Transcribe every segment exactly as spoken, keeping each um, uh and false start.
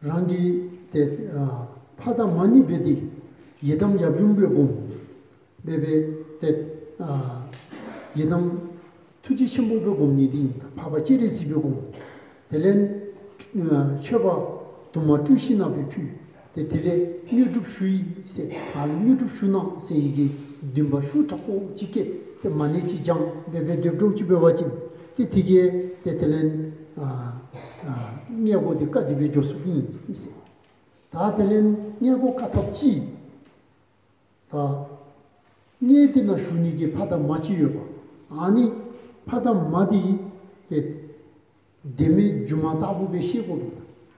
རང་གི་ཏེ་ཨ་ཕ་དང་མ་གཉིས་འབད་དེ་ཡི་དམ་ཡབ་ཡུམ་སྦེ་བསྒོམ། འབད་འབད་ཏེ་ཨ་ཡི་དམ་ཐུགས་རྗེ་ཆེན་པོ་སྦེ་བསྒོམ་ནི་འདི་ཨིན། འཕགས་པ་སྤྱན་རས་གཟིགས་སྦེ་བསྒོམ། དེ་ལས་ཨ་མཆོད་པ་དུ་མ་སྤྲུལ་ཞིནམ་ལས་ཕུལ། ཏེ་དེ་ལས་དངོས་གྲུབ་ཞུ་ཡི་ཟེར། ང་ལུ་དངོས་གྲུབ་ཞུ་གནང་ཟེར་བའི་གི་འདུན་པ་ཤུགས་དྲག་པོ་ཅིག་བསྐྱེད། ཏེ་མ་ཎི་ཅིག་བགྱང་འབད་འབད་སྡོདཔ་འདྲཝ་ཅིག་འབད་བ་ཅིན་ཏེ་དེ་གིས་ཏེ་དེ་ལས་ཨ་ཨ་མངལ་སྒོ་འདི་བཀག་སྟེ་སྦེ་འགྱོ་ཚུགསཔ་ཨིན་ཟེར། ད་དེ་ལས་མངལ་སྒོ་བཀག་ཐབས་ཅིག། ད་མངལ་འདི་ནང་ཞུགས་ནི་གི་ཕ་དང་མ་ཅིག་ཡོདཔ། ཨ་ནི་ཕ་དང་མ་འདི་ཏེ་བདེན་མེད་སྒྱུ་མ་ལྟ་བུ་སྦེ་ཤེས་དགོ་པས།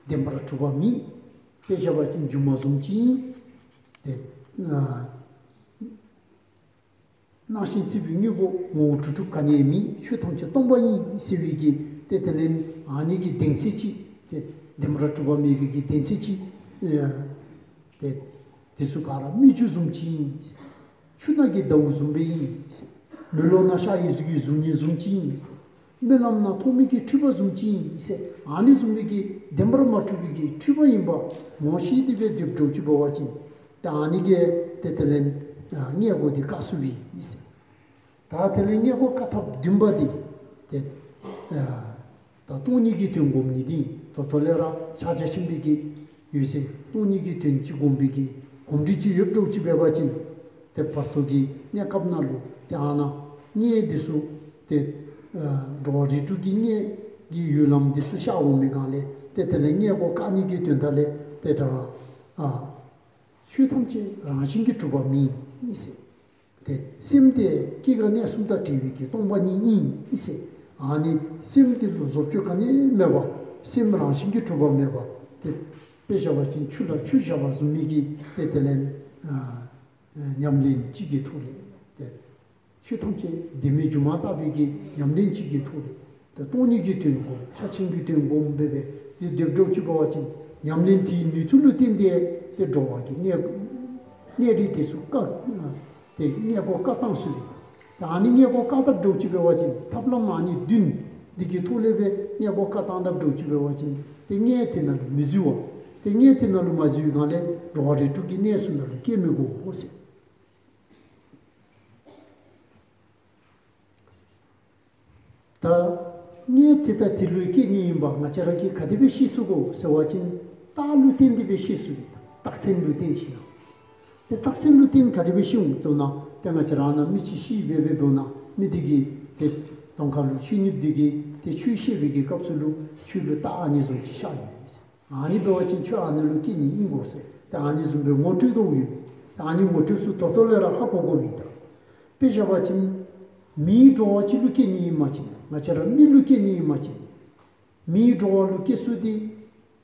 བདེན་པར་གྲུབ་པ་མེད། དཔེ་བཞག་པ་ཅིན་སྒྱུ་མ་བཟུམ་ཅིག་ཨིན། ཏེ་ཨ་སྣང་ཞིང་སྲིད་པའི་དངོས་པོ་ངོ་བོ་གྲུབ་གྲུབ་ག་ནི་ཡང་མེད། ཆོས་ཐམས་ཅད་སྟོང་པ་ཨིན་ཟེར་བའི་གི་ཏེ་དེ་ལས་ཨ་ནི་གི་གདེང་ཚད་ཅིག། ཏེ་བདེན་པར་གྲུབ་པ་མེད་པའི་གི་གདེང་ཚད་ཅིག། ཨ་ཏེ་དེ་ཚུ་ག་ར་སྨིག་རྒྱུ་བཟུམ་ཅིག་ཨིན། ཆུ་ནང་གི་ཟླཝ་བཟུམ་སྦེ་ཨིན། མེ་ལོང་ནང་ཤར་ཡི་གཟུགས་ཀྱི་གཟུགས་བརྙན་བཟུམ་ཅིག་ཨིན། རྨི་ལམ་ནང་མཐོང་མི་གི་འཁྲུལ་པ་བཟུམ་ཅིག་ཨིན་ཟེར། ཨ་ནི་བཟུམ་མའི་གི་བདེན་པར་མ་གྲུབ་པའི་གི་འཁྲུལ་པ་ཨིནམ་ངོ་ཤེས་ཏེ་སྦེ་སྡོདཔ་འདྲཝ་ཅིག་འབད་བ་ཅིན་ཏེ་ཨ་ནི་གིས་ཏེ་དེ་ལས་ཨ་མངལ་སྒོ་འདི་བཀག་ཚུགས་པས་ཟེར། ད་དེ་ལས་མངལ་སྒོ་བཀག་ཐབས་བདུན་པ་འདི་ཏེ་ཨ་ད་སྟོང་ཉིད་ཀྱི་དོན་བསྒོམ་ནི་འདི་ད་ལྟོ་ལས་ར་ཕྱག་རྒྱ་ཆེན་པོའི་གི་འོད་གསལ་སྟོང་ཉིད་ཀྱི་དོན་ཅིག་བསྒོམ་པའི་གི་གོམས་འདྲིས་ཅིག་ཡོདཔ་འདྲཝ་ཅིག་འབད་བ་ཅིན་ཏེ་བར་དོ་གི་གནས་སྐབས་ནང་ལུ་ཏེ་ཨ་ནཱ་མངལ་འདི་ཚུ་ཏེ་ཨ་འགྲོ་བ་རིགས་དྲུག་གི་མངལ་གྱི་ཡུལ་ལམ་འདི་ཚུ་ཤར་འོང་མི་སྒང་ལས་ཏེ་དེ་ལས་མངལ་སྒོ་བཀག་ནི་གི་དོན་དག་ལས་ཏེ་ད་ར་ཨ་ཆོས་ཐམས་ཅད་རང་བཞིན་གྱིས་གྲུབ་པ་མེད་ཨིན་ཟེར། ཏེ་སེམས་དེ་སྐྱེ་རྒ་གནས་གསུམ་དང་བྲལ་བའི་གི་སྟོང་པ་ཉིད་ཨིན་ཟེར། ཨ་ནི་སེམས་དེ་ལུ་བཟོ་བཅོས་ག་ནི་ཡང་མེད་པ། སེམས་རང་བཞིན་གྱིས་གྲུབ་པ་མེད་པ། ཏེ་དཔེ་བཞག་པ་ཅིན་ཆུ་ལ་ཆུ་བཞག་པ་བཟུམ་མའི་གི་ཏེ་དེ་ལས་ཨ་ཨ་ཉམས་ལེན་ཅིག་གི་ཐོག་ལས་ཏེ་ཆོས་ཐམས་ཅད་བདེན་མེད་སྒྱུ་མ་ལྟ་བུའི་གི་ཉམས་ལེན་ཅིག་གི་ཐོག་ལས་ཏེ་སྟོང་ཉིད་ཀྱི་དོན་བསྒོམ། ཕྱག་ཆེན་གྱི་དོན་བསྒོམ་འབད་འབད་ཏེ་སྡོདཔ་འདྲཝ་ཅིག་འབད་བ་ཅིན་ཉམས་ལེན་དེའི་ནུས་མཐུ་ལུ་བརྟེན་ཏེ་ཏེ་འགྲོ་བ་གི་གནས་གནས་རིས་དེ་ཚུ་བཀག་ཏེ་མངལ་སྒོ་བཀག་བཏང་ཚུགས་པས། ཏེ་ཨ་ནི་མངལ་སྒོ་བཀག་དཔ་འདྲཝ་ཅིག་འབད་བ་ཅིན་ཐབས་ལམ་ཨ་ནི་བདུན་འདི་གི་ཐོག་ལས་སྦེ་མངལ་སྒོ་བཀག་བཏང་དཔ་འདྲཝ་ཅིག་འབད་བ་ཅིན་ཏེ་མངལ་དེ་ནང་ལུ་མི་འཛུལ་བ། ཏེ་མངལ་དེ་ནང་ལུ་མ་འཛུལ་བའི་སྒང་ལས་འགྲོ་བ་རིགས་དྲུག་གི་གནས་ཚུ་ནང་ལུ་སྐྱེ་མི་དགོ་ཟེར། ད་མངལ་དེ་དང་དེ་ལུ་སྐྱེ་ནི་ཨིནམ་ང་བཅས་ར་གིས་ག་དེ་སྦེ་ཤེས་ཚུགས་གོ་ཟེར་བ་ཅིན་རྟགས་ལུ་བརྟེན་ཏེ་སྦེ་ཤེས་ཚུགས་པས། རྟགས་མཚན་ལུ་བརྟེན་ཞིནམ་ལས། ཏེ་རྟགས་མཚན་ལུ་བརྟེན་ག་དེ་སྦེ་ཤེས་འོང་ཟེར་ན་ཏེ་ང་བཅས་ར་ནཱ་མི་ཅིག་ཤི་སྦེ་འབདཝ་ད་མི་དེ་གི་ཏེ་གདོང་ཁ་ལུ་ཆོས་ཉིད་དེ་གིས་ཏེ་ཆོས་བཤད་པའི་གི་སྐབས་སུ་ལུ་ཆོས་ལུ་རྟགས་ཨ་ནི་བཟུམ་ཅིག་ཤར་ནི། ཨ་ནི་འབད་བ་ཅིན་ཁྱོད་ཨ་ནི་ལུ་སྐྱེ་ནི་ཨིན་གོ་ཟེར། ཏེ་ཨ་ནི་བཟུམ་སྦེ་ངོ་སྤྲོད་དོ་ཡོད། ཏེ་ཨ་ནི་ངོ་སྤྲོད་ཚུ་ད་ལྟོ་ལས་ར་ཧ་གོ་དགོ་པས་ད། དཔེ་བཞག་པ་ཅིན་མིའི་འགྲོ་བ་ཅིག་ལུ་སྐྱེ་ནི་ཨིན་པ་ཅིན་ང་བཅས་ར་མི་ལུ་སྐྱེ་ནི་ཨིན་པ་ཅིན་མིའི་འགྲོ་བ་ལུ་སྐྱེ་ས་དེ་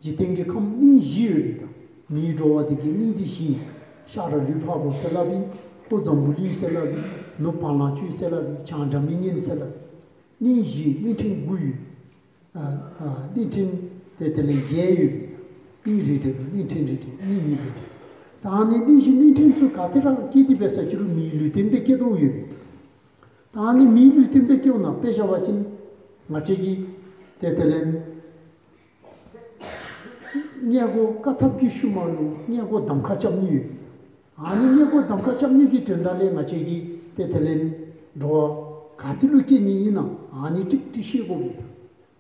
འཇིག་རྟེན་གྱི་ཁམས་གླིང་བཞི་ཡོད་པས་ད། མིའི་འགྲོ་བ་དེ་གི་གླིང་དེ་བཞི་ཨིན། ཤ་ར་ལུས་འཕགས་པོ་ཟེར་སླབ་ཨིན། ལྷོ་འཛམ་བུ་གླིང་ཟེར་སླབ་ཨིན། ནུབ་བ་ལང་སྤྱོད་ཟེར་སླབ་ཨིན། བྱང་སྒྲ་མི་སྙན་ཟེར་སླབ་ཨིན། གླིང་བཞི་གླིང་ཕྲན་དགུ་ཡོད། ཨ་ཨ་གླིང་ཕྲན་ཏེ་དེ་ལས་བརྒྱད་ཡོད་པས། གླིང་རེ་རེ་ལུ་གླིང་ཕྲན་རེ་རེ་གླིང་གཉིས་ཡོད་པས། ད་ཨ་ནི་གླིང་བཞི་གླིང་ཕྲན་ཚུ་ག་ཏེ་ར་སྐྱེས་ཏེ་འབད་ས་ཅི་རུང་མིའི་ལུས་རྟེན་སྦེ་སྐྱེ་དོ་ཡོད་པས། ད་ཨ་ནི་མིའི་ལུས་རྟེན་སྦེ་སྐྱེཝ་ད་དཔེ་བཞག་པ་ཅིན་ང་བཅས་ཀྱིས་ཏེ་དེ་ལས་མངལ་སྒོ་བཀག་ཐབས་ཀྱི་ཤུལ་མ་ལུ་མངལ་སྒོ་གདམ་ཁ་རྐྱབ་ནི་ཡོད་པས། ཨ་ནི་མངལ་སྒོ་གདམ་ཁ་རྐྱབ་ནི་གི་དོན་དག་ལས་ང་བཅས་ཀྱིས་ཏེ་དེ་ལས་འགྲོ་བ་ག་ཏེ་ལུ་སྐྱེ་ནི་ཨིན་ན་ཨ་ནི་ཀྲིག་ཀྲི་ཤེས་དགོ་པས།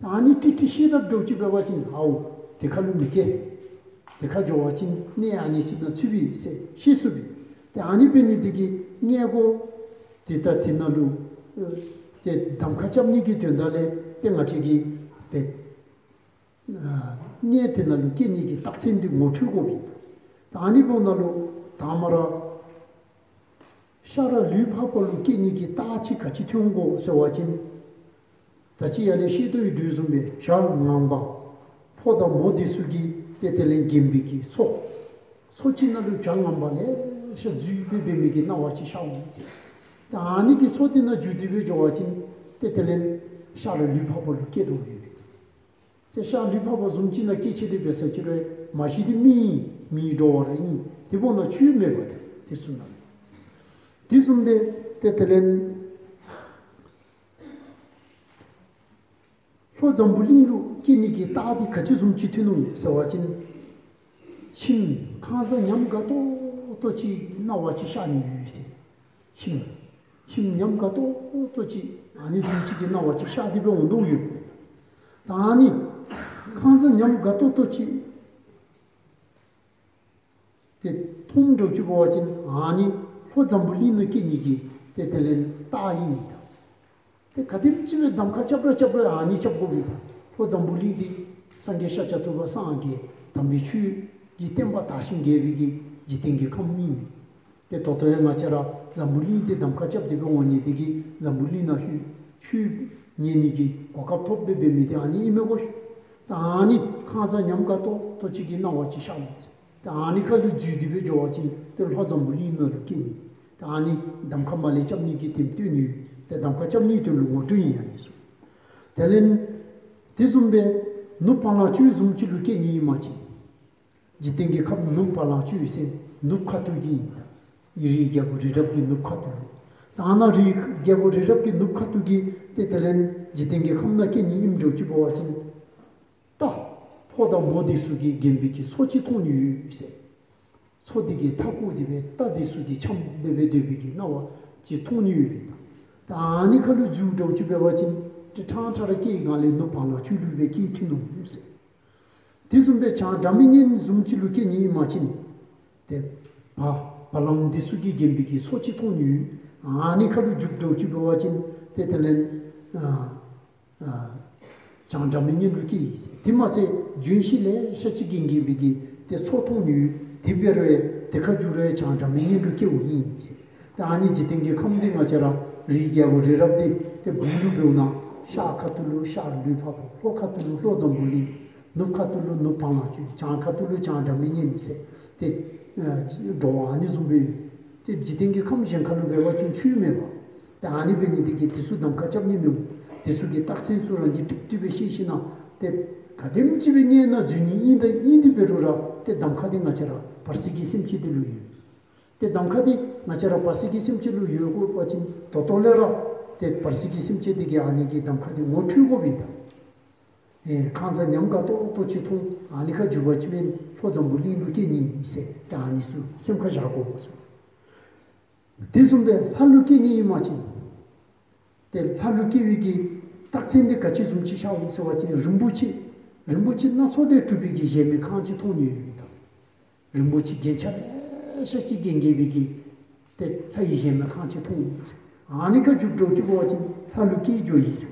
ཨ་ནི་ཀྲིག་ཀྲི་ཤེས་དཔ་འདྲཝ་ཅིག་འབད་བ་ཅིན་ཨའོ་དེ་ཁ་ལུ་མི་སྐྱེ། དེ་ཁ་འགྱོ་བ་ཅིན་གནས་ཨ་ནི་ཅིག་ནང་ཚུད་པས་ཟེར་ཤེས་ཚུགས་པས། ཏེ་ཨ་ནི་འབད་ནི་དེ་གིས་མངལ་སྒོ་དེ་ད་དེ་ནང་ལུ་ཨ་ཏེ་གདམ་ཁ་རྐྱབ་ནི་གི་དོན་དག་ལས་ཏེ་ང་བཅས་ཀྱིས་ཏེ་ཨ་མངལ་དེ་ནང་ལུ་སྐྱེ་ནི་གི་རྟགས་མཚན་འདི་ངོ་འཕྲོད་དགོ་པས། ད་ཨ་ནི་འབདཝ་ད་ལུ་དང་པ་ར་ཤ་ར་ལུས་འཕགས་པ་ལུ་སྐྱེ་ནི་གི་རྟགས་ཅིག་ག་ཅི་ཐོན་དགོ་ཟེར་བ་ཅིན་ད་ཅི་ཡར་ལས་བཤད་དོ་ཡོདཔ་བཟུམ་སྦེ་བྱ་ངང་པ་ཕོ་དང་མོ་དེ་ཚུ་གིས་ཏེ་དེ་ལས་འགེམས་པའི་གི་མཚོ་མཚོ་ཅིག་ནང་ལུ་བྱ་ངང་པ་ལེ་ཤ་འཛུལ་སྦེ་འབད་མི་གི་སྣང་བ་ཅིག་ཤར་འོང་ཟེར། ད་ཨ་ནི་གི་མཚོ་དེ་ནང་འཛུལ་ཏེ་སྦེ་འགྱོ་བ་ཅིན་ཏེ་དེ་ལས་ཤ་ར་ལུས་འཕགས་པ་ལུ་སྐྱེ་དོ་ཡོད་པས། ཏེ་ཤ་ལུས་འཕགས་པ་བཟུམ་ཅིག་ནང་སྐྱེས་ཏེ་འབད་ས་ཅི་རུང་མ་གཞི་དེ་མི་ཨིན། མིའི་འགྲོ་བ་ར་ཨིན། དེ་འབདཝ་ད་ཆོས་མེད་པ་དེ་དེ་ཚུ་ནང་། དེ་བཟུམ་སྦེ་ཏེ་དེ་ལས་ལྷོ་འཛམ་བུ་གླིང་ལུ་སྐྱེ་ནི་གི་རྟགས་དེ་ག་ཅི་བཟུམ་ཅིག་ཐོན་ནུག་ཟེར་བ་ཅིན་ ཁྱིམ་ཁང་བཟང་ཉམས་དགའ་ཏོག་ཏོ་ཅིག་སྣང་བ་ཅིག་ཤར་ནི་ཡོད་ཟེར། ཁྱིམ་ཁྱིམ་ཉམས་དགའ་ཏོག་ཏོ་ཅིག་ཨ་ནི་བཟུམ་ཅིག་གི་སྣང་བ་ཅིག་ཤར་ཏེ་སྦེ་འོང་དོ་ཡོད། ད་ཨ་ནི་ཁང་བཟང་ཉམས་དགའ་ཏོག་ཏོ་ཅིག་ཏེ་མཐོངམ་འདྲཝ་ཅིག་འབད་བ་ཅིན་ཨ་ནི་ལྷོ་འཛམ་བུ་གླིང་ནང་སྐྱེ་ནི་གི་ཏེ་དེ་ལས་རྟགས་ཨིན་མས་ད། ཏེ་ག་དེམ་ཅིག་སྦེ་གདམ་ཁ་རྐྱབ་ར་རྐྱབ་ར་ཨ་ནི་རྐྱབ་དགོ་པས་ད། ལྷོ་འཛམ་བུ་གླིང་འདི་སངས་རྒྱས་ཤཱཀྱ་ཐུབ་པ་སངས་རྒྱས་དམ་པའི་ཆོས་ཀྱི་བསྟན་པ་དར་ཞིང་རྒྱས་པའི་གི་འཇིག་རྟེན་གྱི་ཁམས་ཨིན་མས། ཏེ་ད་ལྟོ་ཡང་ང་བཅས་ར་འཛམ་བུ་གླིང་འདི་གདམ་ཁ་རྐྱབ་སྟེ་སྦེ་འོང་ནི་འདི་གིས་འཛམ་བུ་གླིང་ནང་ལྷོད་ཆོས་ཉན་ནི་གི་གོ་སྐབས་ཐོབ་སྦེ་འབད་མི་འདི་ཨ་ནི་ཨིན་མས་གོ། ད་ཨ་ནི་ཁང་བཟང་ཉམས་དགའ་ཏོག་ཏོ་ཅིག་གི་སྣང་བ་ཅིག་ཤར་འོང་ཟེར། ད་ཨ་ནི་ཁ་ལུ་འཛུལ་ཏེ་སྦེ་འགྱོ་བ་ཅིན་ཏེ་ལྷོ་འཛམ་བུ་གླིང་ནང་ལུ་སྐྱེ་ནི། ད་ཨ་ནི་གདམ་ཁ་མར་ལས་རྐྱབ་ནི་གི་དེམ་སྟོན་ནི་ཡོད། ཏེ་གདམ་ཁ་རྐྱབ་ནི་དོན་ལུ་ངོ་སྤྲོད་ཨིན་ཨ་ནི་ཚུ། དེ་ལས་དེ་བཟུམ་སྦེ་ནུབ་བ་ལང་སྤྱོད་བཟུམ་ཅིག་ལུ་སྐྱེ་ནི་ཨིན་པ་ཅིན་འཇིག་རྟེན་གྱི་ཁམས་ནུབ་བ་ལང་སྤྱོད་ཟེར་ནུབ་ཁ་ཐུག་གི་ཨིན་ད། རིའི་རྒྱལ་པོ་རི་རབ་ཀྱི་ནུབ་ཁ་ཐུག་ལུ། ད་ཨ་ནཱ་རིའི་རྒྱལ་པོ་རི་རབ་ཀྱི་ནུབ་ཁ་ཐུག་གི་ཏེ་དེ་ལས་འཇིག་རྟེན་གྱི་ཁམས་ནང་སྐྱེ་ནི་ཨིནམ་འདྲཝ་ཅིག་འབད་བ་ཅིན་རྟ་ཕོ་དང་མོ་འདི་ཚུ་གིས་བརྒྱན་པའི་གི་མཚོ་ཅིག་མཐོང་ནི་ཡོད་ཟེར། མཚོ་འདི་གི་མཐའ་བསྐོར་ཏེ་སྦེ་རྟ་འདི་ཚུ་གིས་འཁྱམས་སྦེ་སྦེ་སྡོད་པའི་གི་སྣང་བ་ཅིག་མཐོང་ནི་ཡོད་པས་ད། ད་ཨ་ནི་ཁ་ལུ་འཛུལཝ་འདྲཝ་ཅིག་འབད་བ་ཅིན་ཏེ་ཕྲང་ཕྲང་ར་སྐྱེ་བའི་སྒང་ལས་ནུབ་བ་ལང་སྤྱོད་ལུ་སྦེ་སྐྱེ་ཐོན་ནུག་ཟེར། དེ་བཟུམ་སྦེ་བྱང་སྒྲ་མི་སྙན་བཟུམ་ཅིག་ལུ་སྐྱེ་ནི་ཨིན་པ་ཅིན་ཏེ་བ་བ་ལང་འདི་ཚུ་གིས་བརྒྱན་པའི་གི་མཚོ་ཅིག་མཐོང་ནི་ཡོད། ཨ་ནི་ཁ་ལུ་འཛུལཝ་འདྲཝ་ཅིག་འབད་བ་ཅིན་ཏེ་དེ་ལས་ཨ་ཨ་བྱང་སྒྲ་མི་སྙན་ལུ་སྐྱེ་ཡི་ཟེར། དེ་མ་ཚད་ལྗོན་ཤིང་ལེ་ཤ་ཅིག་གིས་བརྒྱན་པའི་གི་ཏེ་མཚོ་མཐོང་ནི་ཡོད། དེ་འབད་རུང་དེ་ཁར་འཛུལ་རུང་བྱང་སྒྲ་མི་སྙན་ལུ་སྐྱེཝ་ཨིན་ཟེར། ཏེ་ཨ་ནི་འཇིག་རྟེན་གྱི་ཁམས་འདི་ང་བཅས་ར་རིའི་རྒྱལ་པོ་རི་རབ་འདི་ཏེ་སྦུག་ལུ་འབདཝ་ད་ཤར་ཁ་ཐུག་ལུ་ཤར་ལུས་འཕགས་པོ། ལྷོ་ཁ་ཐུག་ལུ་ལྷོ་འཛམ་བུ་གླིང་། ནུབ་ཁ་ཐུག་ལུ་ནུབ་བ་ལང་སྤྱོད། བྱང་ཁ་ཐུག་ལུ་བྱང་སྒྲ་མི་སྙན་ཟེར། ཏེ་ཨ་འགྲོ་བ་ཨ་ནི་བཟུམ་སྦེ་ཡོད། ཏེ་འཇིག་རྟེན་གྱི་ཁམས་གཞན་ཁ་ལུ་འབད་བ་ཅིན་ཆོས་མེད་པ། ཏེ་ཨ་ནི་འབད་ནི་འདི་གིས་དེ་ཚུ་གདམ་ཁ་རྐྱབ་ནི་མི་འོང་། དེ་ཚུ་གི་རྟགས་མཚན་ཚུ་རང་གིས་ཀྲིག་ཀྲི་སྦེ་ཤེས་ཞིན་ན་ཏེ་ག་དེམ་ཅིག་སྦེ་གནས་ནང་འཛུལ་ནི་ཨིན་ད་ཨིན་ཏེ་འབད་རུང་ར་ཏེ་གདམ་ཁ་འདི་ང་བཅས་ར་བར་སྲིད་ཀྱི་སེམས་ཅན་འདི་ལུ་ཡོད། ཏེ་གདམ་ཁ་འདི་ང་བཅས་ར་བར་སྲིད་ཀྱི་སེམས་ཅན་ལུ་ཡོད་དགོ་པ་ཅིན་ད་ལྟོ་ལས་ར་ཏེ་བར་སྲིད་ཀྱི་སེམས་ཅན་འདི་གིས་ཨ་ནི་གི་གདམ་ཁ་འདི་ངོ་འཕྲོད་དགོ་པས་ད། ཨེ་ཁང་བཟང་ཉམས་དགའ་ཏོག་ཏོ་ཅིག་མཐོང་། ཨ་ནི་ཁར་འཛུལ་བ་ཅིན་ལྷོ་འཛམ་བུ་གླིང་ལུ་སྐྱེ་ནི་ཨིན་ཟེར། ཏེ་ཨ་ནི་ཚུ་སེམས་ཁར་བཞག་དགོ་ཟེར། དེ་བཟུམ་སྦེ་ལྷ་ལུ་སྐྱེ་ནི་ཨིན་པ་ཅིན་ཏེ་ལྷ་ལུ་སྐྱེ་བའི་གི་རྟགས་མཚན་འདི་ག་ཅི་བཟུམ་ཅིག་ཤར་འོང་ཟེར་བ་ཅིན་རིན་པོ་ཆེ་རིན་པོ་ཆེ་སྣ་ཚོགས་ལས་གྲུབ་པའི་གི་གཞལ་མེད་ཁང་ཅིག་མཐོང་ནི་ཡོད་པས་ད། རིན་པོ་ཆེ་རྒྱན་ཆ་ལེ་ཤ་ཅིག་གིས་བརྒྱན་པའི་གི་ཏེ་ལྷ་ཡི་གཞལ་མེད་ཁང་ཅིག་མཐོང་ཟེར། ཨ་ནི་ཁར་འཛུལཝ་འདྲཝ་ཅིག་འབད་བ་ཅིན་ལྷ་ལུ་སྐྱེ་འགྱོ་ཡི་ཟེར།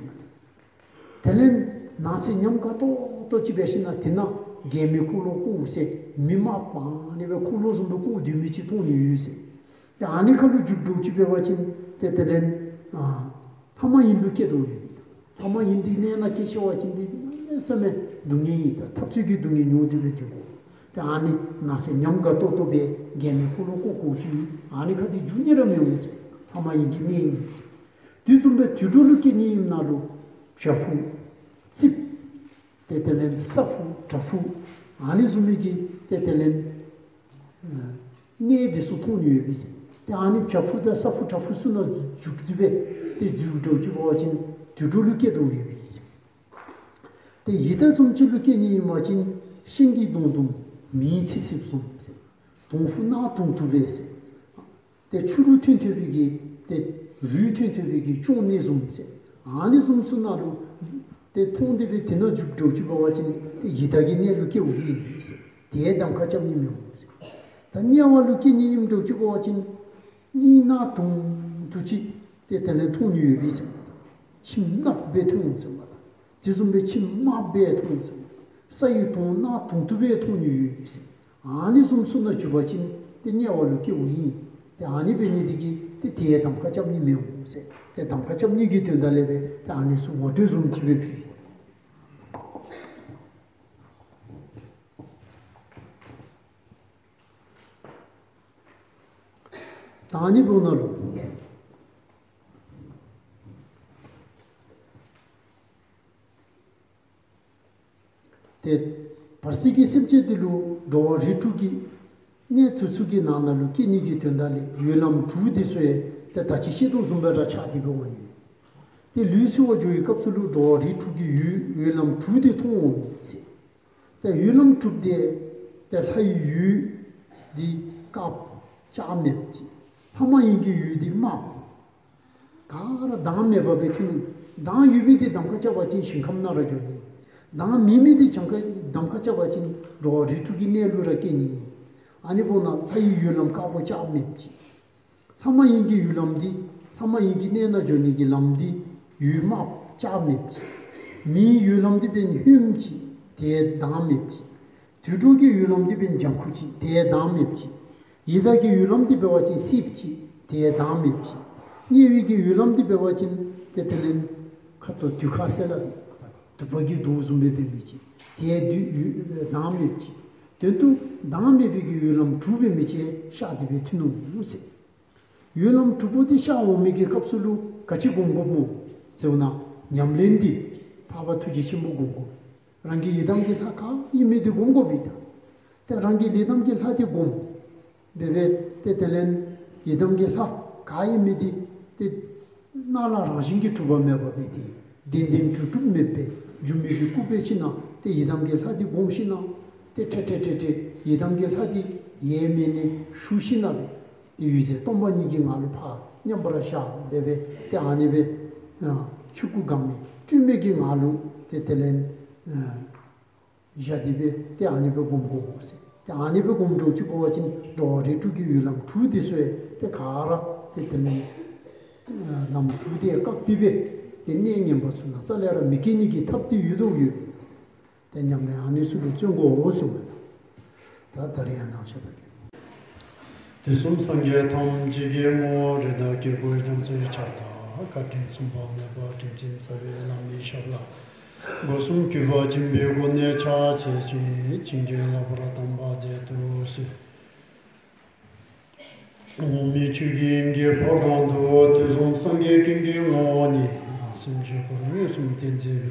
དེ་ལས་ནགས་ཚལ་ཉམས་དགའ་ཏོག་ཏོ་ཅིག་འབད་ཞིན་ན་དེ་ནང་མགལ་མེ་འཁོར་ལོ་བསྐོར་ཟེར་མི་དམརཔོ་ཨ་ནི་སྦེ་འཁོར་ལོ་བཟུམ་སྦེ་བསྐོར་སྡོད་མི་ཅིག་མཐོང་ནི་ཡོད་ཟེར། ཏེ་ཨ་ནི་ཁ་ལུ་འཛུལཝ་འདྲཝ་ཅིག་འབད་བ་ཅིན་ཏེ་དེ་ལས་ཨ་ལྷ་མ་ཡིན་ལུ་སྐྱེ་དོ་ཡོད་པས། ལྷ་མ་ཡིན་འདི་གནས་ནང་སྐྱེ་ཤི་བ་ཅིན་འདི་གནམ་མེད་ས་མེད་སྡུག་བསྔལ་ཨིན་ད། འཐབ་རྩོད་ཀྱི་སྡུག་བསྔལ་མྱོང་སྟེ་སྦེ་སྡོད་དགོ། ཏེ་ཨ་ནི་ནགས་ཚལ་ཉམས་དགའ་ཏོག་ཏོ་སྦེ་མགལ་མེ་འཁོར་ལོ་བསྐོར་བསྐོརཝ་ཅིག་ཨ་ནི་ཁ་འདི་འཛུལ་ནི་ར་མི་འོང་ཟེར། ལྷ་མ་ཡིན་གྱི་གནས་ཨིན་ཟེར། དེ་བཟུམ་སྦེ་དུད་འགྲོ་ལུ་སྐྱེ་ནི་ཨིནམ་ན་ལུ་བྱ་ཕུ་རྩིབས་ཏེ་དེ་ལས་སྲ་ཕུ་བྲག་ཕུ་ཨ་ནི་བཟུམ་མའི་གི་ཏེ་དེ་ལས་ཨ་གནས་འདི་ཚུ་མཐོང་ནི་ཡོད་པས་ཟེར། ཏེ་ཨ་ནི་བྱ་ཕུ་དང་སྲ་ཕུ་བྲག་ཕུ་ཚུ་ནང་འཛུལ་ཏེ་སྦེ་ཏེ་འཛུལཝ་འདྲཝ་ཅིག་འབད་བ་ཅིན་དུད་འགྲོ་ལུ་སྐྱེ་དོ་ཡོད་པས་ཟེར། ཏེ་ཡི་དྭགས་བཟུམ་ཅིག་ལུ་སྐྱེ་ནི་ཨིན་པ་ཅིན་ཤིང་གི་སྡོང་དུམ་མེའི་ཚིག་ཚིགཔ་བཟུམ་ཟེར། སྡོང་ཕུ་ནག་དུང་དུ་སྦེ་ཟེར། ཏེ་ཕྱི་རུ་ཐོན་ཐོན་པའི་གི་ཏེ་རུས་ཐོན་ཐོན་པའི་གི་གཅོང་ནད་བཟུམ་ཟེར། ཨ་ནི་བཟུམ་ཚུ་ནང་ལུ་ཏེ་མཐོང་སྟེ་སྦེ་དེ་ནང་འཛུལཝ་འདྲཝ་ཅིག་འབད་བ་ཅིན་ཏེ་ཡི་དྭགས་ཀྱི་གནས་ལུ་སྐྱེཝ་ཨིན་ཟེར། དེ་གདམ་ཁ་རྐྱབ་ནི་མི་འོང་ཟེར། ད་དམྱལ་བ་ལུ་སྐྱེ་ནི་ཨིནམ་འདྲཝ་ཅིག་འབད་བ་ཅིན་གླིང་ནག་དུང་དུ་ཅིག་ཏེ་དེ་ལས་མཐོང་ནི་ཡོད་པས་ཟེར། ཁྱིམ་གནགཔོ་སྦེ་མཐོང་ཟེར་མས། དེ་བཟུམ་སྦེ་ཁྱིམ་དམརཔོ་སྦེ་མཐོང་ཟེར། ས་ཡི་དོང་ནག་དུང་དུ་སྦེ་མཐོང་ནི་ཡོད་ཟེར། ཨ་ནི་བཟུམ་ཚུ་ནང་འཛུལ་བ་ཅིན་ཏེ་དམྱལ་བ་ལུ་སྐྱེཝ་ཨིན། ཏེ་ཨ་ནི་འབད་ནི་འདི་གིས་ཏེ་དེ་གདམ་ཁ་རྐྱབ་ནི་མི་འོང་ཟེར། ཏེ་གདམ་ཁ་རྐྱབ་ནི་གི་དོན་དག་ལས་སྦེ་ཏེ་ཨ་ནི་ཚུ་ངོ་སྤྲོད་བཟུམ་ཅིག་སྦེ་ཕུལ། ད་ཨ་ནི་འབདཝ་ད་ལུ་ཏེ་བར་སྲིད་ཀྱི་སེམས་ཅན་འདི་ལུ་འགྲོ་བ་རིགས་དྲུག་གི་གནས་དེ་ཚུ་གི་ནང་ན་ལུ་སྐྱེ་ནི་གི་དོན་དག་ལས་འོད་ལམ་དྲུག་འདི་ཚུ་ཡང་ཏེ་ད་ཅི་བཤད་དོ་བཟུམ་སྦེ་ར་ཆགས་ཏེ་སྦེ་འོང་ནི། ཏེ་ལུས་འཚོལ་བར་འགྱོ་བའི་སྐབས་སུ་ལུ་འགྲོ་བ་རིགས་དྲུག་གི་འོད་འོད་ལམ་དྲུག་འདི་མཐོང་འོང་མི་ཟེར། ཏེ་འོད་ལམ་དྲུག་འདི་ ཏེ་ལྷ་ཡི་ཡུལ་འདི་དཀརཔོ་ཆགས་མེདཔ་ཅིག། ལྷ་མ་ཡིན་གྱི་ཡུལ་འདི་དམརཔོ། ག་ར་མདངས་མེད་པ་སྦེ་ཐོན་ནུག། མདངས་ཡོད་མི་འདི་གདམ་ཁ་རྐྱབ་པ་ཅིན་ཞིང་ཁམས་ནང་ར་འགྱོ་ནི། མདངས་མེད་མི་འདི་གདམ་ཁ་གདམ་ཁ་རྐྱབ་པ་ཅིན་འགྲོ་བ་རིགས་དྲུག་གི་གནས་ལུ་ར་སྐྱེ་ནི། ཨ་ནི་འབདཝ་ད་ལྷ་ཡི་ཡུལ་ལམ་དཀརཔོ་ཆགས་མེདཔ་ཅིག། ལྷ་མ་ཡིན་གྱི་ཡུལ་ལམ་འདི་ལྷ་མ་ཡིན་གྱི་གནས་ནང་འགྱོ་ནི་གི་ལམ་འདི་ཡུལ་དམརཔོ་ཆགས་མེདཔ་ཅིག། མིའི་ཡུལ་ལམ་འདི་འབདན་ཧོནམ་ཅིག། དེ་མདངས་མེདཔ་ཅིག། དུད་འགྲོ་གི་ཡུལ་ལམ་འདི་འབདན་ལྗང་ཁུ་ཅིག། དེ་མདངས་མེདཔ་ཅིག། ཡི་དྭགས་ཀྱི་ཡུལ་ལམ་འདི་འབད་བ་ཅིན་སེརཔོ་ཅིག། དེ་མདངས་མེདཔ་ཅིག། དམྱལ་བའི་གི་ཡུལ་ལམ་འདི་འབད་བ་ཅིན་ཏེ་དེ་ལས་ཁ་དོག་དུད་ཁ་ཟེར་སླབ་ཨིན། དུ་པ་གི་མདོག་བཟུམ་སྦེ་འབད་མི་ཅིག། དེ་དུ་ཡུལ་མདངས་མེདཔ་ཅིག། དོན་དུ་མདངས་མེད་པའི་གི་ཡུལ་ལམ་དྲུག་འབད་མི་ཅིག་ཤར་ཏེ་སྦེ་ཐོན་ནུག་ཟེར། ཡུལ་ལམ་དྲུག་པོ་འདི་ཤར་འོང་མི་གི་སྐབས་སུ་ལུ་ག་ཅི་སྒོམ་དགོཔ་སྨོ་ཟེར་བ་ཅིན་ཉམས་ལེན་འདི་འཕགས་པ་ཐུགས་རྗེ་ཆེན་པོ་སྒོམ་དགོ། རང་གི་ཡི་དམ་གྱི་ལྷ་ག་ཨིན་མི་འདི་སྒོམ་དགོ་པས་ད། ཏེ་རང་གི་ཡི་དམ་གྱི་ལྷ་འདི་སྒོམ་སྦེ་སྦེ་ཏེ་དེ་ལས་ཡི་དམ་གྱི་ལྷ་ག་ཨིན་མི་འདི་ཏེ་སྣང་ལ་རང་བཞིན་གྱིས་གྲུབ་པ་མེད་པ་སྦེ་ཏེ་བདེན་བདེན་གྲུབ་གྲུབ་མེདཔ་སྦེ་སྒྱུ་མའི་གི་སྐུ་སྦེ་ཞིནམ་ལས་ཏེ་ཡི་དམ་གྱི་ལྷ་འདི་སྒོམ་ཞིནམ་ལས་ཏེ་ཁྲེ་ཁྲེ་ཁྲེ་ཁྲེ་ཡི་དམ་གྱི་ལྷ་འདི་ཡལ་མི་ནང་ཞུགས་ཞིནམ་ལས་སྦེ་ཏེ་འོད་ཟེར་སྟོང་པ་ཉིད་ཀྱི་ངང་ལུ་ཕར་མཉམ་པར་བཞག་སྦེ་སྦེ་ཏེ་ཨ་ནི་སྦེ་ཆོས་སྐུ་གང་མི་སྤྲོས་མེད་ཀྱི་ངང་ལུ་ཏེ་དེ་ལས་བཞག་སྟེ་སྦེ་ཏེ་ཨ་ནི་སྦེ་སྒོམ་དགོ་ཟེར། ཏེ་ཨ་ནི་སྦེ་སྒོམ་འགྱོ་ཅི་འབད་བ་ཅིན་འགྲོ་བ་རིགས་དྲུག་གི་ཡུལ་ལམ་དྲུག་འདི་ཚུ་ཡང་ཏེ་ག་ར་ཏེ་དེ་ལས་ལམ་དྲུག་འདི་ཡང་བཀག་སྟེ་སྦེ་ཏེ་གནས་ངན་པ་ཚུ་ནང་རྩ་ལས་ར་མི་སྐྱེ་ནི་གི་ཐབས་འདི་ཡོད་དོ་ཡོད་པས། ཏེ་ཉམས་ལེན་ཨ་ནི་ཚུ་ལུ་བརྩོན་དགོ་ཟེར་མས། ད་ད་རིས་ཡང་ནང་ཆ་ད་གེ། དུས་གསུམ་སངས་རྒྱས་ཐམས་ཅད་ཀྱི་ངོ་བོ་རིགས་དང་དཀྱིལ་འཁོར་རྒྱ་མཚོའི་ཁྱབ་བདག་བཀའ་དྲིན་མཚུངས་པ་མེད་པ་དྲིན་ཅན་རྩ་བའི་བླ་མའི་ཞབས་ལ་སྒོ་གསུམ་གུས་པ་སྦྱིན་པའི་སྒོ་ནས་ཕྱག་འཚལ་ཞིང་བྱིན་གྱིས་བརླབ་པར་དམ་པ་མཛད་དུ་གསོལ། འོག་མིན་ཆོས་ཀྱི་དབྱིངས་ཀྱི་ཕོ་བྲང་དུ། དུས་གསུམ་སངས་རྒྱས་ཀུན་གྱི་ངོ་བོ་ཉིད། རང་སེམས་ཆོས་སྐུར་མངོན་སུམ་བསྟན་མཛད་པའི།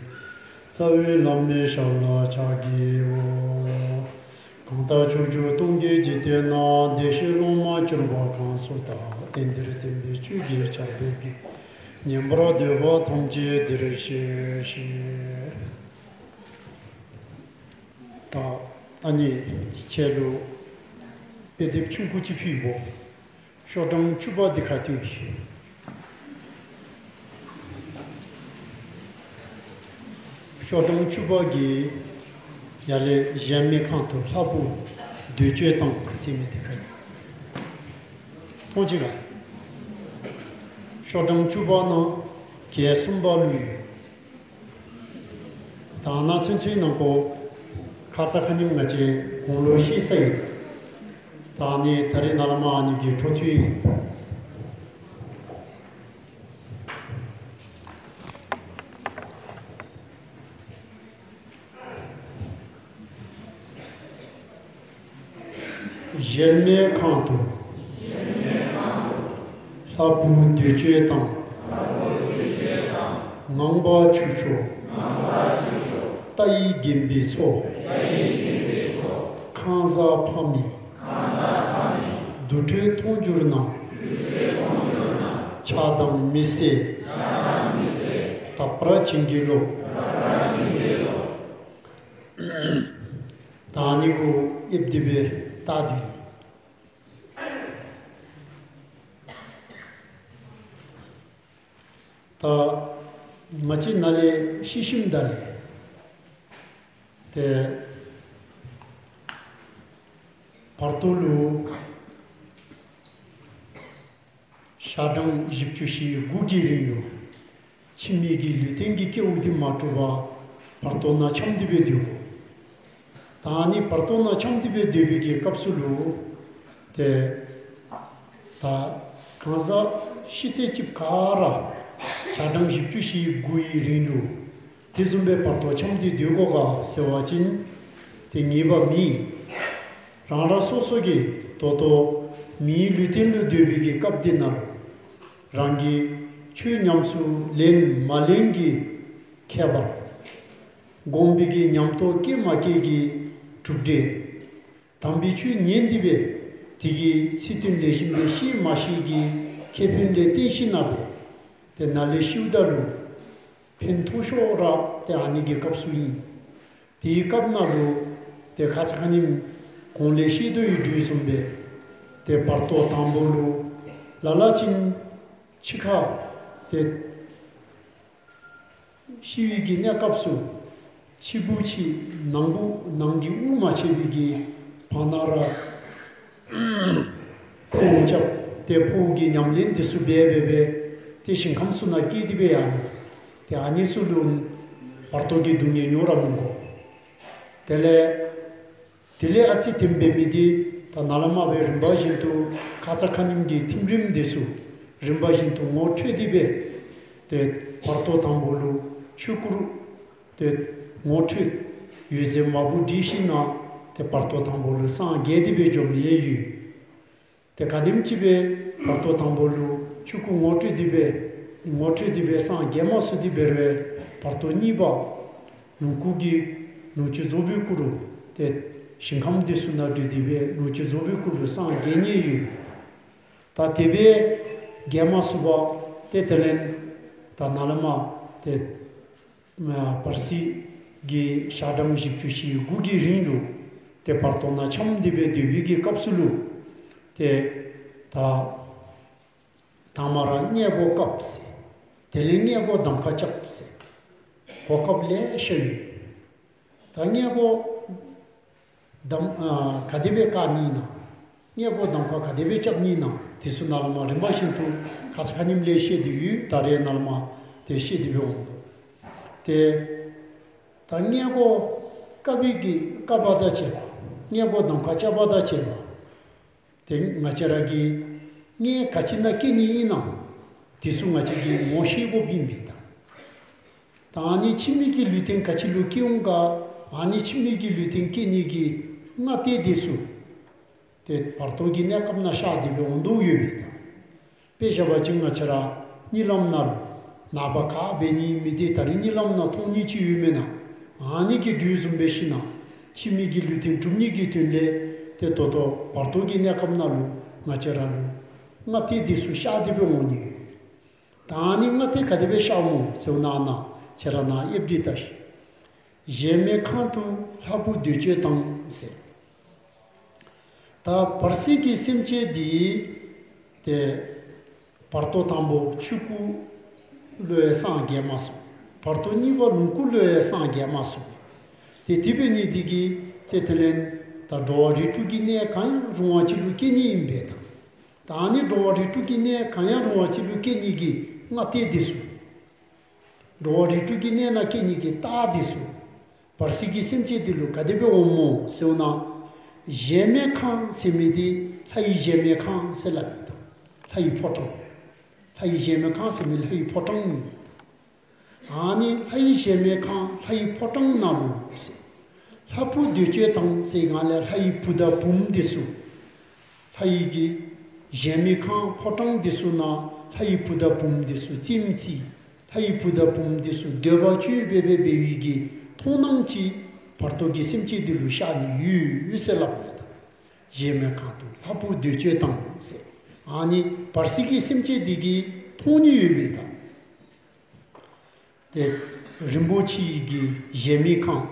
རྩ་བའི་བླ་མའི་ཞབས་ལ་ཕྱག་བགྱིའོ། གང་དག་ཕྱོགས་བཅུ་སྟོང་གི་འཇིག་རྟེན་ན། བདེ་གཤེགས་སློབ་མ་གྱུར་པ་གང་སུ་དག། དེང་འདིར་བསྟན་པའི་ཆོས་ཀྱི་ཆར་འབེབས་ཀྱིས། ཉན་པར་འདོད་པ་ཐམས་ཅད་འདིར་གཤེགས་ཤིག། ད་ཨ་ནི་ཁྱེད་ལུ་དཔེ་དེབ་ཆུང་ཀུ་ཅིག་ཕུལ་བོ། ཤོག་གྲངས་བཅུ་པ་འདི་ཁར་ཐོན་ཤིག། ཤོག་གྲངས་བཅུ་པ་གི་ཡར་ལས་གཞལ་མེད་ཁང་དུ་ལྷ་བུ་འདོད་སྤྱོད་དང་ཟེར་མི་འདི་ཁར་ཨིན། མཐོང་ཅི་ག། ཤོག་གྲངས་བཅུ་པ་ནང་གི་གསུམ་པ་ལུ་ཡོད། ད་ནཱ་ཚུན་ཚོད་ནང་ཁོ་ཁ་ཙ་ཁ་ཉིནམ་ང་བཅས་གོང་ལུ་ཤེས་ས་ཨིན། ད་ནི་ད་རིས་ནཱ་ལས་མར་ཨ་ནི་གི་འཕྲོ་མཐུད་ཨིན། གཞལ་མེད་ཁང་དུ་ལྷ་བུ་འདོད་སྤྱོད་དང་། ངང་པ་ཆུ་སྐྱོགས་རྟ་ཡིས་འགེམས་པའི་ཚོགས། ཁང་བཟའ་ཕ་མས་དུར་ཁྲོད་མཐོང་གྱུར་ན། ཆགས་སྡང་མི་བཟད་དག་པར་བྱིན་གྱིས་རློབས། ད་ཨ་ནི་གུ་ཨེབ་དེ་སྦེ་བལྟ་དོ་ནི། ད་ང་བཅས་ནཱ་ལས་ཤེས་ཞིནམ་ད་ལས་ཏེ་བར་དོ་ལུ་ཞག་གྲངས་བཞི་བཅུ་ཞེ་དགུ་གི་རིང་ལུ་ཕྱི་མའི་གི་ལུས་རྟེན་གྱི་སྐྱེ་བ་འདི་མ་གྲུབ་པར་བར་དོ་ནང་འཁྱམས་ཏེ་སྦེ་སྡོད་དགོ། ད་ཨ་ནི་བར་དོ་ནང་འཁྱམས་ཏེ་སྦེ་སྡོད་པའི་གི་སྐབས་སུ་ལུ་ཏེ་ད་གང་ཟག་ཤི་ཚེ་གཅིག་ག་ར་ཞག་གྲངས་བཞི་བཅུ་ཞེ་དགུ་ཡི་རིང་ལུ་དེ་བཟུམ་སྦེ་བར་དོ་འཁྱམས་ཏེ་སྡོད་དགོ་ག་ཟེར་བ་ཅིན་ཏེ་ངེས་པ་མེད། རང་རང་སོ་སོ་གིས་ད་ལྟོ་མིའི་ལུས་རྟེན་ལུ་སྡོད་པའི་གི་སྐབས་འདི་ནང་ལུ་རང་གིས་ཆོས་ཉམས་སུ་ལེན་མ་ལེན་གྱི་ཁྱད་པར། སྒོམ་པའི་གི་ཉམས་རྟོགས་སྐྱེ་མ་སྐྱེ་གི་གྲུབ་འབྲས། དམ་པའི་ཆོས་ཉན་ཏེ་སྦེ་དེ་གི་ཚིག་དོན་ལེགས་ཤོམ་སྦེ་ཤེས་མ་ཤེས་ཀྱི་ཁེ་ཕན་ལས་བརྟེན་ཞིནམ་ལས་ཏེ་ནཱ་ལས་ཤིཝ་ད་ལུ་ཕན་ཐོགས་ཤོས་ར་ཏེ་ཨ་ནི་གི་སྐབས་སུ་ཨིན། དེའི་སྐབས་ནང་ལུ་ཏེ་ཁ་ཙ་ཁ་ཉིནམ་ གོང་ལས་བཤད་དོ་ཡོད་དོ་བཟུམ་སྦེ་ཏེ་བར་དོ་དང་པོ་ལུ་ལ་ལུ་ཅིག་ཕྱི་ཁ་ཏེ་ཤི་བའི་གི་གནས་སྐབས་སུ་ཕྱི་བུ་ཕྱི་ནང་བུ་ནང་གི་དབུགས་མ་ཆད་པའི་གི་བར་ན་ར་ཕོཝ་རྐྱབ་སྟེ་ཕོཝ་གི་ཉམས་ལེན་འདི་ཚུ་འབད་འབད་འབད་ཏེ་ཞིང་ཁམས་ཚུ་ནང་སྐྱེས་ཏེ་འབད་ཡར་ནུག། ཏེ་ཨ་ནི་ཚུ་ལུ་བར་དོ་གི་སྡུག་བསྔལ་མྱོང་ར་མི་དགོ། དེ་ལས་དེ་ལས་ཨ་ཙི་ཐིམ་འབད་མི་འདི་ད་ནཱ་ལས་མར་སྦེ་རིམ་པ་བཞིན་དུ་ཁ་ཙ་ཁ་ཉིནམ་གི་ཐིམ་རིམ་འདི་ཚུ་རིམ་པ་བཞིན་དུ་ངོ་འཕྲོད་དེ་འབད་ཏེ་བར་དོ་དང་པོ་ལུ་ཆོས་སྐུ་རུ་ཏེ་ངོ་འཕྲོད། འོད་ཟེར་མང་པོ་སྒྲིབ་ཞིནམ་ལས་ཏེ་བར་དོ་དང་པོ་ལུ་སངས་རྒྱས་ཏེ་འབད་འགྱོ་མི་ཡོད། ཏེ་ག་དེམ་ཅིག་སྦེ་བར་དོ་དང་པོ་ལུ་ཆོས་སྐུ་ངོ་འཕྲོད་དེ་འབད་ངོ་འཕྲོད་དེ་འབད་སངས་རྒྱས་མ་ཚུགས་ཏེ་འབད་རུང་བར་དོ་གཉིས་པ་ལོངས་སྐུ་གི་ལོངས་སྤྱོད་རྫོགས་པའི་སྐུ་རུ་ཏེ་ཞིང་ཁམས་འདི་ཚུ་ནང་འགྲོ་སྟེ་འབད་ལོངས་སྤྱོད་རྫོགས་པའི་སྐུ་ལུ་སངས་རྒྱས་ནི་ཡོད། ད་དེ་སྦེ་རྒྱས་མ་ཚུགས་པར་ཏེ་དེ་ལས་ད་ནཱ་ལས་མར་ཏེ་བར་སྲིད་ཀྱི་ཞག་གྲངས་བཞི་བཅུ་ཞེ་དགུ་གི་རིང་ལུ་ཏེ་བར་དོ་ནང་འཁྱམས་ཏེ་འབད་སྡོད་པའི་གི་སྐབས་སུ་ལུ་ཏེ་ད་དང་པ་ར་མངལ་སྒོ་བཀབ་ཟེར། དེ་ལས་མངལ་སྒོ་གདམ་ཁ་རྐྱབ་ཟེར། གོ་སྐབས་ལེ་ཤ་ཡོད། ད་མངལ་སྒོ་གདམ་ཨ་ག་དེ་སྦེ་བཀག་ནི་ཨིན་ན། མངལ་སྒོ་གདམ་ཁ་ག་དེ་སྦེ་རྐྱབ་ནི་ཨིན་ན། དེ་ཚུ་ནཱ་ལས་མར་རིམ་པ་བཞིན་དུ་ཁ་ཙ་ཁ་ཉིནམ་ལས་བཤད་དེ་ཡོད། ད་རེས་ནཱ་ལས་མར་ཏེ་བཤད་དེ་འབད་འོང་དོ། ཏེ་ད་མངལ་སྒོ་བཀབ་པའི་གི་བཀབ་པ་དང་བཅས་པ་མངལ་སྒོ་གདམ་ཁ་རྐྱབ་པ་དང་བཅས་པ་ཏེ་ང་བཅས་ར་གི་མངལ་ག་ཅི་ནང་སྐྱེ་ནི་ཨིན་ན། དེ་ཚུ་ང་བཅས་ཀྱིས་ངོ་ཤེས་དགོཔ་ཨིན་པས་ད། ད་ཨ་ནི་ཕྱི་མའི་གི་ལུས་རྟེན་ག་ཅི་ལུ་སྐྱེ་འོང་ག། ཨ་ནི་ཕྱི་མའི་གི་ལུས་རྟེན་སྐྱེ་ནི་གི་སྔ་ལྟས་འདི་ཚུ་ཏེ་བར་དོ་གི་གནས་སྐབས་ནང་ཤར་ཏེ་འབད་འོང་དོ་ཡོད་པས་ད། དཔེ་བཞག་པ་ཅིན་ང་བཅས་ར་གཉིད་ལམ་ནང་ལུ་ནངས་པ་ག་འབད་ནི་མི་འདི་ད་རིས་གཉིད་ལམ་ནང་མཐོང་ནི་ཅིག་ཡོད་མེན་ན། ཨ་ནི་གི་དུས་བཟུམ་འབད་ཞིནམ་ལས་ཕྱི་མའི་གི་ལུས་རྟེན་གྲུབ་ནི་གི་དོན་ལས་ཏེ་ད་ལྟོ་བར་དོ་གི་གནས་སྐབས་ནང་ལུ་ང་བཅས་ར་ལུ་སྔ་ལྟས་འདི་ཚུ་ཤར་ཏེ་འབད་འོང་ནི་ཡོད། ད་ཨ་ནི་སྔ་ལྟས་ག་དེ་སྦེ་ཤར་འོང་ཟེར་བ་ཅིན་ཁྱེད་ར་ནཱ་ཡོདཔ་འདི་ལྟ་ཤིག། གཞལ་མེད་ཁང་དུ་ལྷ་བུ་འདོད་སྤྱོད་དང་ཟེར། ད་བར་སྲིད་ཀྱི་སེམས་ཅན་འདི་ཏེ་བར་དོ་དང་པོ་ཆོས་སྐུ་ལུ་ཡང་སངས་རྒྱས་མ་ཚུགས། བར་དོ་གཉིས་པ་ལོངས་སྐུ་ལུ་ཡང་སངས་རྒྱས་མ་ཚུགས། ཏེ་དེ་འབད་ནི་འདི་གིས་ཏེ་དེ་ལས་ད་འགྲོ་བ་རིགས་དྲུག་གི་གནས་གང་ཡང་རུང་བ་ཅིག་ལུ་སྐྱེ་ནི་ཨིན་པས་ད། ད་ཨ་ནི་འགྲོ་བ་རིགས་དྲུག་གི་གནས་གང་ཡང་རུང་བ་ཅིག་ལུ་སྐྱེ་ནི་གི་སྔ་ལྟས་འདི་ཚུ། འགྲོ་བ་རིགས་དྲུག་གི་གནས་ནང་སྐྱེ་ནི་གི་རྟགས་འདི་ཚུ། བར་སྲིད་ཀྱི་སེམས་ཅན་འདི་ལུ་ག་དེ་སྦེ་འོངམ་སྨོ་ཟེར་བ་ཅིན། གཞལ་མེད་ཁང་ཟེར་མི་འདི་ལྷ་ཡི་གཞལ་མེད་ཁང་ཟེར་སླབ་ཨིན་ད། ལྷ་ཡི་ཕོ་བྲང་། ལྷ་ཡི་གཞལ་མེད་ཁང་ཟེར་མི་ལྷ་ཡི་ཕོ་བྲང་ཨིན། ཨ་ནི་ལྷ་ཡི་གཞལ་མེད་ཁང་ལྷ་ཡི་ཕོ་བྲང་ནང་ལུ་ཟེར། ལྷ་བུ་འདོད་སྤྱོད་དང་ཟེར་གང་ལས་ལྷ་ཡི་བུ་དང་བུམོ་འདི་ཚུ། ལྷ་ཡི་གི་གཞལ་མེད་ཁང་ཕོ་བྲང་འདི་ཚུ་ནང་ལྷ་ཡི་བུ་དང་བུམོ་འདི་ཚུ་རྩེདམོ་རྩེ། ལྷ་ཡི་བུ་དང་བུམོ་འདི་ཚུ་འདོད་པ་སྤྱོད་འབད་འབད་འབད་བའི་གི་མཐོང་སྣང་ཅིག་བར་དོ་གི་སེམས་ཅན་འདི་ལུ་ཤར་ནི་ཡོད་ཟེར་སླབ་མས་ད། གཞལ་མེད་ཁང་དུ་ལྷ་བུ་འདོད་སྤྱོད་དང་ཟེར། ཨ་ནི་བར་སྲིད་ཀྱི་སེམས་ཅན་འདི་གིས་མཐོང་ནི་ཡོད་པས་ད། ཏེ་རིན་པོ་ཆེའི་གི་གཞལ་མེད་ཁང་།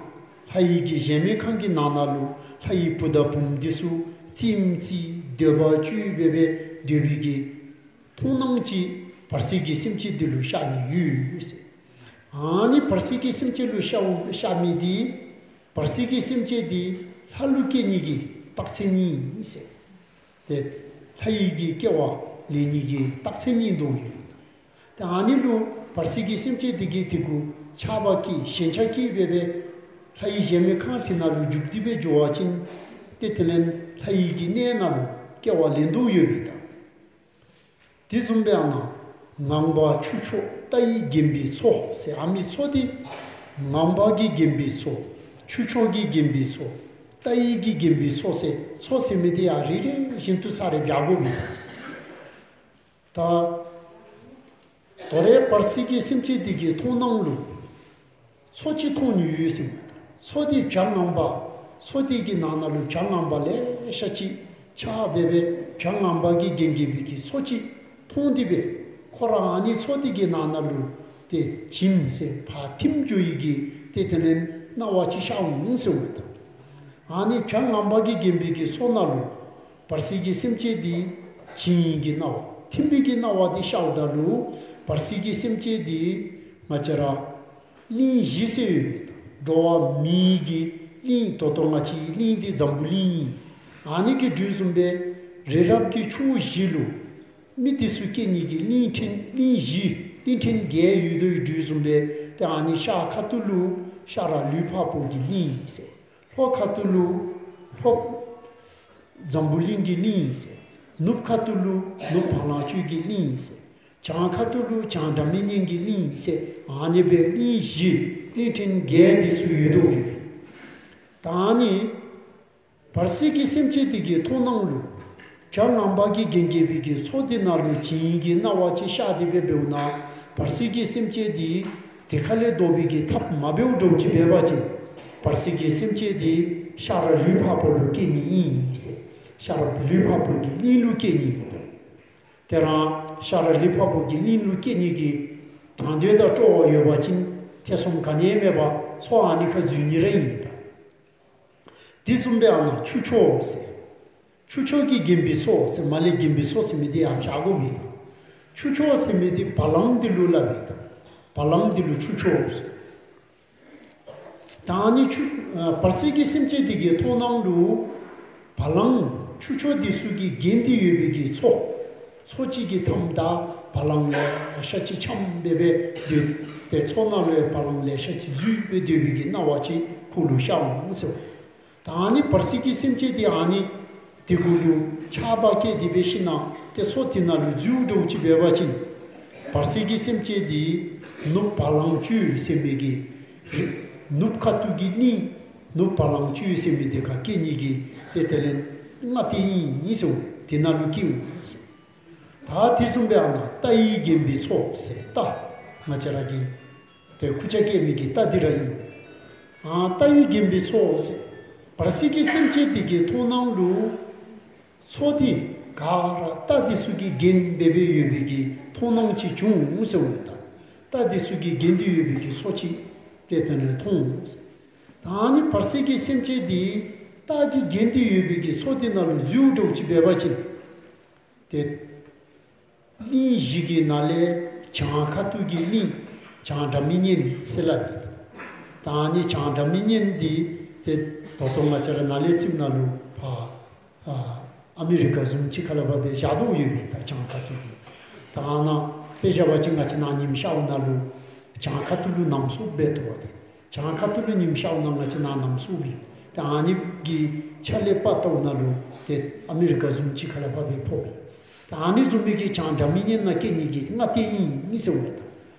ལྷ་ཡི་གི་གཞལ་མེད་ཁང་གི་ནང་ན་ལུ་ལྷ་ཡི་བུ་དང་བུམོ་འདི་ཚུ་རྩེདམོ་རྩེ་འདོད་པ་སྤྱོད་འབད་འབད་སྡོད་པའི་གི་མཐོང་སྣང་ཅིག་བར་སྲིད་ཀྱི་སེམས་ཅན་འདི་ལུ་ཤར་ནི་ཡོད་ཟེར། ཨ་ནི་བར་སྲིད་ཀྱི་སེམས་ཅན་ལུ་ཤར་ཤར་མི་འདི་བར་སྲིད་ཀྱི་སེམས་ཅན་འདི་ལྷ་ལུ་སྐྱེ་ནི་གི་རྟགས་མཚན་ཨིན་ཟེར། ཏེ་ལྷ་ཡི་གི་སྐྱེ་བ་ལེན་ནི་གི་རྟགས་མཚན་ཨིན་དོ་ཡོད་ལགས། ཏེ་ཨ་ནི་ལུ་བར་སྲིད་ཀྱི་སེམས་ཅན་འདི་གིས་དེ་གུ་ཆགས་པ་སྐྱེ་ཞེན་ཆགས་སྐྱེ་འབད་འབད་ལྷ་ཡི་གཞལ་མེད་ཁང་དེ་ནང་ལུ་འཇུག་སྟེ་འབད་འགྱོ་བ་ཅིན་ཏེ་དེ་ལས་ལྷ་ཡི་གི་གནས་ནང་ལུ་སྐྱེ་བ་ལེན་དོ་ཡོད་པས་ད། དེ་བཟུམ་སྦེ་ཨ་ནཱ་ངང་པ་ཁྱུ་མཆོག་རྟ་ཡིས་བརྒྱན་པའི་མཚོ་ཟེར། ཨ་མི་མཚོ་འདི་ངང་པ་གིས་བརྒྱན་པའི་མཚོ། ཁྱུ་མཆོག་གིས་བརྒྱན་པའི་མཚོ། རྟ་ཡིས་གིས་བརྒྱན་པའི་མཚོ་ཟེར། མཚོ་ཟེར་མི་འདི་ཡང་རེ་རེ་བཞིན་དུ་ཚར་རེ་བཞག་དགོ་པས། ད་དོ་རུང་བར་སྲིད་ཀྱི་སེམས་ཅན་འདི་གི་མཐོང་སྣང་ལུ་མཚོ་ཅིག་མཐོང་ནི་ཡོད་ཟེར། མཚོ་འདི་བྱ་ངང་པ། མཚོ་འདི་གི་ནང་ན་ལུ་བྱ་ངང་པ་ལེ་ཤ་ཅིག་ཆགས་འབད་འབད་བྱ་ངང་པ་གིས་བརྒྱན་བརྒྱན་པའི་གི་མཚོ་ཅིག་མཐོང་སྟེ་འབད་ཁོ་ར་ཨ་ནི་མཚོ་འདི་གི་ནང་ན་ལུ་ཏེ་བྱིང་ཟེར་ཕར་ཐིམ་འགྱོ་ཡི་གི་ཏེ་དེ་ལས་སྣང་བ་ཅིག་ཤར་འོང་ཟེར་མས་ད། ཨ་ནི་བྱ་ངང་པ་གིས་བརྒྱན་པའི་གི་མཚོ་ནང་ལུ་བར་སྲིད་ཀྱི་སེམས་ཅན་འདི་བྱིན་གྱི་སྣང་བ་ཐིམ་པའི་གི་སྣང་བ་འདི་ཤརཝ་ད་ལུ་བར་སྲིད་ཀྱི་སེམས་ཅན་འདི་ང་བཅས་ར་གླིང་བཞི་ཟེར་ཡོད་པའི་འགྲོ་བ་མིའི་གི་གླིང་ད་ལྟོ་ང་བཅས་གླིང་འདི་འཛམ་བུ་གླིང་ཨིན། ཨ་ནི་གི་འགྲོས་བཟུམ་སྦེ་རི་རབ་ཀྱི་ཕྱོགས་བཞི་ལུ་མི་འདི་ཚུ་སྐྱེ་ནི་གི་གླིང་ཕྲན་གླིང་བཞི་གླིང་ཕྲན་བརྒྱད་ཡོད་དོ་ཡོད་འགྲོས་བཟུམ་སྦེ་ཏེ་ཨ་ནི་ཤར་ཁ་ཐུག་ལུ་ཤར་ར་ལུས་འཕགས་པོ་གི་གླིང་ཟེར། ལྷོ་ཁ་ཐུག་ལུ་ལྷོ་འཛམ་བུ་གླིང་གི་གླིང་ཟེར། ནུབ་ཁ་ཐུག་ལུ་ནུབ་བ་ལང་སྤྱོད་ཀྱི་གླིང་ཟེར། བྱང་ཁ་ཐུག་ལུ་བྱང་སྒྲ་མི་སྙན་གྱི་གླིང་ཟེར། ཨ་ནི་སྦེ་གླིང་བཞི་གླིང་ཕྲན་བརྒྱད་འདི་ཚུ་ཡོད་དོ་ཡོད་པའི། ད་ཨ་ནི་བར་སྲིད་ཀྱི་སེམས་ཅན་འདི་གི་མཐོང་སྣང་ལུ་བྱ་ངང་པ་གིས་བརྒྱན་བརྒྱན་པའི་གི་མཚོ་འདི་ནང་ལུ་བྱིན་གྱི་སྣང་བ་ཅིག་ཤར་ཏེ་སྦེ་འབདཝ་ད་བར་སྲིད་ཀྱི་སེམས་ཅན་འདི་དེ་ཁ་ལས་བཟློག་པའི་གི་ཐབས་མ་འབདཝ་འདྲཝ་ཅིག་འབད་བ་ཅིན་བར་སྲིད་ཀྱི་སེམས་ཅན་འདི་ཤར་ར་ལུས་འཕགས་པོ་ལུ་སྐྱེ་ནི་ཨིན་ཟེར། ཤར་ར་ལུས་འཕགས་པོ་གི་གླིང་ལུ་སྐྱེ་ནི་ཨིན། དེ་ར་ཤར་ར་ལུས་འཕགས་པོ་གི་གླིང་ལུ་སྐྱེ་ནི་གི་དང་འདོད་དང་སྤྲོ་བ་ཡོད་པ་ཅིན་ཐེ་ཚོམ་ག་ནི་ཡང་མེད་པར་མཚོ་ཨ་ནི་ཁར་འཛུལ་ནི་ར་ཨིན་ད། དེ་བཟུམ་སྦེ་ཨ་ནཱ་ཆུ་མཆོག་ཟེར། ཆུ་མཆོག་གིས་བརྒྱན་པའི་མཚོ་ཟེར། མར་ལས་བརྒྱན་པའི་མཚོ་ཟེར་མི་འདི་ཡང་བཞག་དགོ་པས་ད། ཆུ་མཆོག་ཟེར་མི་འདི་བ་ལང་འདི་ལུ་སླབ་པས་ད། བ་ལང་འདི་ལུ་ཆུ་མཆོག་ཟེར། ད་ཨ་ནི་ཆུ་ཨ་བར་སྲིད་ཀྱི་སེམས་ཅན་འདི་གི་མཐོང་སྣང་ལུ་བ་ལང་ཆུ་མཆོག་འདི་ཚུ་གིས་བརྒྱན་ཏེ་ཡོད་པའི་གི་མཚོ་མཚོ་གཅིག་གི་མཐའམ་ད་བ་ལང་ལེ་ཤ་ཅིག་འཁྱམས་སྦེ་སྦེ་སྡོད་དེ་མཚོ་ནང་ལུ་བ་ལང་ལེ་ཤ་ཅིག་འཛུལ་སྦེ་སྡོད་པའི་གི་སྣང་བ་ཅིག་ཁོ་ལུ་ཤར་འོང་ཟེར། ད་ཨ་ནི་བར་སྲིད་ཀྱི་སེམས་ཅན་འདི་ཨ་ནི་དེ་གུ་ལུ་ཆགས་པ་སྐྱེས་ཏེ་སྦེ་ཞིནམ་ཏེ་མཚོ་དེ་ནང་ལུ་འཛུལཝ་འདྲཝ་ཅིག་འབད་བ་ཅིན་བར་སྲིད་ཀྱི་སེམས་ཅན་འདི་ནུབ་བ་ལང་སྤྱོད་ཟེར་མི་གི་རི་ནུབ་ཁ་ཐུག་གི་གླིང་ནུབ་བ་ལང་སྤྱོད་ཟེར་མི་འདི་ཁར་སྐྱེ་ནི་གི་ཏེ་དེ་ལས་སྔ་ལྟས་ཨིན་ཟེར་འོང་། དེ་ནང་ལུ་སྐྱེ་འོང་ཟེར། ད་དེ་བཟུམ་སྦེ་ཨ་ནཱ་རྟ་ཡིས་བརྒྱན་པའི་མཚོ་ཟེར། རྟ་ང་བཅས་ར་གི་ཏེ་ཁུར་ཆ་བཀལ་མི་གི་རྟ་འདི་ར་ཨིན། ཨ་རྟ་ཡིས་བརྒྱན་པའི་མཚོ་ཟེར། བར་སྲིད་ཀྱི་སེམས་ཅན་འདི་གི་མཐོང་སྣང་ལུ་མཚོ་འདི་ག་ར་རྟ་འདི་ཚུ་གིས་བརྒྱན་སྦེ་སྦེ་ཡོད་པའི་གི་མཐོང་སྣང་ཅིག་བྱུང་འོང་ཟེར་འོང་ད། རྟ་འདི་ཚུ་གིས་བརྒྱན་ཏེ་ཡོད་པའི་གི་མཚོ་ཅིག་ཏེ་དེ་ནང་མཐོང་འོང་ཟེར། ད་ཨ་ནི་བར་སྲིད་ཀྱི་སེམས་ཅན་འདི་རྟ་གིས་བརྒྱན་ཏེ་ཡོད་པའི་གི་མཚོ་འདི་ནང་ལུ་འཛུལཝ་འདྲཝ་ཅིག་འབད་བ་ཅིན་ཏེ་གླིང་བཞི་གི་ནང་ལས་བྱང་ཁ་ཐུག་གི་གླིང་བྱང་སྒྲ་མི་སྙན་ཟེར་སླབ་ཨིན། ད་ཨ་ནི་བྱང་སྒྲ་མི་སྙན་འདི་ཏེ་ད་ལྟོ་ང་བཅས་ར་ནཱ་ལས་ཚུར་ནཱ་ལུ་ཕར་ཨ་ཨ་མི་རི་ཀ་བཟུམ་ཅིག་ཁ་ལས་ཕར་སྦེ་བཞག་དོ་ཡོད་པས་ད་བྱང་ཁ་ཐུག་གི། ད་ཨ་ནཱ་དཔེ་བཞག་པ་ཅིན་ང་བཅས་ནཱ་ཉིམ་ཤརཝ་ནང་ལུ་བྱང་ཁ་ཐུག་ལུ་གནམ་སྲོ་སྦེ་འདུག་པ་ཏེ། བྱང་ཁ་ཐུག་ལུ་ཉིམ་ཤརཝ་ནང་ང་བཅས་ནཱ་གནམ་སྲོ་སྦེ། ཏེ་ཨ་ནི་གི་ཕྱག་ལས་པ་ལྟཝ་ནང་ལུ་ཏེ་ཨ་མི་རི་ཀ་བཟུམ་ཅིག་ཁ་ལས་ཕར་སྦེ་ཕོག་པས། ཏེ་ཨ་ནི་བཟུམ་མའི་གི་བྱང་སྒྲ་མི་སྙན་ནང་སྐྱེ་ནི་གི་སྔ་ལྟས་ཨིན་ཟེར་འོང་མས་ད།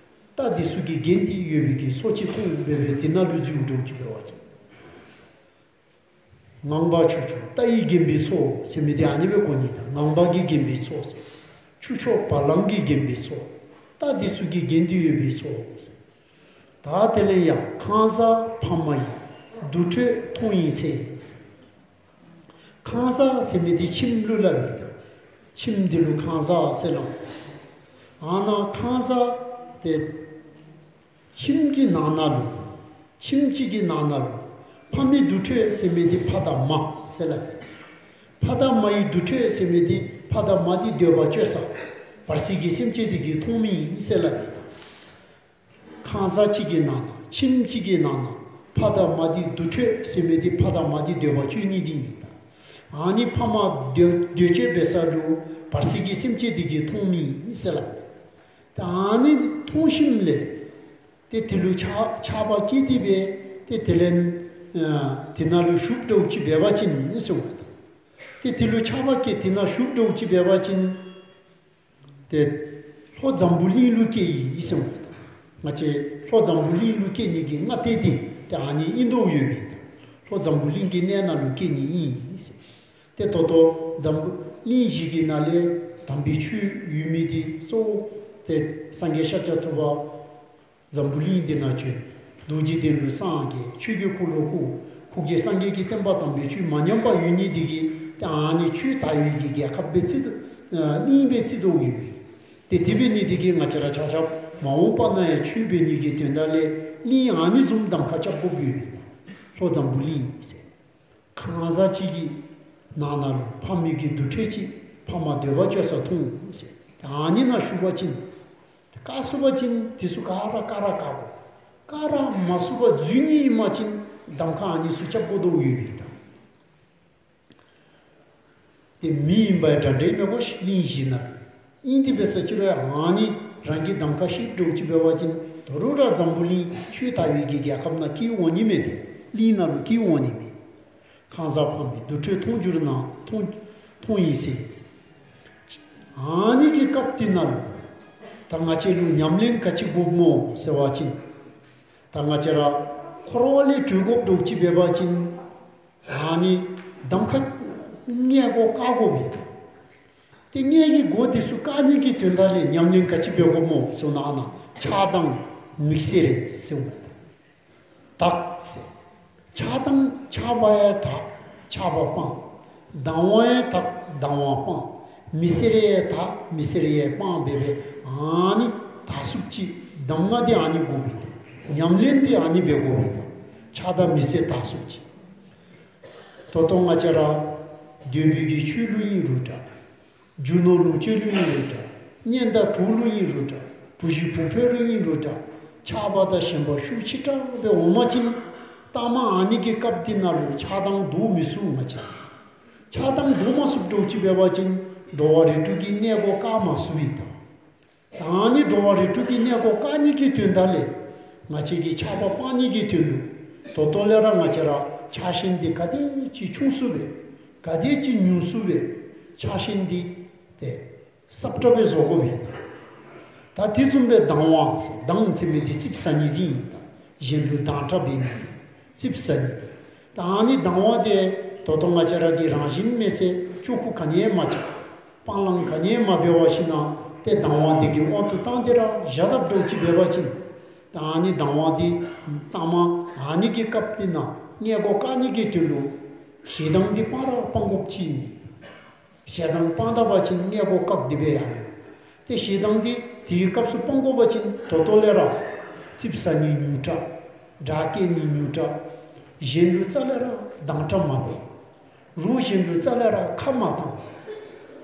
རྟ་འདི་ཚུ་གིས་བརྒྱན་ཏེ་ཡོད་པའི་གི་མཚོ་ཅིག་མཐོང་སྦེ་སྦེ་དེ་ནང་ལུ་འཛུལཝ་འདྲཝ་ཅིག་འབད་བ་ཅིན། ངང་པ་ཆུ་མཆོག་རྟ་ཡིས་བརྒྱན་པའི་མཚོ་ཟེར་མི་འདི་ཨ་ནི་སྦེ་གོ་ནི་ད། ངང་པ་གིས་བརྒྱན་པའི་མཚོ་ཟེར། ཆུ་མཆོག་བ་ལང་གིས་བརྒྱན་པའི་མཚོ། རྟ་འདི་ཚུ་གིས་བརྒྱན་ཏེ་ཡོད་པའི་མཚོ་ཟེར། ད་དེ་ལས་ཡང་ཁང་བཟང་ཕ་མ་ཡི་དུར་ཁྲོད་མཐོང་ཡི་ཚེ་ཟེར། ཁང་བཟང་ཟེར་མི་འདི་ཁྱིམ་ལུ་སླབ་ཨིན་ད། ཁྱིམ་འདི་ལུ་ཁང་བཟང་ཟེར་སླབ། ཨ་ནཱ་ཁང་བཟང་ཏེ་ཁྱིམ་གྱི་ནང་ན་ལུ་ཁྱིམ་གཅིག་གི་ནང་ན་ལུ་ཕ་མའི་དུར་ཁྲོད་ཟེར་མི་འདི་ཕ་དང་མ་ཟེར་སླབ་ཨིན། ཕ་དང་མ་ཡི་དུར་ཁྲོད་ཟེར་མི་འདི་ཕ་དང་མ་འདི་འདོད་པ་སྤྱོད་ས་བར་སྲིད་ཀྱི་སེམས་ཅན་འདི་གིས་མཐོང་མི་ཨིན་ཟེར་སླབ་ཨིན་ད། ཁང་བཟང་གཅིག་གི་ནང་ན་ཁྱིམ་གཅིག་གི་ནང་ན་ཕ་དང་མ་འདི་དུར་ཁྲོད་ཟེར་མི་འདི་ཕ་དང་མ་འདི་འདོད་པ་སྤྱོད་ནི་འདི་ཨིན་ད། ཨ་ནི་ཕ་མ་འདོད་འདོད་སྤྱོད་འབད་ས་ལུ་བར་སྲིད་ཀྱི་སེམས་ཅན་འདི་གིས་མཐོང་མི་ཨིན་ཟེར་སླབ། ད་ཨ་ནི་མཐོང་ཞིནམ་ལས་ཏེ་དེ་ལུ་ཆགས་ཆགས་པ་སྐྱེས་ཏེ་སྦེ་ཏེ་དེ་ལས་ཨ་དེ་ནང་ལུ་ཞུགསཔ་འདྲཝ་ཅིག་འབད་བ་ཅིན་ཨིན་ཟེར་འོང་ད། ཏེ་དེ་ལུ་ཆགས་པ་སྐྱེས་དེ་ནང་ཞུགསཔ་འདྲཝ་ཅིག་འབད་བ་ཅིན་ཏེ་ལྷོ་འཛམ་བུ་གླིང་ལུ་སྐྱེ་ཡི་ཟེར་འོང་ད། ང་བཅས་ལྷོ་འཛམ་བུ་གླིང་ལུ་སྐྱེ་ནི་གི་སྔ་ལྟས་འདི་ཏེ་ཨ་ནི་ཨིན་དོ་ཡོད་པས་ད། ལྷོ་འཛམ་བུ་གླིང་གི་གནས་ནང་ལུ་སྐྱེ་ནི་ཨིན་ཟེར། ཏེ་ད་ལྟོ་འཛམ་བུ་གླིང་བཞི་གི་ནང་ལས་དམ་པའི་ཆོས་ཡོད་མི་འདི་གཙོ་བོ་ཏེ་སངས་རྒྱས་ཤཱཀྱ་ཐུབ་པ་འཛམ་བུ་གླིང་འདི་ནང་བྱོན། རྡོ་རྗེ་གདན་ལུ་སངས་རྒྱས། ཆོས་ཀྱི་འཁོར་ལོ་བསྐོར། ཁུག་ཀྱེ་སངས་རྒྱས་ཀྱི་བསྟན་པ་དམ་པའི་ཆོས་མ་ཉམས་པར་ཡོད་ནི་འདི་གིས་ཏེ་ཨ་ནི་ཆོས་དར་བའི་གི་རྒྱལ་ཁབ་སྦེ་བརྩི་དོ་གླིང་སྦེ་བརྩི་དོ་ཡོད་པས། ཏེ་དེ་འབད་ནི་འདི་གིས་ང་བཅས་ར་ཆ་ཁྱབ་མ་འོངས་པ་ན་ཡང་ཆོས་འབད་ནི་གི་དོན་དག་ལས་གླིང་ཨ་ནི་བཟུམ་གདམ་ཁ་རྐྱབ་དགོཔ་ཡོད་པས། ལྷོ་འཛམ་བུ་གླིང་ཟེར། གང་ཟག་ཅིག་གི་ནང་ན་ལུ་ཕ་མེས་ཀྱི་དུར་ཁྲོད་ཅིག་ཕ་མ་འདོད་པ་ཅོ་ས་ཐོན་ཟེར། ཨ་ནི་ནང་ཞུགས་པ་ཅིན་བཀག་ཚུགས་པ་ཅིན་དེ་ཚུ་ག་ར་བཀག་ར་བཀག་དགོ། བཀག་ར་མ་ཚུགས་པར་འཛུལ་ནི་ཨིན་པ་ཅིན་གདམ་ཁ་ཨ་ནི་ཚུ་རྐྱབ་དགོ་དོ་ཡོད་པས་ད། ཏེ་མི་ཨིན་པའི་འདྲ་འདྲ་མེད་དགོ་ཤིག་གླིང་བཞི་ནང་ལུ། ཨིན་དེ་འབད་ས་ཅིག་རུང་ཨ་ནི་རང་གི་གདམ་ཁ་ཤེས་འདྲཝ་ཅིག་འབད་བ་ཅིན་དོ་རུང་ར་འཛམ་བུ་གླིང་ཆོས་དར་བའི་གི་རྒྱལ་ཁབ་ནང་སྐྱེ་འོང་ནི་མས་ཏེ། གླིང་ནང་ལུ་སྐྱེ་འོང་ནི་མས། གང་ཟག་ཕ་མའི་དུར་ཁྲོད་མཐོང་གྱུར་ན་མཐོང་མཐོང་ཡི་ཟེར། ཨ་ནི་གི་སྐབས་དེ་ནང་ལུ་ད་ང་བཅས་ལུ་ཉམས་ལེན་ག་ཅི་དགོཔ་སྨོ་ཟེར་བ་ཅིན། ད་ང་བཅས་ར་འཁོར་བ་ལས་གྲོལ་དགོཔ་འདྲཝ་ཅིག་འབད་བ་ཅིན། ཨ་ནི་གདམ་ཁ་མངལ་སྒོ་བཀག་དགོ་པས། ཏེ་མངལ་གྱི་སྒོ་དེ་ཚུ་བཀག་ནི་གི་དོན་དག་ལས་ཉམས་ལེན་ག་ཅི་འབད་དགོཔ་སྨོ་ཟེར་ན་ཨ་ནཱ་ཆགས་སྡང་མིག་སེར་ཟེར་འོང་། དག་ཟེར། ཆགས་སྡང་ཆགས་པ་ཡང་དག། ཆགས་པ་སྤང་། སྡང་བ་ཡང་དག། སྡང་བ་སྤང་། མི་སེར་ཡང་དག། མི་སེར་ཡང་སྤང་། འབད་འབད་ཨ་ནི་དག་ཚུགསཔ་ཅིག་གདམས་ངག་འདི་ཨ་ནི་དགོ་པས། ཉམས་ལེན་འདི་ཨ་ནི་འབད་དགོ་པས་ད། ཆགས་སྡང་མི་སེར་དག་ཚུགསཔ་ཅིག། ད་ལྟོ་ང་བཅས་ར་འདོད་པའི་གི་ཆོས་ལུ་ཨིན་རུང་འདྲ། རྒྱུ་ནོར་ལོངས་སྤྱོད་ལུ་ཨིན་རུང་འདྲ། གཉེན་དང་གྲོགས་ལུ་ཨིན་རུང་འདྲ། བུ་གཞི་བུ་འཕོས་ལུ་ཨིན་རུང་འདྲ། ཆགས་པ་དང་ཞེན་པ་ཤུགས་ཆེ་དྲགས་སྦེ་འོང་པ་ཅིན། ལྟག་མ་ཨ་ནི་གི་སྐབས་འདི་ནང་ལུ་ཆགས་སྡང་བཟློག་མི་ཚུགས་ང་བཅས། ཆགས་སྡང་བཟློག་མ་ཚུགསཔ་འདྲཝ་ཅིག་འབད་བ་ཅིན་འགྲོ་བ་རིགས་དྲུག་གི་གནས་སྒོ་བཀག་མ་ཚུགས་པས་ད། ད་ཨ་ནི་འགྲོ་བ་རིགས་དྲུག་གི་གནས་སྒོ་བཀག་ནི་གི་དོན་དག་ལས་ང་བཅས་ཀྱིས་ཆགས་པ་སྤང་ནི་གི་དོན་ལུ་ད་ལྟོ་ལས་ར་ང་བཅས་ར་ཆགས་ཞེན་འདི་ག་དེ་ཅིག་ཆུང་སུ་སྦེ་ག་དེ་ཅིག་ཉུང་སུ་སྦེ་ཆགས་ཞེན་འདི་ཏེ་སྲབ་དྲགས་སྦེ་བཟོ་དགོ་པས། ད་དེ་བཟུམ་སྦེ་སྡང་བ་ཟེར་སྡང་ཟེར་མི་འདི་ཙིགཔ་ཟ་ནི་འདི་ཨིན་ད། གཞན་ལུ་སྡང་དྲགས་འབད་ནི་འདི་ཙིགཔ་ཟ་ནི་འདི། ད་ཨ་ནི་སྡང་བ་འདི་ད་ལྟོ་ང་བཅས་ར་གིས་རང་བཞིན་མེད་ཟེར་ཆོ་ག་ག་ནི་ཡང་མ་རྐྱབ། སྤང་བླང་ག་ནི་ཡང་མ་འབད་བ་ཞིན་ན་ཏེ་སྡང་བ་འདི་གི་དབང་དུ་བཏང་སྟེ་ར་བཞག་དཔ་འདྲཝ་ཅིག་འབད་བ་ཅིན། ད་ཨ་ནི་སྡང་བ་འདི་ལྟག་མ་ཨ་ནི་གི་སྐབས་འདི་ནང་གནས་སྒོ་བཀག་ནི་གི་དོན་ལུ་ཞེ་སྡང་འདི་སྤང་ར་སྤང་དགོཔ་ཅིག་ཨིན་མས། ཞེ་སྡང་སྤང་ད་པ་ཅིན་གནས་སྒོ་བཀག་སྟེ་སྦེ་ཡར་འགྱོ། ཏེ་ཞེ་སྡང་འདི་དེའི་སྐབས་སུ་སྤང་དགོ་པ་ཅིན་ད་ལྟོ་ལས་ར་ཙིགཔ་ཟ་ནི་ཉུང་དྲགས། དགྲ་བཀལ་ནི་ཉུང་དྲགས། གཞན་ལུ་རྩ་ལས་ར་སྡང་དྲགས་མ་འབད། རོགས་གཞན་ལུ་རྩ་ལས་ར་ཁ་མ་བཏང་།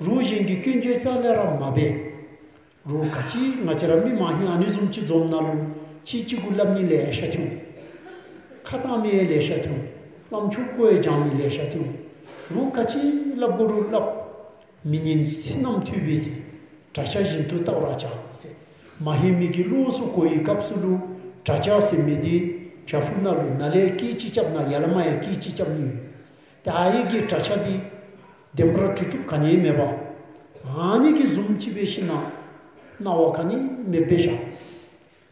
རོགས་གཞན་གྱི་སྐྱོན་བརྗོད་རྩ་ལས་ར་མ་འབད། རོགས་ག་ཅི་ང་བཅས་ར་མི་མ་ཧིང་ཨ་ནི་བཟུམ་ཅིག་འཛོམས་ནང་ལུ་གཅིག་གཅིག་གུ་སླབ་ནི་ལེ་ཤ་ཐོན། ཁ་བཏང་མི་ཡང་ལེ་ཤ་ཐོན། བླམ་ཆོསཔ་གུ་ཡང་བྱང་མི་ལེ་ཤ་ཐོན། རོགས་ག་ཅི་སླབ་དགོ་རུང་སླབ། མི་ཉན་ཚིག་རྣམས་ཐོས་པས་ཟེར། བྲག་ཆ་བཞིན་དུ་བལྟ་བར་བྱ་ཟེར། མ་ཧེ་མི་གི་བློ་སུ་གོ་བའི་སྐབས་སུ་ལུ་བྲག་ཆ་ཟེར་མི་འདི་བྱག་ཕུག་ནང་ལུ་ནཱ་ལས་སྐད་ཅིག་རྐྱབ་ན་ཡར་ལས་མར་ཡང་སྐད་ཅིག་རྐྱབ་ནི་ཡོད། ཏེ་ཨ་ཡི་གི་བྲག་ཆ་འདི་བདེན་པར་གྲུབ་གྲུབ་ག་ནི་ཡང་མེད་པ། ཨ་ནི་གི་བཟུམ་ཅིག་འབད་ཞིན་ན་སྣང་བ་ག་ནི་མེདཔ་སྦེ་བཞག།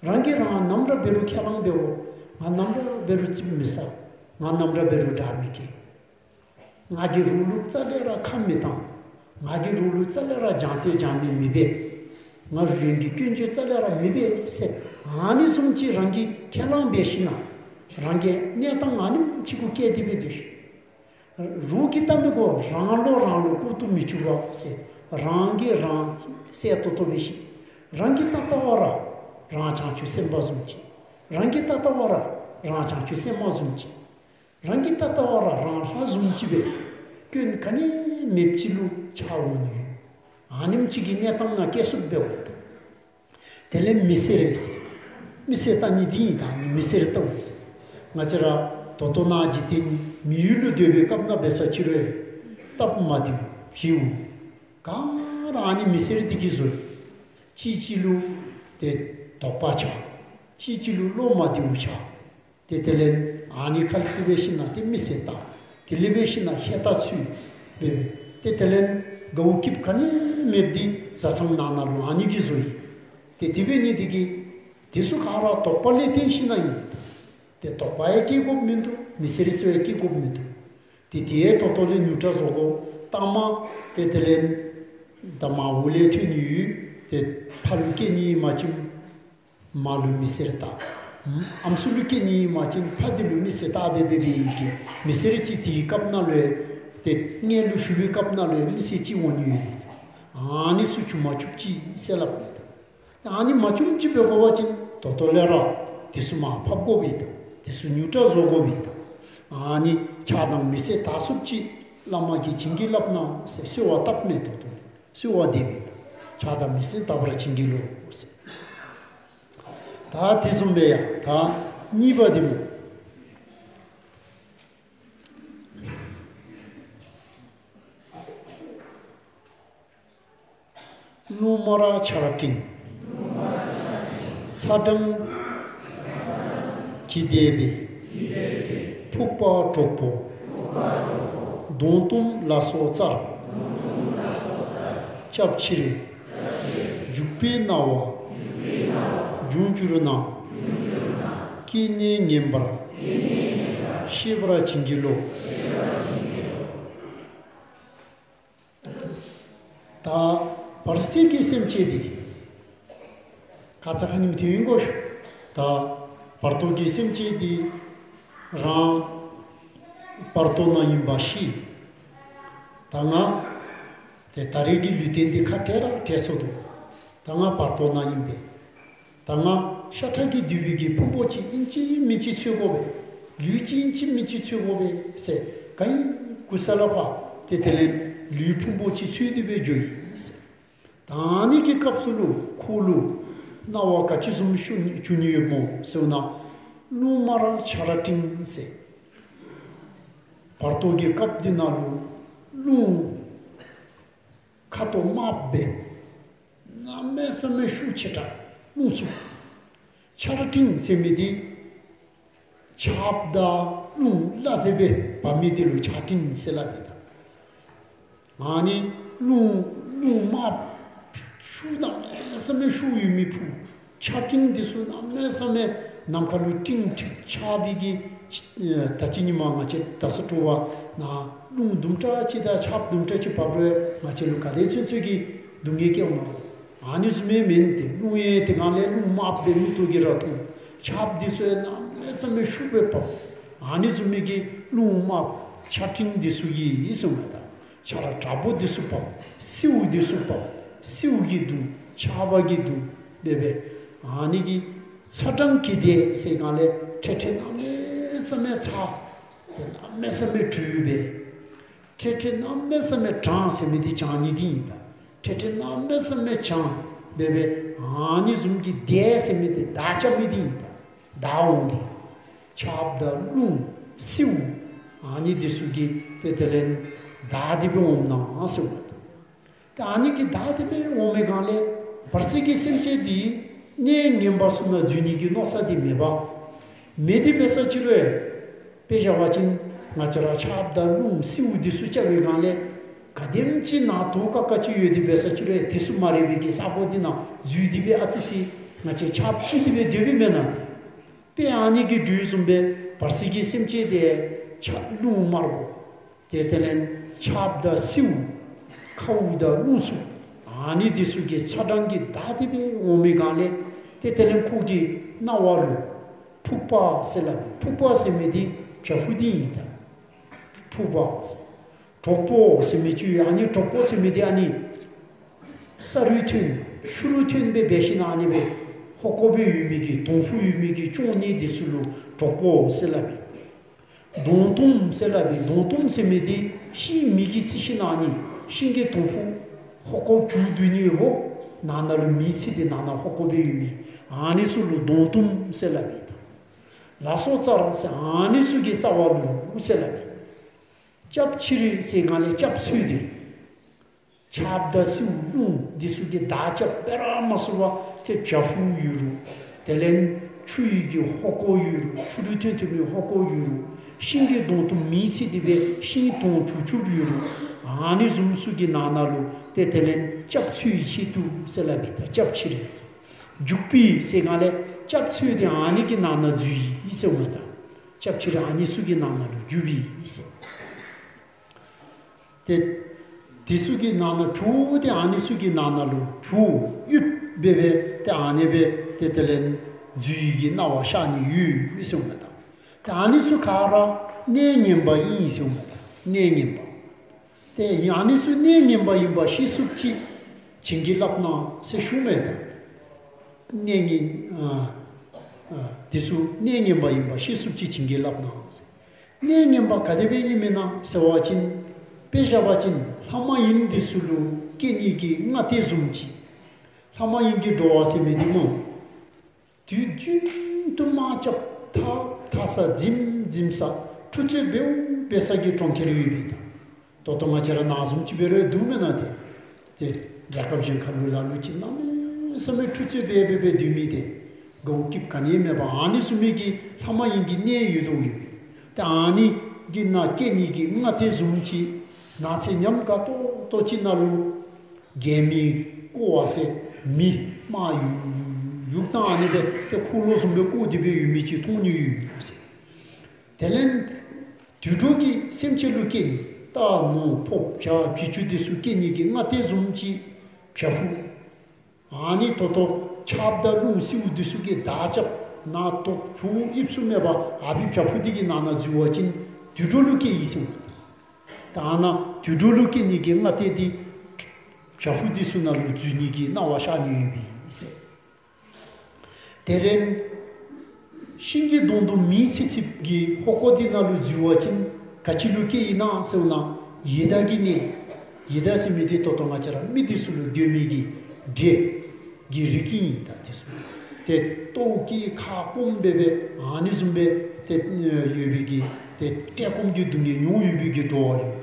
རང་གིས་རང་ནམ་ར་འབད་རུང་ཁས་བླངས་འབད་འོང་། ང་ནམ་ར་འབད་རུང་ཙིགཔ་མི་ཟ། ང་ནམ་ར་འབད་རུང་དགྲ་མི་བཀལ། ང་གིས་རོགས་ལུ་རྩ་ལས་ར་ཁ་མི་བཏང་། ང་གིས་རོགས་ལུ་རྩ་ལས་ར་བྱང་སྟོན་བྱང་མི་མི་འབད། ང་གཞན་གྱི་སྐྱོན་བརྗོད་རྩ་ལས་ར་མི་འབད་ཟེར། ཨ་ནི་བཟུམ་ཅིག་རང་གིས་ཁས་བླངས་འབད་ཞིན་ན་རང་གི་གནས་སྟངས་ཨ་ནེམ་ཅིག་གུ་བཀལ་ཏེ་སྦེ་སྡོད་ཤིག། རོགས་ཀྱིས་བལྟ་མི་དགོ། རང་བློ་རང་ལུ་ལྐོག་ཏུ་མི་འཇུག་པ་ཟེར། རང་གིས་རང་གསལ་ཏོག་ཏོ་འབད་ཤིག། རང་གིས་ད་ལྟ་བ་ར་རང་བྱང་ཆུབ་སེམས་དཔའ་བཟུམ་ཅིག། རང་གིས་ད་ལྟ་བ་ར་རང་བྱང་ཆུབ་སེམས་དཔའ་བཟུམ་ཅིག། རང་གིས་ད་ལྟ་བ་ར་རང་ལྷ་བཟུམ་ཅིག་སྦེ་སྐྱོན་ག་ནི་མེདཔ་ཅིག་ལུ་ཆགས་འོང་ནི་ཡོད། ཨ་ནེམ་ཅིག་གི་གནས་སྟངས་ནང་བཀལ་ཚུགསཔ་འབད་དགོ། དེ་ལས་མི་སེར་ཟེར། མི་སེར་བལྟ་ནི་འདི་ཨིན། ད་ཨ་ནི་མི་སེར་བལྟཝ་ཟེར། ང་བཅས་ར་ད་ལྟོ་ནཱ་འཇིག་རྟེན་མི་ཡུལ་ལུ་སྡོད་པའི་སྐབས་ནང་འབད་ས་ཅིག་རུང་སྟབས་མ་བདེཝ་བྱིའུ་ག་ར་ཨ་ནི་མི་སེར་འདི་གིས་བཟོ་ཡི། གཅིག་གཅིག་ལུ་ཏེ་དོགས་པ་ཆགས། གཅིག་གཅིག་ལུ་བློ་མ་བདེཝ་ཆགས། ཏེ་དེ་ལས་ཨ་ནི་ཁ་ལས་བཏུབ་འབད་ཞིན་ན་ཏེ་མི་སེར་བལྟ། དེ་ལས་འབད་ཞིན་ན་ཧེ་ཏ་ཚུ་འབད་འབད། ཏེ་དེ་ལས་དགའཝ་སྐྱིདཔ་ག་ནི་མེདཔ་འདི་བཟའ་ཚང་ནང་ན་ལུ་ཨ་ནི་གིས་བཟོ་ཡི། ཏེ་དེ་འབད་ནི་འདི་གིས་དེ་ཚུ་ག་ར་དོགས་པ་ལས་བརྟེན་ཞིན་ན་ཨིན། ཏེ་དོགས་པ་ཡང་སྐྱེ་དགོཔ་མིན་འདུག། མི་སེར་ཚུ་ཡང་སྐྱེ་དགོཔ་མིན་འདུག། ཏེ་དེ་ཡང་ད་ལྟོ་ལས་ཉུང་དྲགས་བཟོ་དགོ། ལྟག་མ་ཏེ་དེ་ལས་ད་མར་འོག་ལས་ཐོན་ནི་ཡོད། ཏེ་ཕ་ལུ་སྐྱེ་ནི་ཨིན་པ་ཅིན་མ་ལུ་མི་སེར་བལྟ། ཨམ་སྲུ་ལུ་སྐྱེ་ནི་ཨིན་པ་ཅིན་ཕ་འདི་ལུ་མི་སེར་བལྟ་འབད་འབད་འབད་ཡི་གི་མི་སེར་ཅིག་དེའི་སྐབས་ནང་ལུ་ཡང་ཏེ་མངལ་ལུ་ཞུགས་པའི་སྐབས་ནང་ལུ་ཡང་མི་སེར་ཅིག་འོང་ནི་ཡོད། ཨ་ནི་ཚུ་བྱུང་མ་བཅུགཔ་ཅིག་ཟེར་སླབ་མས་ད། ཨ་ནི་མ་བྱུངམ་ཅིག་འབད་དགོ་པ་ཅིན་ད་ལྟོ་ལས་ར་དེ་ཚུ་མར་ཕབ་དགོ་པས་ད། དེ་ཚུ་ཉུང་དྲགས་བཟོ་དགོ་པས་ད། ཨ་ནི་ཕྱག་དང་མི་བསད་དག་སུ་ཅིག་བླ་མ་གིས་བྱིན་གྱིས་བརླབས་ན་ཟེར་གསོལ་བ་བཏབ་མས། ད་ལྟོ་ལས་གསོལ་བ་འདེབས་པས། ད་ཕྱག་དང་མི་བསད་དག་པར་བྱིན་གྱིས་རློབས་ཟེར། ད་དེ་བཟུམ་སྦེ་ཡང་ད་གཉིས་པ་འདི་མོ། རླུང་དམར་ཆར་སྤྲིན། ཚ་གྲང་གིས་འདེབས་པའི། ཕུག་པ་གྲོག་པོ། གདོང་གཏུམ་ལ་སོགས་རྩར། སྐྱབས་ཕྱིར། འཇུག་པའི་སྣང་བ་འབྱུང་གྱུར་ན། སྐྱེ་གནས་ངན་པར། ཤེས་པར་བྱིན་གྱིས་རློབས། ད་བར་སྲིད་ཀྱི་སེམས་ཅན་འདི་ཁ་ཙ་ཁ་ཉིནམ་དེ་ཡིན་གོ་ཤུ། ད་བར་དོ་གི་སེམས་ཅན་འདི་རང་བར་དོ་ནང་ཡིན་པ་ཤེས། ད་ང་དེ་ད་རེས་ཀྱི་ལུས་རྟེན་འདི་ཁ་བྲལ་ར་བྲལ་སོ་འདུག། ད་ང་བར་དོ་ནང་ཡིན་པས། ད་ང་ཤ་ཁྲག་གིས་བསྡུས་པའི་གི་ཕུང་པོ་ཅིག་ཨིན་ཅི་མིན་ཅི་འཚོལ་དགོ་པས། ལུས་ཅིག་ཨིན་ཅི་མིན་ཅི་འཚོལ་དགོ་པས་ཟེར་ག་ཡི་གུ་ས་ལ་ཕར་ཏེ་དེ་ལས་ལུས་ཕུང་པོ་ཅིག་འཚོལ་ཏེ་སྦེ་འགྱོ་ཡི་ཟེར། ད་ཨ་ནི་གི་སྐབས་སུ་ལུ་ཁོ་ལུ་སྣང་བ་ག་ཅི་བཟུམ་ཞུ་ནི་འབྱུང་ནི་ཡོདཔ་སྨོ་ཟེར་བ་ན། རླུང་དམར་ཆར་སྤྲིན་ཟེར། བར་དོ་གི་སྐབས་འདི་ནང་ལུ་རླུང་ཁ་དོག་དམརཔོ་སྦེ་གནམ་མེད་ས་མེད་ཤུགས་ཆེ་དྲགས་རླུང་འཚུབ། ཆར་སྤྲིན་ཟེར་མི་འདི་ཆརཔ་དང་རླུང་སླ་བསྲེ་སྦེ་འབབ་མི་འདི་ལུ་ཆར་སྤྲིན་ཟེར་སླབ་ཨིན་ད། ཨ་ནི་རླུང་རླུང་དམརཔོ་ཤུགས་གནམ་མེད་ས་མེད་ཤུགས་ཡོད་མི་ཕུ་ཆར་སྤྲིན་འདི་ཚུ་གནམ་མེད་ས་མེད་ནམ་མཁའ་ལུ་སྤྲིན་འཁྲིགས་ཆགས་པའི་གི་ད་ཅི་ཉི་མ་ང་བཅས་ད་ས་དྲོ་པ་ནང་རླུང་དུམ་གྲ་ཅིག་དང་ཆརཔ་དུམ་གྲ་ཅིག་འབབ་རུང་ང་བཅས་ལུ་ག་དེ་ཚུན་ཚོད་ཀྱི་སྡུག་བསྔལ་སྐྱེཝ་མས། ཨ་ནི་བཟུམ་མའི་མེན་ཏེ་རླུང་ཡང་དེ་སྒང་ལས་རླུང་དམརཔོ་སྦེ་མིག་ཏོ་གིས་ར་མཐོང་། ཆརཔ་འདི་ཚུ་ཡང་གནམ་མེད་ས་མེད་ཤུགས་སྦེ་འབབ། ཨ་ནི་བཟུམ་མའི་གི་རླུང་དམརཔོ་ཆར་སྤྲིན་འདི་ཚུ་གིས་ཟེརཝ་མས་ད། ཆར་དྲག་པོ་འདི་ཚུ་འབབ། སེརཝ་འདི་ཚུ་འབབ། སེརཝ་གིས་བརྡུང་། ཆརཔ་གིས་བརྡུང་། འབད་སྦེ་ཨ་ནི་གི་ཚ་གྲང་གིས་འདེབས་ཟེར་སྒང་ལས་ཁྲེ་ཁྲེ་གནམ་མེད་ས་མེད་ཚ། དེ་གནམ་མེད་ས་མེད་དྲོད་སྦེ། ཁྲེ་ཁྲེ་གནམ་མེད་ས་མེད་གྲང་ཟེར་མི་འདི་གྲང་ནི་འདི་ཨིན་ད། ཁྲེ་ཁྲེ་གནམ་མེད་ས་མེད་གྲང་འབད་སྦེ་ཨ་ནི་བཟུམ་གྱི་འདེབས་ཟེར་མི་འདི་བདའ་རྐྱབ་མི་འདི་ཨིན་ད། བདའ་འོང་སྟེ། ཆརཔ་དང་རླུང་སེརཝ་ཨ་ནི་འདི་ཚུ་གིས་ཏེ་དེ་ལས་བདའ་སྟེ་སྦེ་འོངམ་ན་ཟེརཝ་མས་ད། ཏེ་ཨ་ནི་གིས་བདའ་སྟེ་སྦེ་འོང་མི་སྒང་ལས་བར་སྲིད་ཀྱི་སེམས་ཅན་འདི་གནས་ངན་པ་ཚུ་ནང་འཛུལ་ནི་གི་མནོ་བསམ་འདི་མེད་པ། མེད་དེ་འབད་ས་ཅིག་རུང་དཔེ་བཞག་པ་ཅིན་ང་བཅས་ར་ཆརཔ་དང་རླུང་སེརཝ་འདི་ཚུ་རྐྱབ་པའི་སྒང་ལས་ག་དེམ་ཅིག་ནང་དོག་ཁ་ཁ་ཅིག་ཡོད་དེ་འབད་ས་ཅིག་རུང་དེ་ཚུ་མ་རིག་པའི་གི་ས་གོ་འདི་ནང་འཛུལ་ཏེ་སྦེ་ཨ་ཙི་ཅིག་ང་བཅས་ཆརཔ་ཁྱིད་དེ་སྦེ་སྡོད་པའི་མེན་ན་ཏེ། དཔེ་ཨ་ནི་གི་འགྲོས་བཟུམ་སྦེ་བར་སྲིད་ཀྱི་སེམས་ཅན་དེ་ཆར་རླུང་དམརཔོ། ཏེ་དེ་ལས་ཆརཔ་དང་སེརཝ། ཁཝ་དང་རླུང་འཚུབ། ཨ་ནི་འདི་ཚུ་གི་ཚ་གྲང་གིས་བདའ་སྟེ་སྦེ་འོང་མི་སྒང་ལས་ཏེ་དེ་ལས་ཁོ་གི་སྣང་བ་ལུ་ཕུག་པ་ཟེར་སླབ་ཨིན། ཕུག་པ་ཟེར་མི་འདི་བྱ་ཕུག་འདི་ཨིན་ད། ཕུག་པ་ཟེར། གྲོག་པོ་ཟེར་མི་ཅིག་ཡོད། ཨ་ནི་གྲོག་པོ་ཟེར་མི་འདི་ཨ་ནི་ས་རུ་ཐོན་ཤུ་རུ་ཐོན་སྦེ་འབད་ཞིན་ན་ཨ་ནི་སྦེ་ཧོ་ཀོ་སྦེ་ཡོད་མི་གི་དོང་ཕུ་ཡོད་མི་གི་ཅོང་ནི་འདི་ཚུ་ལུ་གྲོག་པོ་ཟེར་སླབ་ཨིན། གདོང་གཏུམ་ཟེར་སླབ་ཨིན། གདོང་གཏུམ་ཟེར་མི་འདི་ཤིང་མེ་གིས་བཙིར་ཞིན་ན་ཨ་ནི་ཤིང་གི་དོང་ཕུ་ཧོ་ཀོ་བྱུག་བསྡུ་ནི་འོ་ནང་ན་ལུ་མེ་ཚིག་སྟེ་ནང་ན་ཧོ་ཀོ་སྦེ་ཡོད་མི་ཨ་ནི་ཚུ་ལུ་གདོང་གཏུམ་ཟེར་སླབ་ཨིན། ལ་སོགས་རྩར་ཟེར་ཨ་ནི་ཚུ་གི་རྩ་བ་ལུ་ཟེར་སླབ་ཨིན། སྐྱབས་ཕྱིར་ཟེར་སྒང་ལས་སྐྱབས་འཚོལ་ཏེ། ཆརཔ་དང་སེརཝ་རླུང་འདི་ཚུ་གིས་བདའ་རྐྱབ་སྦེ་ར་མ་ཚུགས་པར་ཏེ་བྱ་ཕུག་ཡོད་རུང་དེ་ལས་ཆུ་ཡི་གི་ཧོ་ཀོ་ཡོད་རུང་ཤུ་རུ་ཐོན་ཐོན་མི་ཧོ་ཀོ་ཡོད་རུང་ཤིང་གི་དོང་གཏུམ་མེ་ཚིག་སྟེ་སྦེ་ཤིང་དོང་བྱུག་བྱུགཔ་ཡོད་རུང་ཨ་ནི་བཟུམ་ཚུ་གི་ནང་ན་ལུ་ཏེ་དེ་ལས་སྐྱབས་འཚོལ་ཆེད་དུ་ཟེར་སླབ་ཨིན་ད། སྐྱབས་ཕྱིར་ཟེར། འཇུག་པའི་ཟེར་སྒང་ལས་སྐྱབས་འཚོལ་ཏེ་ཨ་ནི་གི་ནང་ན་འཛུལ་ཡི་ཟེརཝ་མས་ད། སྐྱབས་ཕྱིར་ཨ་ནི་ཚུ་གི་ནང་ན་ལུ་འཇུག་པའི་ཟེར། ཏེ་དེ་ཚུ་གི་ནང་ན་བྱོག་སྟེ་ཨ་ནི་ཚུ་གི་ནང་ན་ལུ་བྱོག་ཡུདཔ་སྦེ་སྦེ་ཏེ་ཨ་ནི་སྦེ་ཏེ་དེ་ལས་འཛུལ་ནི་གི་སྣང་བ་ཤར་ནི་ཡོད་ཟེརཝ་མས་ད། ཏེ་ཨ་ནི་ཚུ་ག་ར་གནས་ངན་པ་ཨིན་ཟེརཝ་མས་ད། གནས་ངན་པ། ཏེ་ཨ་ནི་ཚུ་གནས་ངན་པ་ཨིནམ་ཤེས་ཚུགསཔ་ཅིག་བྱིན་གྱིས་བརླབ་གནང་ཟེར་ཞུཝ་མས་ད། གནས་ངན་ཨ་ཨ་དེ་ཚུ་གནས་ངན་པ་ཨིནམ་ཤེས་ཚུགསཔ་ཅིག་བྱིན་གྱིས་བརླབ་གནང་ཟེར། གནས་ངན་པ་ག་དེ་སྦེ་ཨིན་མེན་ན་ཟེར་བ་ཅིན་དཔེ་བཞག་པ་ཅིན་ལྷ་མ་ཡིན་འདི་ཚུ་ལུ་སྐྱེ་ནི་གི་སྔ་ལྟས་བཟུམ་ཅིག། ལྷ་མ་ཡིན་གྱི་འགྲོ་བ་ཟེར་མི་འདི་སྨོ། དུས་རྒྱུན་དུ་དམག་རྐྱབ་ད་ད་ས་འཛིམ་འཛིམ་ས་འཁྲུག་རྩོད་འབདཝ་འབད་ས་གི་གྲོང་ཁྱེར་ཡོད་པའི་ད། ད་ལྟོ་ང་བཅས་ར་ནཱ་བཟུམ་ཅིག་འབད་རུང་འདུག་མེན་ན་ཏེ། ཏེ་རྒྱལ་ཁབ་གཞན་ཁ་ལུ་ལ་ལུ་ཅིག་གནམ་མེད་ས་མེད་འཁྲུག་རྩོད་འབད་འབད་འབད་སྡོད་མི་ཏེ། དགའཝ་སྐྱིདཔ་ག་ནི་ཡང་མེད་པར་ཨ་ནི་བཟུམ་མའི་གི་ལྷ་མ་ཡིན་གྱི་གནས་ཡོད་དོ་ཡོད་པས། ཏེ་ཨ་ནི་གི་ནང་སྐྱེ་ནི་གི་སྔ་ལྟས་བཟུམ་ཅིག་ནགས་ཚལ་ཉམས་དགའ་ཏོག་ཏོ་ཅིག་ནང་ལུ་རྒྱལ་མི་བསྐོར་བ་ཟེར་མི་དམག་ཡུག་ཡུག་བཏང་ཨ་ནི་སྦེ་ཏེ་འཁོར་ལོ་བཟུམ་སྦེ་བསྐོར་ཏེ་སྦེ་ཡོད་མི་ཅིག་མཐོང་ནི་ཡོད་ཟེར། དེ་ལས་དུད་འགྲོ་གི་སེམས་ཅན་ལུ་སྐྱེ་ནི་རྟ་ནོར་ཕགཔ་བྱ་བྱི་ཅུང་འདི་ཚུ་སྐྱེ་ནི་གི་སྔ་ལྟས་བཟུམ་ཅིག་བྱག་ཕུག། ཨ་ནི་ད་ལྟོ་ཆརཔ་དང་རླུང་བསིལཝ་འདི་ཚུ་གིས་བདའ་རྐྱབ་ནང་དོག་ཆུ་དབྱིབས་ཚུ་མེད་པར་ཨ་ཕི་བྱག་ཕུག་འདི་གི་ནང་ན་འཛུལ་བ་ཅིན་དུད་འགྲོ་ལུ་སྐྱེ་ཡི་ཟེར་མས། ད་ཨ་ནཱ་དུད་འགྲོ་ལུ་སྐྱེ་ནི་གི་སྔ་ལྟས་འདི་བྱག་ཕུག་འདི་ཚུ་ནང་ལུ་འཛུལ་ནི་གི་གནང་བ་བཞག་ནི་ཡོད་པས་ཟེར། དེ་ལས་ཤིང་གི་སྡོང་དུ་མེ་འཚིག་འཚིགཔ་གི་ཧོ་ཀོ་འདི་ནང་ལུ་འཛུལ་བ་ཅིན་ག་ཅི་ལུ་སྐྱེ་ཡི་ན་ཟེར་བ་ན་ཡི་དྭགས་ཀྱི་གནས། ཡི་དྭགས་ཟེར་མི་འདི་ད་ལྟོ་ང་བཅས་ར་མི་འདི་ཚུ་ལུ་སྡོད་མི་གི་འདྲེ་གི་རིགས་ཨིན། ད་འདི་ཚུ་ཏེ་ལྟོཝ་བཀྱེས་ཁ་སྐོམ་སྦེ་སྦེ་ཨ་ནི་བཟུམ་སྦེ་ཏེ་ཡོད་པའི་གི་ཏེ་བཀྲེས་སྐོམ་གྱི་སྡུག་བསྔལ་མྱོང་ཡོད་པའི་གི་འགྲོ་བ་ཡོད།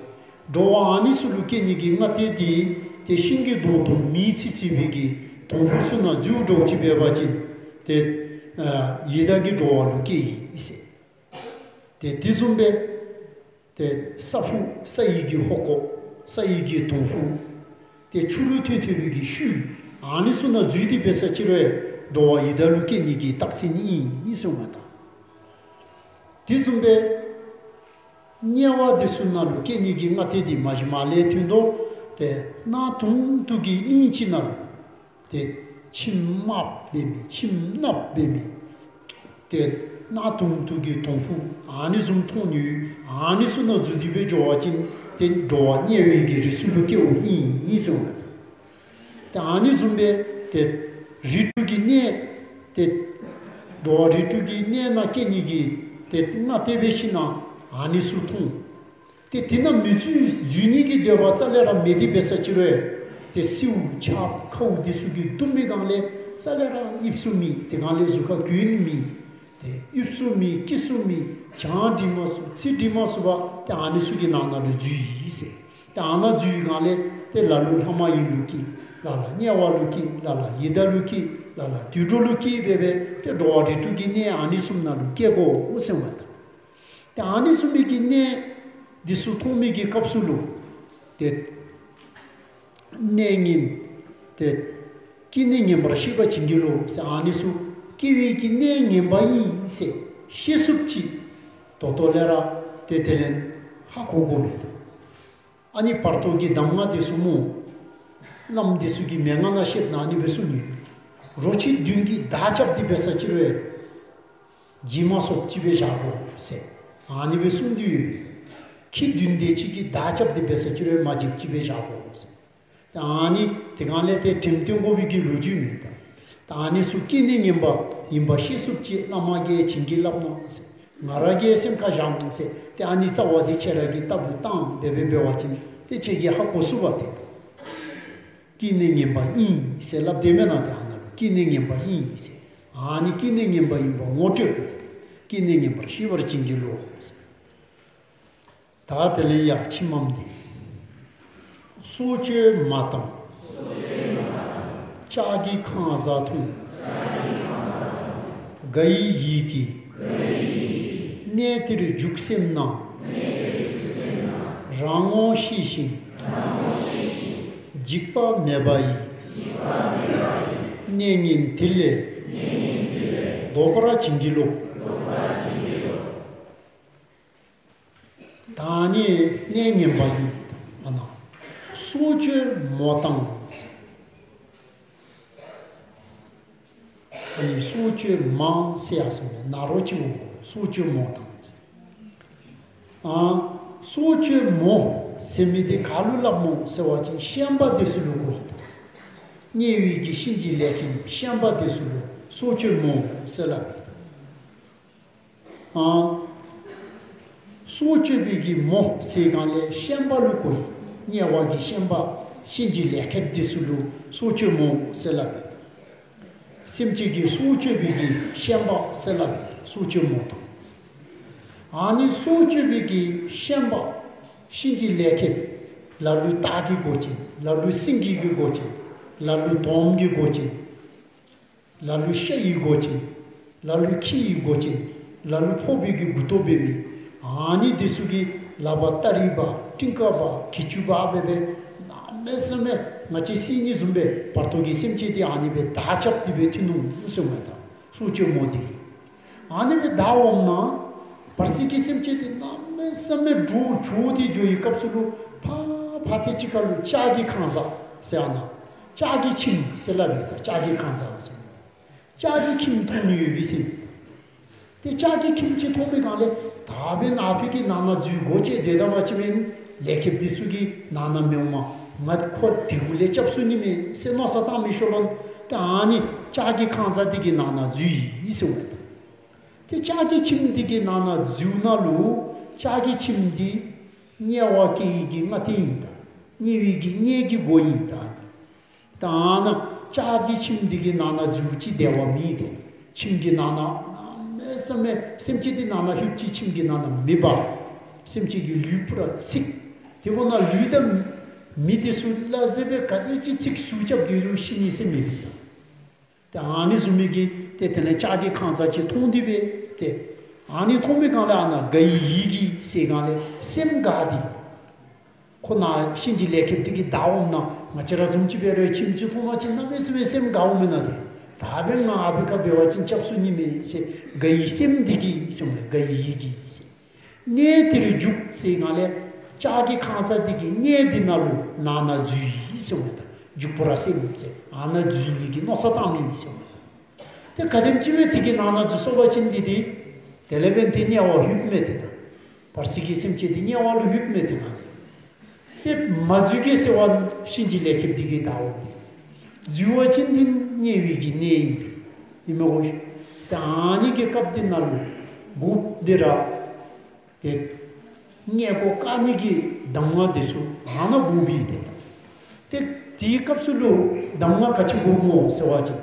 འགྲོ་བ་ཨ་ནི་ཚུ་ལུ་སྐྱེ་ནི་གི་སྔ་ལྟས་འདི་ཏེ་ཤིང་གི་སྡོང་དུ་མེ་འཚིག་འཚིག་པའི་གི་དོང་ཕུག་ཚུ་ནང་འཛུལ་འགྱོ་ཅི་འབད་བ་ཅིན་ཏེ་ཡི་དྭགས་ཀྱི་འགྲོ་བ་ལུ་སྐྱེ་ཡི་ཟེར། ཏེ་དེ་བཟུམ་སྦེ་ཏེ་ས་ཕུག་ས་ཡི་གི་ཧོ་ཀོ་ས་ཡི་གི་དོང་ཕུག་ཏེ་ཆུ་རུད་ཐོན་ཐོན་པའི་གི་ཤུལ་ཨ་ནི་ཚུ་ནང་འཛུལ་ཏེ་འབད་ས་ཅིག་རུང་འགྲོ་བ་ཡི་དྭགས་ལུ་སྐྱེ་ནི་གི་རྟགས་མཚན་ཨིན་ཟེར་མས་ད། དེ་བཟུམ་སྦེ་དམྱལ་བ་འདི་ཚུ་ནང་ལུ་སྐྱེ་ནི་གི་སྔ་ལྟས་འདི་མ་གཞི་མ་ལས་ཐོན་དོ། ཏེ་གནག་དུང་དུ་གི་གླིང་ཅིག་ནང་ལུ་ཏེ་ཁྱིམ་དམརཔོ་འབད་མི་ཁྱིམ་གནགཔོ་འབད་མི་ཏེ་གནག་དུང་དུ་གི་དོང་ཕུག་ཨ་ནི་བཟུམ་མཐོང་ནི་ཨ་ནི་ཚུ་ནང་འཛུལ་ཏེ་སྦེ་འགྱོ་བ་ཅིན་ཏེ་འགྲོ་བ་དམྱལ་བའི་གི་རིགས་སུ་ལུ་སྐྱེཝ་ཨིན་ཟེར་མས། ཏེ་ཨ་ནི་བཟུམ་སྦེ་ཏེ་རིགས་དྲུག་གི་གནས་ཏེ་འགྲོ་བ་རིགས་དྲུག་གི་གནས་ནང་སྐྱེ་ནི་གི་ཏེ་སྔ་ལྟས་འབད་ཞིན་ན་ཨ་ནི་ཚུ་མཐོང་། ཏེ་དེ་ནང་མི་འཛུལ་འཛུལ་ནི་གི་འདོད་པ་རྩ་ལས་ར་མེད་དེ་འབད་ས་ཅིག་རུང་ཏེ་བསིལཝ་ཆརཔ་ཁཝ་འདི་ཚུ་གིས་བརྡུང་མི་སྒང་ལས་རྩ་ལས་ར་དབྱིབས་ཚུ་མེད། དེ་སྒང་ལས་གཟུགས་ཁར་གྱོན་མི་ཏེ་དབྱིབས་ཚུ་མེད་སྐྱེས་ཚུ་མེད་བྱང་འགྲིམ་མ་ཚུགས་ཚིག་འགྲིམ་མ་ཚུགས་པར་ཏེ་ཨ་ནི་ཚུ་གི་ནང་ན་ལུ་འཛུལ་ཡི་ཟེར། ཏེ་ཨ་ནཱ་འཛུལ་བའི་སྒང་ལས་ཏེ་ལ་ལུ་ལྷ་མ་ཡིན་ལུ་སྐྱེ། ལ་ལ་དམྱལ་བ་ལུ་སྐྱེ། ལ་ལ་ཡི་དྭགས་ལུ་སྐྱེ། ལ་ལ་དུད་འགྲོ་ལུ་སྐྱེ་འབད་འབད་ཏེ་འགྲོ་བ་རིགས་དྲུག་གི་གནས་ཨ་ནི་གསུམ་ནང་ལུ་སྐྱེ་དགོ་ཟེར་མས་ད། ཏེ་ཨ་ནི་གསུམ་མའི་གི་གནས་འདི་ཚུ་མཐོང་མི་གི་སྐབས་སུ་ལུ་ཏེ་གནས་ངན་ཏེ་སྐྱེ་གནས་ངན་པར་ཤེས་པར་བྱིན་གྱིས་རློབས་ཟེར་ཨ་ནི་ཚུ་སྐྱེ་བའི་གི་གནས་ངན་པ་ཨིན་ཟེར་ཤེས་ཚུགསཔ་ཅིག་ད་ལྟོ་ལས་ར་ཏེ་དེ་ལས་ཧ་གོ་དགོ་མི་འདུག། ཨ་ནི་བར་དོ་གི་གདམས་ངག་འདི་ཚུ་སྨོ། བླམ་འདི་ཚུ་གིས་མན་ངག་ནང་བཤདཔ་ནང་ཨ་ནི་སྦེ་གསུངས་ནི་ཡོད། རོ་ཁྱི་བདུན་གྱིས་མདའ་རྐྱབ་སྟེ་འབད་ས་ཅིག་རུང་བྱེ་མ་སོབ་ཅིག་སྦེ་བཞག་དགོ་ཟེར་ཨ་ནི་སྦེ་གསུངས་ཏེ་ཡོད་པས། ཁྱི་བདུན་དེ་ཅིག་གིས་མདའ་རྐྱབ་སྟེ་འབད་ས་ཅིག་རུང་མ་བྱེམ་ཅིག་སྦེ་བཞག་དགོ་ཟེར། ད་ཨ་ནི་དེ་སྒང་ལས་ཏེ་དྲནམ་བཏོན་དགོ་པའི་གི་ལོ་རྒྱུས་མེད་ད། ད་ཨ་ནི་ཚུ་སྐྱེ་གནས་ངན་པ་ཨིན་པ་ཤེས་ཚུགསཔ་ཅིག་བླ་མ་གིས་བྱིན་གྱིས་བརླབས་གནང་ཟེར། ང་ར་གིས་སེམས་ཁར་བཞག་འོང་ཟེར། ཏེ་ཨ་ནི་རྩ་བ་འདི་ཁྱེད་ར་གིས་ལྟ་བུ་བཏང་འབད་འབད་འབད་བ་ཅིན་ཏེ་ཁྱེད་ཀྱིས་ཧ་གོ་ཚུགས་པ་ཏེ། སྐྱེ་གནས་ངན་པ་ཨིན་ཟེར་སླབ་དེས་མེན་ན། ཏེ་ཨ་ནཱ་ལུ་སྐྱེ་གནས་ངན་པ་ཨིན་ཟེར། ཨ་ནི་སྐྱེ་གནས་ངན་པ་ཨིན་པ་ངོ་སྤྲོད་དགོ་ཡི། སྐྱེ་གནས་ངན་པར་ཤེས་པར་བྱིན་གྱིས་རློབས་ཟེར། ད་དེ་ལས་ཡར་ཕྱི་མམ་འདི། སྲོག་གཅོད་མ་དང་། ལྕགས་ཀྱི་ཁང་བཟའ་མཐོང་། དགའ་བའི་ཡིད་ཀྱིས། གནས་དེར་འཇུག་སེམས་ན། རང་ངོ་ཤེས་ཤིང་། འཇིགས་པ་མེད་པ་ཡི། གནས་ངན་དེ་ལས། བཟློག་པར་བྱིན་གྱིས་རློབས། ད་ནི་གནས་ངན་པ་ཡི། ཨ་ནཱ་སྲོག་གཅོད་མོ་དང་ཟེར། ཨ་ནི་སྲོག་གཅོད་མ་ཟེར་ཡར་སོང་ནས་ན་རོ་ཅིག་འོང་། སྲོག་གཅོད་མོ་དང་ཟེར། ཨ་སྲོག་གཅོད་མོ་ཟེར་མི་འདི་ག་ལུ་སླབ་སྨོ་ཟེར་བ་ཅིན་ཤན་པ་འདི་ཚུ་ལུ་གོ་ཡི་ད། དམྱལ་བའི་གི་གཤིན་རྗེའི་ལས་མཁན་ཤན་པ་འདི་ཚུ་ལུ་སྲོག་གཅོད་མོ་ཟེར་སླབ་ཡི་ད། ཨ་ སྲོག་གཅོད་པའི་གི་མོ་ཟེར་གང་ལས་ཤན་པ་ལུ་གོ་ཡི། དམྱལ་བ་གི་ཤན་པ་གཤིན་རྗེ་ལས་མཁན་འདི་ཚུ་ལུ་སྲོག་གཅོད་མོ་ཟེར་སླབ་ཨིན། སེམས་ཅན་གྱི་སྲོག་གཅོད་པའི་གི་ཤན་པ་ཟེར་སླབ་ཨིན། སྲོག་གཅོད་མོ་དང་། ཨ་ནི་སྲོག་གཅོད་པའི་གི་ཤན་པ་གཤིན་རྗེ་ལས་མཁན། ལ་ལུ་སྟག་གི་མགོ་ཅན། ལ་ལུ་སེང་གེ་གི་མགོ་ཅན། ལ་ལུ་དོམ་གྱི་མགོ་ཅན། ལ་ལུ་ཤ་ཡི་མགོ་ཅན། ལ་ལུ་ཁྱི་ཡི་མགོ་ཅན། ལ་ལུ་ཕོ་བི་གི་མགུ་ཏོ་འབད་མི། ཨ་ནི་འདི་ཚུ་གི་ལག་པར་སྟ་རི་འབག། ཀྲིང་ཀ་འབག། གྱི་ཅུ་འབག་སྦེ་སྦེ་གནམ་མེད་ས་མེད་ང་བཅས་སྲིད་ནི་བཟུམ་སྦེ་བར་དོ་གི་སེམས་ཅན་འདི་ཨ་ནི་སྦེ་མདའ་རྐྱབ་སྟེ་སྦེ་ཐོན་ནུག་ཟེར་མས་ད། སྲོག་གཅོད་མོ་འདི་གིས། ཨ་ནི་སྦེ་མདའ་འོངམ་ད་བར་སྲིད་ཀྱི་སེམས་ཅན་འདི་གནམ་མེད་ས་མེད་འདྲོག་འགྱོ་སྟེ་འགྱོ་བའི་སྐབས་སུ་ལུ་ཕར་ཕར་ཏེ་ཅིག་ཁར་ལུ་ལྕགས་ཀྱི་ཁང་བཟང་ཟེར་ཨ་ནཱ་ལྕགས་ཀྱི་ཁྱིམ་ཟེར་སླབ་ཨིན་ད། ལྕགས་ཀྱི་ཁང་བཟང་ཟེར། ལྕགས་ཀྱི་ཁྱིམ་མཐོང་ནི་ཡོད་པའི་སེམས། ཏེ་ལྕགས་ཀྱི་ཁྱིམ་ཅིག་མཐོང་པའི་སྒང་ལས་ད་འབདན་ཨ་ཕི་གི་ནང་ན་འཛུལ་སྒོ་ཕྱེ་སྡོད་ད་པ་ཅིན་ལས་མཁན་འདི་ཚུ་གིས་ནང་ན་མི་འོང་མས། ང་ཁོ་དེ་གུ་ལས་སྐྱབས་སུ་ནི་མེད་ཟེར་མནོ་བསམ་བཏང་མི་ཤུལ་ལུ་ཏེ་ཨ་ནི་ལྕགས་ཀྱི་ཁང་བཟང་འདི་གི་ནང་ན་འཛུལ་ཡི་ཟེར་མས་ད། ཏེ་ལྕགས་ཀྱི་ཁྱིམ་འདི་གི་ནང་ན་འཛུལ་ནང་ལུ་ལྕགས་ཀྱི་ཁྱིམ་འདི་དམྱལ་བ་སྐྱེ་ཡི་གི་སྔ་རྟེན་ཨིན་ད། དམྱལ་བའི་གི་གནས་ཀྱི་སྒོ་ཨིན་ད། ད་ནཱ་ལྕགས་ཀྱི་ཁྱིམ་འདི་གི་ནང་ན་འཛུལ་ཅི་བདེ་བ་མེད་དེ། ཁྱིམ་གྱི་ནང་ན་གནམ་མེད་ས་མེད་སེམས་ཅན་འདི་ནང་ན་ལྷོད་ཅི། ཁྱིམ་གྱི་ནང་ན་མེ་འབར། སེམས་ཅན་གྱི་ལུས་པོ་ར་ཚིག། དེ་འབདཝ་ད་ལུས་དང་མེ་འདི་ཚུ་ལ་ཟེར་བའི་ག་དེ་ཅིག་ཚིག་ཟུག་རྐྱབ་སྡོད་རུང་ཤི་ནི་ཟེར་མེད་པས་ད། ཏེ་ཨ་ནི་བཟུམ་མའི་གི་ཏེ་དེ་ལས་ལྕགས་ཀྱི་ཁང་བཟང་ཅིག་མཐོང་སྟེ་སྦེ་ཏེ་ཨ་ནི་མཐོང་པའི་སྒང་ལས་ཨ་ནཱ་དགའ་ཡི་ཡིད་ཀྱིས་ཟེར་སྒང་ལས་སེམས་དགའ་སྟེ། ཁོ་ནཱ་གཤིན་རྗེ་ལས་མཁན་འདི་གིས་མདའ་འོངམ་ད་ང་བཅས་ར་བཟུམ་ཅིག་འབད་རུང་ཁྱིམ་ཅིག་མཐོང་པ་ཅིན་གནམ་མེད་ས་མེད་སེམས་དགའཝ་མེན་ན་ཏེ། ད་འབདན་ང་ཨ་ཕི་ཁར་འབད་བ་ཅིན་སྐྱབས་སུ་ནི་མེད་ཟེར་དགའ་ཡི་སེམས་འདི་གིས་ཟེར་མས། དགའ་ཡི་ཡིད་ཀྱིས་ཟེར། གནས་དེར་འཇུག་ཟེར་སྒང་ལས་ལྕགས་ཀྱི་ཁང་བཟང་འདི་གི་གནས་འདི་ནང་ལུ་ནང་ན་འཛུལ་ཡི་ཟེར་མས་ད། འཇུག་པར་སེམས་ཟེར་ཨ་ནཱ་འཛུལ་ནི་གི་མནོ་བསམ་བཏང་མི་ཟེར་མས་ད། ཏེ་ག་དེམ་ཅིག་སྦེ་དེ་གི་ནང་ན་འཛུལ་སོང་པ་ཅིན་འདི་ཏེ་དེ་ལས་འབདན་ཏེ་དམྱལ་བ་ལྷོདཔ་མས་ཏེ་ད། བར་སྲིད་ཀྱི་སེམས་ཅན་འདི་དམྱལ་བ་ལུ་ལྷོདཔ་མས་ཏེ་ད། ཏེ་མ་འཛུལ་གེ་ཟེར་བ་གཤིན་རྗེ་ལས་མཁན་འདི་གིས་མདའ་འོང་སྟེ། འཛུལ་བ་ཅིན་འདི་དམྱལ་བའི་གི་གནས་ཨིན་པས། ཨིན་མས་གོ། ཏེ་ཨ་ནི་གི་སྐབས་འདི་ནང་ལུ་འགོ་འདི་ར་ཏེ་མངལ་སྒོ་བཀག་ནི་གི་གདམས་ངག་འདི་ཚུ་ཨ་ནཱ་དགོ་པས་ཏེ། ཏེ་དེའི་སྐབས་སུ་ལུ་གདམས་ངག་ག་ཅི་དགོཔ་སྨོ་ཟེར་བ་ཅིན།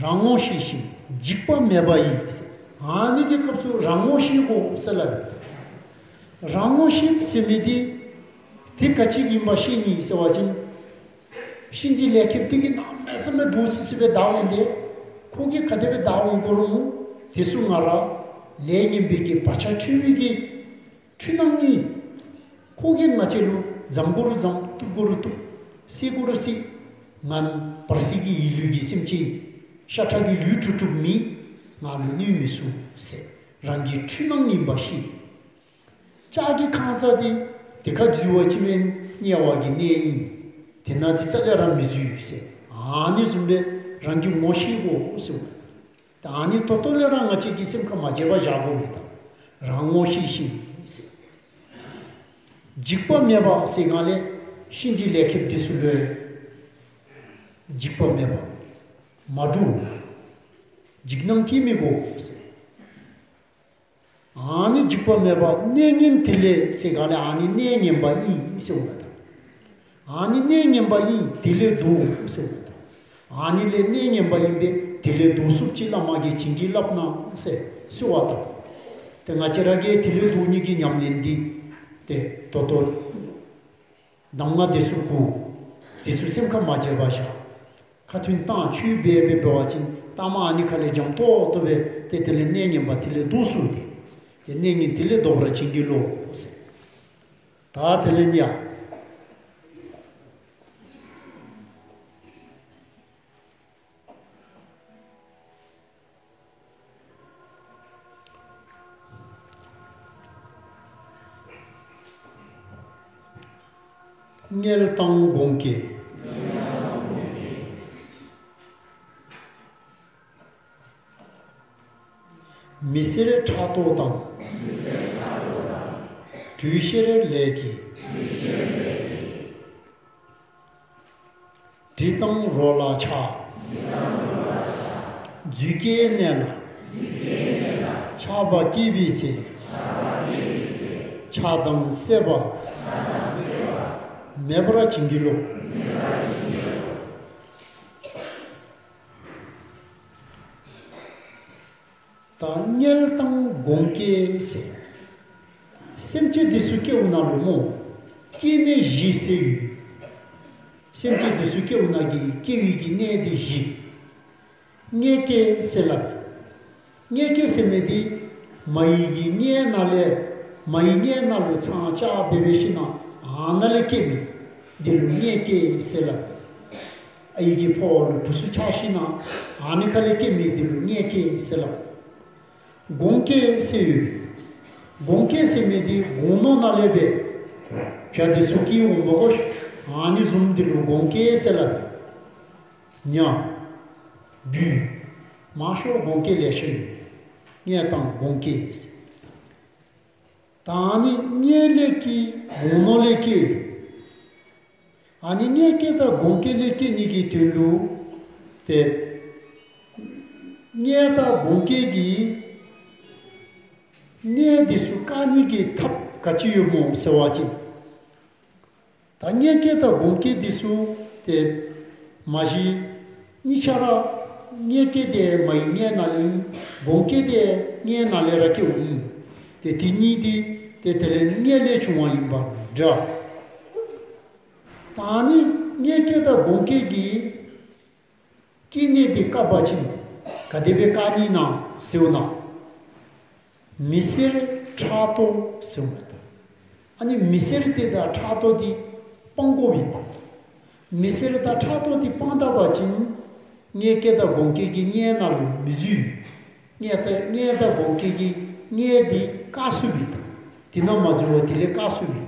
རང་ངོ་ཤེས་ཤིང་འཇིགས་པ་མེད་པ་ཡིས། ཨ་ནི་གི་སྐབས་སུ་རང་ངོ་ཤེས་དགོ་ཟེར་སླབ་ཨིན། རང་ངོ་ཤེས་ཟེར་མི་འདི་དེ་ག་ཅི་ཨིན་པ་ཤེས་ནི་ཟེར་བ་ཅིན་གཤིན་རྗེ་ལས་མཁན་འདི་གིས་གནམ་མེད་ས་མེད་འདྲོག་སི་སི་སྦེ་མདའ་འོང་སྟེ་ཁོ་གིས་ག་དེ་སྦེ་མདའ་འོང་དགོ་རུང་དེ་ཚུ་ང་ར་ལས་ངན་པའི་གི་བག་ཆགས་འཁྲུལ་བའི་གི་འཁྲུལ་སྣང་ཨིན། ཁོ་གིས་ང་བཅས་ལུ་འཇམ་དགོ་རུང་འཇམ་བཏུབ་དགོ་རུང་བཏུབ་བསད་དགོ་རུང་བསད། ང་བར་སྲིད་ཀྱི་ཡིད་ལུས་ཀྱི་སེམས་ཅན་ཤ་ཁྲག་གི་ལུས་འཁྲུགས་འཁྲུགསཔ་མེད། ང་ལུ་གནོད་མི་ཚུགས་ཟེར་རང་གི་འཁྲུལ་སྣང་ཨིན་པ་ཤེས། ལྕགས་ཀྱི་ཁང་བཟང་འདི་དེ་ཁར་འཛུལ་བ་ཅིན་དམྱལ་བ་གི་གནས་ཨིན། དེ་ནང་འདི་རྩ་ལས་ར་མི་འཛུལ་ཟེར་ཨ་ནི་བཟུམ་སྦེ་རང་གི་ངོ་ཤེས་དགོ་ཟེར། ད་ཨ་ནི་ད་ལྟོ་ལས་ར་ང་བཅས་ཀྱིས་སེམས་ཁར་མ་བརྗེད་པར་བཞག་དགོ་པས་ད། རང་ངོ་ཤེས་ཤིང་ཟེར། འཇིགས་པ་མེད་པ་ཟེར་སྒང་ལས་གཤིན་རྗེ་ལས་མཁན་འདི་ཚུ་ལུ་འཇིགས་པ་མེད་པ། མ་འདྲོག། འཇིགས་སྣང་སྐྱེ་མི་དགོ་ཟེར། ཨ་ནི་འཇིགས་པ་མེད་པ་གནས་ངན་དེ་ལས་ཟེར་སྒང་ལས་ཨ་ནི་གནས་ངན་པ་ཨིན་ཟེརཝ་ད། ཨ་ནི་གནས་ངན་པ་ཨིན་དེ་ལས་ལྡོག་ཟེརཝ་ད། ཨ་ནི་ལས་གནས་ངན་པ་ཨིན་པས། དེ་ལས་ལྡོག་ཚུགསཔ་ཅིག་བླ་མ་གིས་བྱིན་གྱིས་བརླབས་གནང་ཟེར་གསོལ་བ་བཏབ། ཏེ་ང་བཅས་ར་གིས་དེ་ལས་ལྡོག་ནི་གི་ཉམས་ལེན་འདི་ཏེ་ད་ལྟོ་གདམས་ངག་འདི་ཚུ་གོ། འདི་ཚུ་སེམས་ཁར་མ་བརྗེད་པར་བཞག། ཁ་ཐུན་བཏང་ཆོས་འབད་འབད་འབད་བ་ཅིན་ལྟ་མ་ཨ་ནི་ཁ་ལས་འཇམ་ཏོག་ཏོ་སྦེ་ཏེ་དེ་ལས་གནས་ངན་པ་དེ་ལས་ལྡོག་ཚུགས་ཏེ། ཏེ་གནས་ངན་དེ་ལས་ལྡོག་པར་བྱིན་གྱིས་རློབས་ཟེར། ད་དེ་ལས་ཡ། དམྱལ་དང་གོང་བཀལ། མི་སེར་ཕྲག་དོག་དང་། གྲོས་བཤེར་ལས་ཀྱི། འཇིགས་དང་རོ་ལ་ཆགས། རྫུས་སྐྱེས་གནས་ལ། ཆགས་པ་སྐྱེས་པའི་ཚེ། ཆགས་དང་སྲེད་པ། མེད་པར་བྱིན་གྱིས་རློབས། ད་དམྱལ་དང་སྒོང་སྐྱེས་ཟེར། སེམས་ཅན་འདི་ཚུ་སྐྱེ་བོ་ནང་ལུ་སྨོ། སྐྱེ་གནས་བཞི་ཟེར་ཡོད། སེམས་ཅན་འདི་ཚུ་སྐྱེ་བོ་ནང་གི་སྐྱེ་བའི་གི་གནས་འདི་བཞི། མངལ་སྐྱེས་ཟེར་སླབ། མངལ་སྐྱེས་ཟེར་མི་འདི་མ་ཡི་གི་མངལ་ནང་ལས་མ་ཡི་མངལ་ནང་ལུ་ཚང་བཅའ་འབད་འབད་ཞིནམ་ཨ་ནཱ་ལས་སྐྱེ་མི་འདི་ལུ་མངལ་སྐྱེས་ཟེར་སླབ། ཨའི་གི་ཕོཝ་ལུ་བུ་ཚུ་ཆགས་ཞིནམ་ཨ་ནི་ཁ་ལས་སྐྱེ་མི་འདི་ལུ་མངལ་སྐྱེས་ཟེར་སླབ། སྒོང་སྐྱེས་ཟེར་ཡོད་པས། སྒོང་སྐྱེས་ཟེར་མི་འདི་སྒོང་ནོར་ནང་ལས་སྦེ་བྱ་འདི་ཚུ་སྐྱེ་འོང་པ་གོ་ཤ། ཨ་ནི་བཟུམ་འདི་ལུ་སྒོང་སྐྱེས་ཟེར་སླབ་པས། ཉ། སྦུལ། མང་ཤོས་སྒོང་སྐྱེས་ལེ་ཤ་ཡོད། མངལ་དང་སྒོང་སྐྱེས་ཟེར། ད་ཨ་ནི་མངལ་ལས་སྐྱེས་སྒོང་ནོར་ལས་སྐྱེས། ཨ་ནི་མངལ་སྐྱེས་དང་སྒོང་སྐྱེས་ལས་སྐྱེ་ནི་གི་དོན་ལུ་ཏེ་མངལ་དང་སྒོང་སྐྱེས་ཀྱི་གནས་འདི་ཚུ་བཀག་ནི་གི་ཐབས་ག་ཅི་ཡོད་སྨོ་ཟེར་བ་ཅིན། ད་མངལ་སྐྱེས་དང་སྒོང་སྐྱེས་འདི་ཚུ་ཏེ་མ་གཞི་གཉིས་ཆ་ར་མངལ་སྐྱེས་འདི་མ་ཡི་མངལ་ནང་ལས་ཨིན། སྒོང་སྐྱེས་འདི་མངལ་ནང་ལས་ར་སྐྱེཝ་ཨིན། ཏེ་དེ་གཉིས་འདི་ཏེ་དེ་ལས་མངལ་ལས་བྱུང་བ་ཨིན་པ་འདྲ། ད་ཨ་ནི་མངལ་སྐྱེས་དང་སྒོང་སྐྱེས་ཀྱི་སྐྱེ་གནས་འདི་བཀག་པ་ཅིན་ག་དེ་སྦེ་བཀག་ནི་ན་ཟེར་བ་ཅིན། མི་སེར་ཕྲག་དོག་ཟེར་མི་དང་། ཨ་ནི་མི་སེར་འདི་དང་ཕྲག་དོག་འདི་སྤང་དགོ་པས་ད། མི་སེར་དང་ཕྲག་དོག་འདི་སྤང་ད་པ་ཅིན་མངལ་སྐྱེས་དང་སྒོང་སྐྱེས་ཀྱི་མངལ་ནང་ལུ་མི་འཛུལ། མངལ་དང་མངལ་དང་སྒོང་སྐྱེས་ཀྱི་མངལ་འདི་བཀག་ཚུགས་པས་ད། དེ་ནང་མ་འཛུལ་བར་དེ་ལས་བཀག་ཚུགས་པས་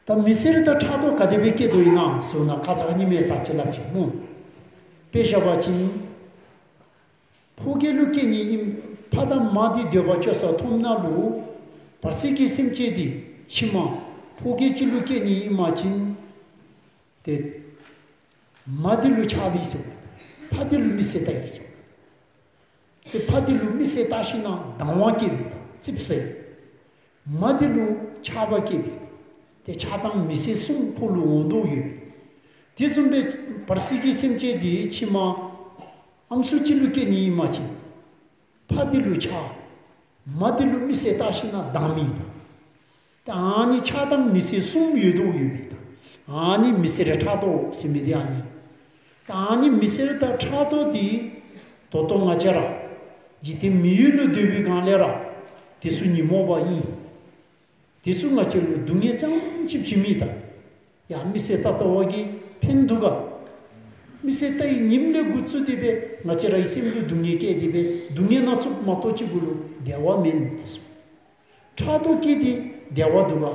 ད། ད་མི་སེར་དང་ཕྲག་དོག་ག་དེ་སྦེ་སྐྱེ་དོ་ཨིན་ན་ཟེར་བ་ཅིན་ཁ་ཙ་ཁ་ཉིནམ་ཚར་ཅིག་སླབ་ཅི་སྨོ། དཔེ་བཞག་པ་ཅིན་ཕོ་སྐྱེས་ལུ་སྐྱེ་ནི་ཨིན། ཕ་དང་མ་འདི་འདོད་པ་ཆོག་ས་ཐོབ་ནི་ལུ་བར་སྲིད་ཀྱི་སེམས་ཅན་འདི་ཕྱི་མ་ཕོ་སྐྱེས་ཅིག་ལུ་སྐྱེ་ནི་ཨིན་པ་ཅིན་ཏེ་མ་འདི་ལུ་ཆགས་པས་ཟེར། ཕ་འདི་ལུ་མི་བསད་ལྟ་ཡི་ཟེར། ཏེ་ཕ་འདི་ལུ་མི་བསད་ལྟ་ཞིནམ་སྡང་བ་སྐྱེ་བས་ད་ཙིགཔ་ཟ་ཡི། མ་འདི་ལུ་ཆགས་པ་སྐྱེ་བས། ཏེ་ཆགས་སྡང་མི་བསད་གསུམ་ཁོ་ལུ་འོང་དོ་ཡོད་པས། དེ་བཟུམ་སྦེ་བར་སྲིད་ཀྱི་སེམས་ཅན་འདི་ཕྱི་མ་ཨམ་སྲུ་ཅིག་ལུ་སྐྱེ་ནི་ཨིན་པ་ཅིན་ཕ་འདི་ལུ་ཆགས། མ་འདི་ལུ་མི་བསད་ལྟ་ཞིནམ་སྡང་མི་དང་། ཏེ་ཨ་ནི་ཆགས་སྡང་མི་བསད་གསུམ་ཡོད་དོ་ཡོད་པས་ད། ཨ་ནི་མི་སེར་ཕྲག་དོག་ཟེར་མི་འདི་ཨ་ནི། ཏེ་ཨ་ནི་མི་སེར་དང་ཕྲག་དོག་འདི་ད་ལྟོ་ང་བཅས་ར་འཇིག་རྟེན་མི་ཡུལ་ལུ་སྡོད་པའི་སྒང་ལས་ར་དེ་ཚུ་ཉོན་མོངས་པ་ཨིན། དེ་ཚུ་ང་བཅས་ལུ་སྡུག་བསྔལ་ཙམ་ཅིག་བྱིན་མི་དང་། ཡ་མི་བསད་ལྟ་ལྟ་བ་གིས་ཕན་འདུག་ག། མི་བསད་ལྟ་བའི་ཉིནམ་ལས་འགོ་བཙུགས་ཏེ་སྦེ་ང་བཅས་རའི་སེམས་ལུ་སྡུག་བསྔལ་སྐྱེས་ཏེ་སྦེ་སྡུག་བསྔལ་སྣ་ཚོགས་མ་གཏོགས་གཅིག་གུ་ལུ་བདེ་བ་མེད་དེ་ཚུ། ཕྲག་དོག་སྐྱེས་ཏེ་བདེ་བ་འདུག་ག།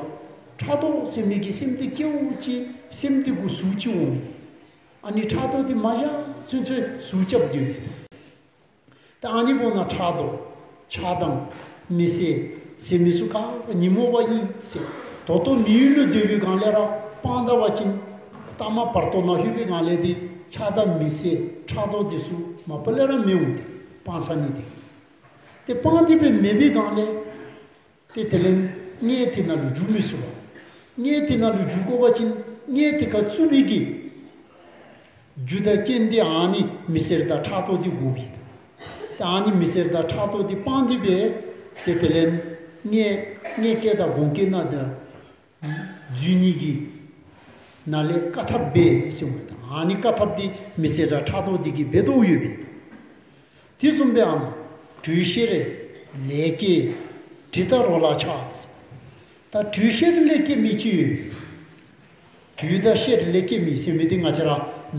ཕྲག་དོག་ཟེར་མི་གི་སེམས་འདི་སྐྱེ་འོང་ཅི་སེམས་འདི་གུ་ཟུག་ཅིག་འོང་མི། ཨ་ནི་ཕྲག་དོག་འདི་མ་བཞག་ཚུན་ཚོད་ཟུག་རྐྱབ་སྡོད་མི་དང་། ད་ཨ་ནི་འབདཝ་ད་ཕྲག་དོག་ཆགས་སྡང་མི་བསད་ཟེར་མི་ཚུ་ག་ར་ཉོན་མོངས་པ་ཨིན་ཟེར། ད་ལྟོ་མི་ཡུལ་ལུ་སྡོད་པའི་སྒང་ལས་ར་སྤང་ད་པ་ཅིན་ལྟ་མ་བར་དོ་ནང་ལྷོད་པའི་སྒང་ལས་འདི་ཆགས་སྡང་མི་བསད་ཕྲག་དོག་འདི་ཚུ་མ་པ་ལས་ར་མི་འོང་སྟེ་སྤང་ཚར་ནི་འདི། ཏེ་སྤང་སྟེ་སྦེ་མེད་པའི་སྒང་ལས་ཏེ་དེ་ལས་མངལ་དེ་ནང་ལུ་འཇུག་མི་ཚུགས་པས། མངལ་དེ་ནང་ལུ་འཇུག་དགོ་པ་ཅིན་མངལ་དེ་ཁར་བཙུགས་པའི་གི་རྒྱུ་དང་རྐྱེན་འདི་ཨ་ནི་མི་སེར་དང་ཕྲག་དོག་འདི་དགོ་པས། ཏེ་ཨ་ནི་མི་སེར་དང་ཕྲག་དོག་འདི་སྤང་སྟེ་སྦེ་ཏེ་དེ་ལས་མངལ་མངལ་སྐྱེས་དང་སྒོང་སྐྱེས་ནང་ད་འཛུལ་ནི་གི་ནང་ལས་བཀག་ཐབས་འབད་ཟེར་འོང་། ཨ་ནི་བཀག་ཐབས་འདི་མི་སེར་དང་ཕྲག་དོག་འདི་གིས་འབད་དོ་ཡོད་པས། དེ་བཟུམ་སྦེ་ཨ་ནཱ་དྲོད་གཤེར་ལས་སྐྱེས་དྲི་དང་རོ་ལ་ཆགས། ད་དྲོད་གཤེར་ལས་སྐྱེ་མི་ཅིག་ཡོད་པས། དྲོད་དང་གཤེར་ལས་སྐྱེ་མི་ཟེར་མི་འདི་ང་བཅས་ར་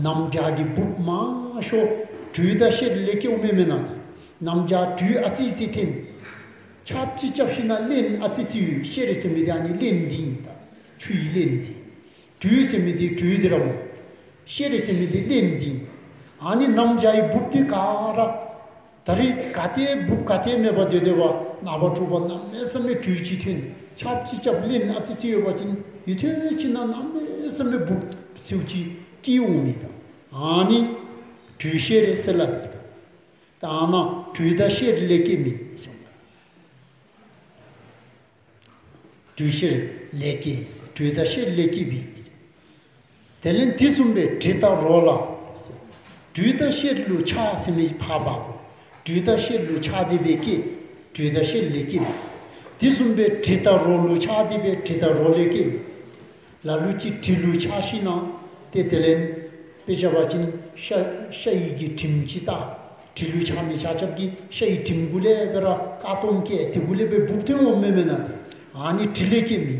ནམ་བྱཱར་གྱི་འབུཔ་མང་ཤོས་དྲོད་དང་གཤེར་ལས་སྐྱེཝ་མེན་ན། ད་ནམ་བྱཱར་དྲོད་ཨ་ཙི་ཙི་ཐོན། ཆརཔ་ཅིག་རྐྱབ་ཞིན་ན་རླན་ཨ་ཙི་ཙི་ཡོད། གཤེར་ཟེར་མི་འདི་ཨ་ནི་རླན་འདི་ཨིན། ད་ཆུའི་རླན་འདི། དྲོད་ཟེར་མི་འདི་དྲོད་འདི་ར་སྨོ། གཤེར་ཟེར་མི་འདི་རླན་འདི། ཨ་ནི་ནམ་བྱཱར་གྱི་འབུཔ་འདི་ག་ར་ད་རིས་ག་ཏེ་འབུཔ་ག་ཏེ་མེད་པར་སྡོད་སྡོད་པ་ནངས་པ་དྲོ་པ་གནམ་མེད་ས་མེད་དྲོད་ཅིག་ཐོན། ཆརཔ་ཅིག་རྐྱབ་རླན་ཨ་ཙི་ཙི་ཡོད་པ་ཅིན་ཡུན་ཐུང་ཅིག་ནང་གནམ་མེད་ས་མེད་འབུཔ་སེརཝ་ཅིག་སྐྱེ་འོང་མི་དང་། ཨ་ནི་དྲོད་གཤེར་ཟེར་སླབ་ཨིན། ད་ཨ་ནཱ་དྲོད་དང་གཤེར་ལས་སྐྱེས་མི་ཟེར། དྲོད་གཤེར་ལས་སྐྱེས། དྲོད་དང་གཤེར་ལས་སྐྱེས་པའི། དེ་ལས་དེ་བཟུམ་སྦེ་དྲི་དང་རོ་ལ། དྲོད་དང་གཤེར་ལུ་ཆགས་ཟེར་མི་ཕར་འབག་དགོ། དྲོད་དང་གཤེར་ལུ་ཆགས་ཏེ་སྦེ་སྐྱེས། དྲོད་དང་གཤེར་ལས་སྐྱེས་མི། དེ་བཟུམ་སྦེ་དྲི་དང་རོ་ལུ་ཆགས་ཏེ་སྦེ་དྲི་དང་རོ་ལས་སྐྱེས་མི། ལ་ལུ་ཅིག་དྲི་ལུ་ཆགས་ཞིན་ན་ཏེ་དེ་ལས་དཔེ་བཞག་པ་ཅིན་ཤ་ཤ་ཡི་གི་དྲིམ་ཅིག་བཏགས། དྲི་ལུ་ཆགས་མི་ཆ་ཁྱབ་ཀྱིས་ཤ་ཡི་དྲིམ་གུ་ལས་སྦེ་ར་དཀར་གཏོང་སྐྱེས། དེ་གུ་ལས་སྦེ་འབུཔ་ཐོན་འོང་མེན་མེན་ན། ཏེ་ཨ་ནི་དྲི་ལས་སྐྱེས་མི།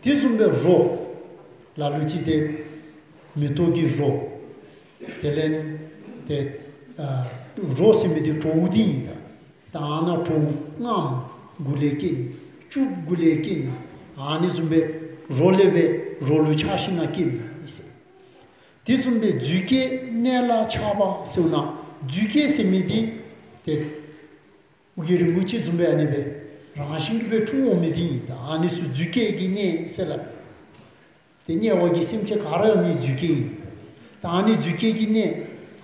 དེ་བཟུམ་སྦེ་རོ། ལ་ལུ་ཅིག་ཏེ་མེ་ཏོག་གི་རོ། དེ་ལས་ཏེ་ཨ་རོ་ཟེར་མི་འདི་བྲོཝ་འདི་ཨིན་ད། ད་ཨ་ནཱ་བྲོཝ་རྔམ་གུ་ལས་སྐྱེས་ནི། སྐྱུག་གུ་ལས་སྐྱེས་ནི། ཨ་ནི་བཟུམ་སྦེ་རོ་ལས་སྦེ་རོ་ལུ་ཆགས་ཞིན་ན་སྐྱེས་མི་ཨིན་ཟེར། དེ་བཟུམ་སྦེ་རྫུས་སྐྱེས་གནས་ལ་ཆགས་པ་ཟེར་ན། རྫུས་སྐྱེས་ཟེར་མི་འདི་ཏེ་ཨོ་རྒྱན་རིན་པོ་ཆེ་བཟུམ་སྦེ་ཨ་ནི་སྦེ་རང་བཞིན་གྱིས་སྦེ་འཁྲུངས་འོང་མི་འདི་ཨིན་ད། ཨ་ནི་ཚུ་རྫུས་སྐྱེས་ཀྱི་གནས་ཟེར་སླབ། ཏེ་དམྱལ་བ་གི་སེམས་ཅན་ག་ར་ཨ་ནི་རྫུས་སྐྱེས་ཨིན། ད་ཨ་ནི་རྫུས་སྐྱེས་ཀྱི་གནས་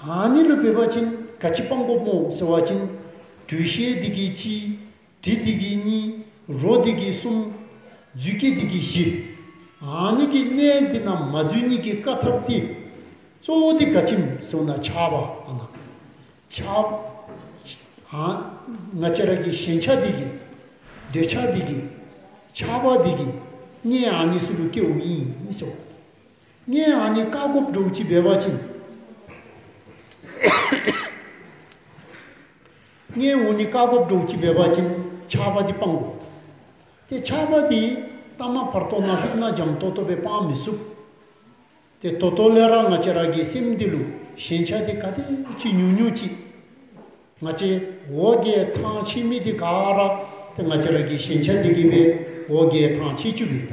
ཨ་ནི་ལུ་འབད་བ་ཅིན་ག་ཅི་སྤང་དགོཔ་སྨོ་ཟེར་བ་ཅིན། དྲོད་གཤེར་འདི་གིས་གཅིག། དྲི་འདི་གིས་གཉིས། རོ་འདི་གིས་གསུམ། རྫུས་སྐྱེས་འདི་གིས་བཞི། ཨ་ནི་གི་གནས་འདི་ནང་མ་འཛུལ་ནི་གི་བཀག་ཐབས་འདི་གཙོ་བོ་འདི་ག་ཅི་སྨོ་ཟེར་ན་ཆགས་པ་ཨ་ནཱ། ཆགས་ཨ་ང་བཅས་ར་གི་ཞེན་ཆགས་འདི་གིས་འདོད་ཆགས་འདི་གིས་ཆགས་པ་འདི་གིས་གནས་ཨ་ནི་ཚུ་ལུ་སྐྱེཝ་ཨིན་ཟེར། གནས་ཨ་ནི་བཀག་དགོཔ་འདྲཝ་ཅིག་འབད་བ་ཅིན། གནས་ཨ་ནི་བཀག་དགོཔ་འདྲཝ་ཅིག་འབད་བ་ཅིན་ཆགས་པ་འདི་སྤང་དགོ། ཏེ་ཆགས་པ་འདི་ལྟ་མ་བར་དོ་ནང་ལྷོདཔ་ན་འཇམ་ཏོང་ཏོ་སྦེ་སྤང་མི་ཚུགས། ཏེ་ད་ལྟོ་ལས་ར་ང་བཅས་ར་གི་སེམས་འདི་ལུ་ཞེན་ཆགས་འདི་ག་དེ་ཅིག་ཉུང་ཉུང་ཅིག། ང་བཅས་འོ་བརྒྱལ་ཐང་ཆད་མི་འདི་ག་ར་ཏེ་ང་བཅས་ར་གི་ཞེན་ཆགས་འདི་གིས་སྦེ་འོ་བརྒྱལ་ཐང་ཆད་བཅུགཔ་ཨིན་ད།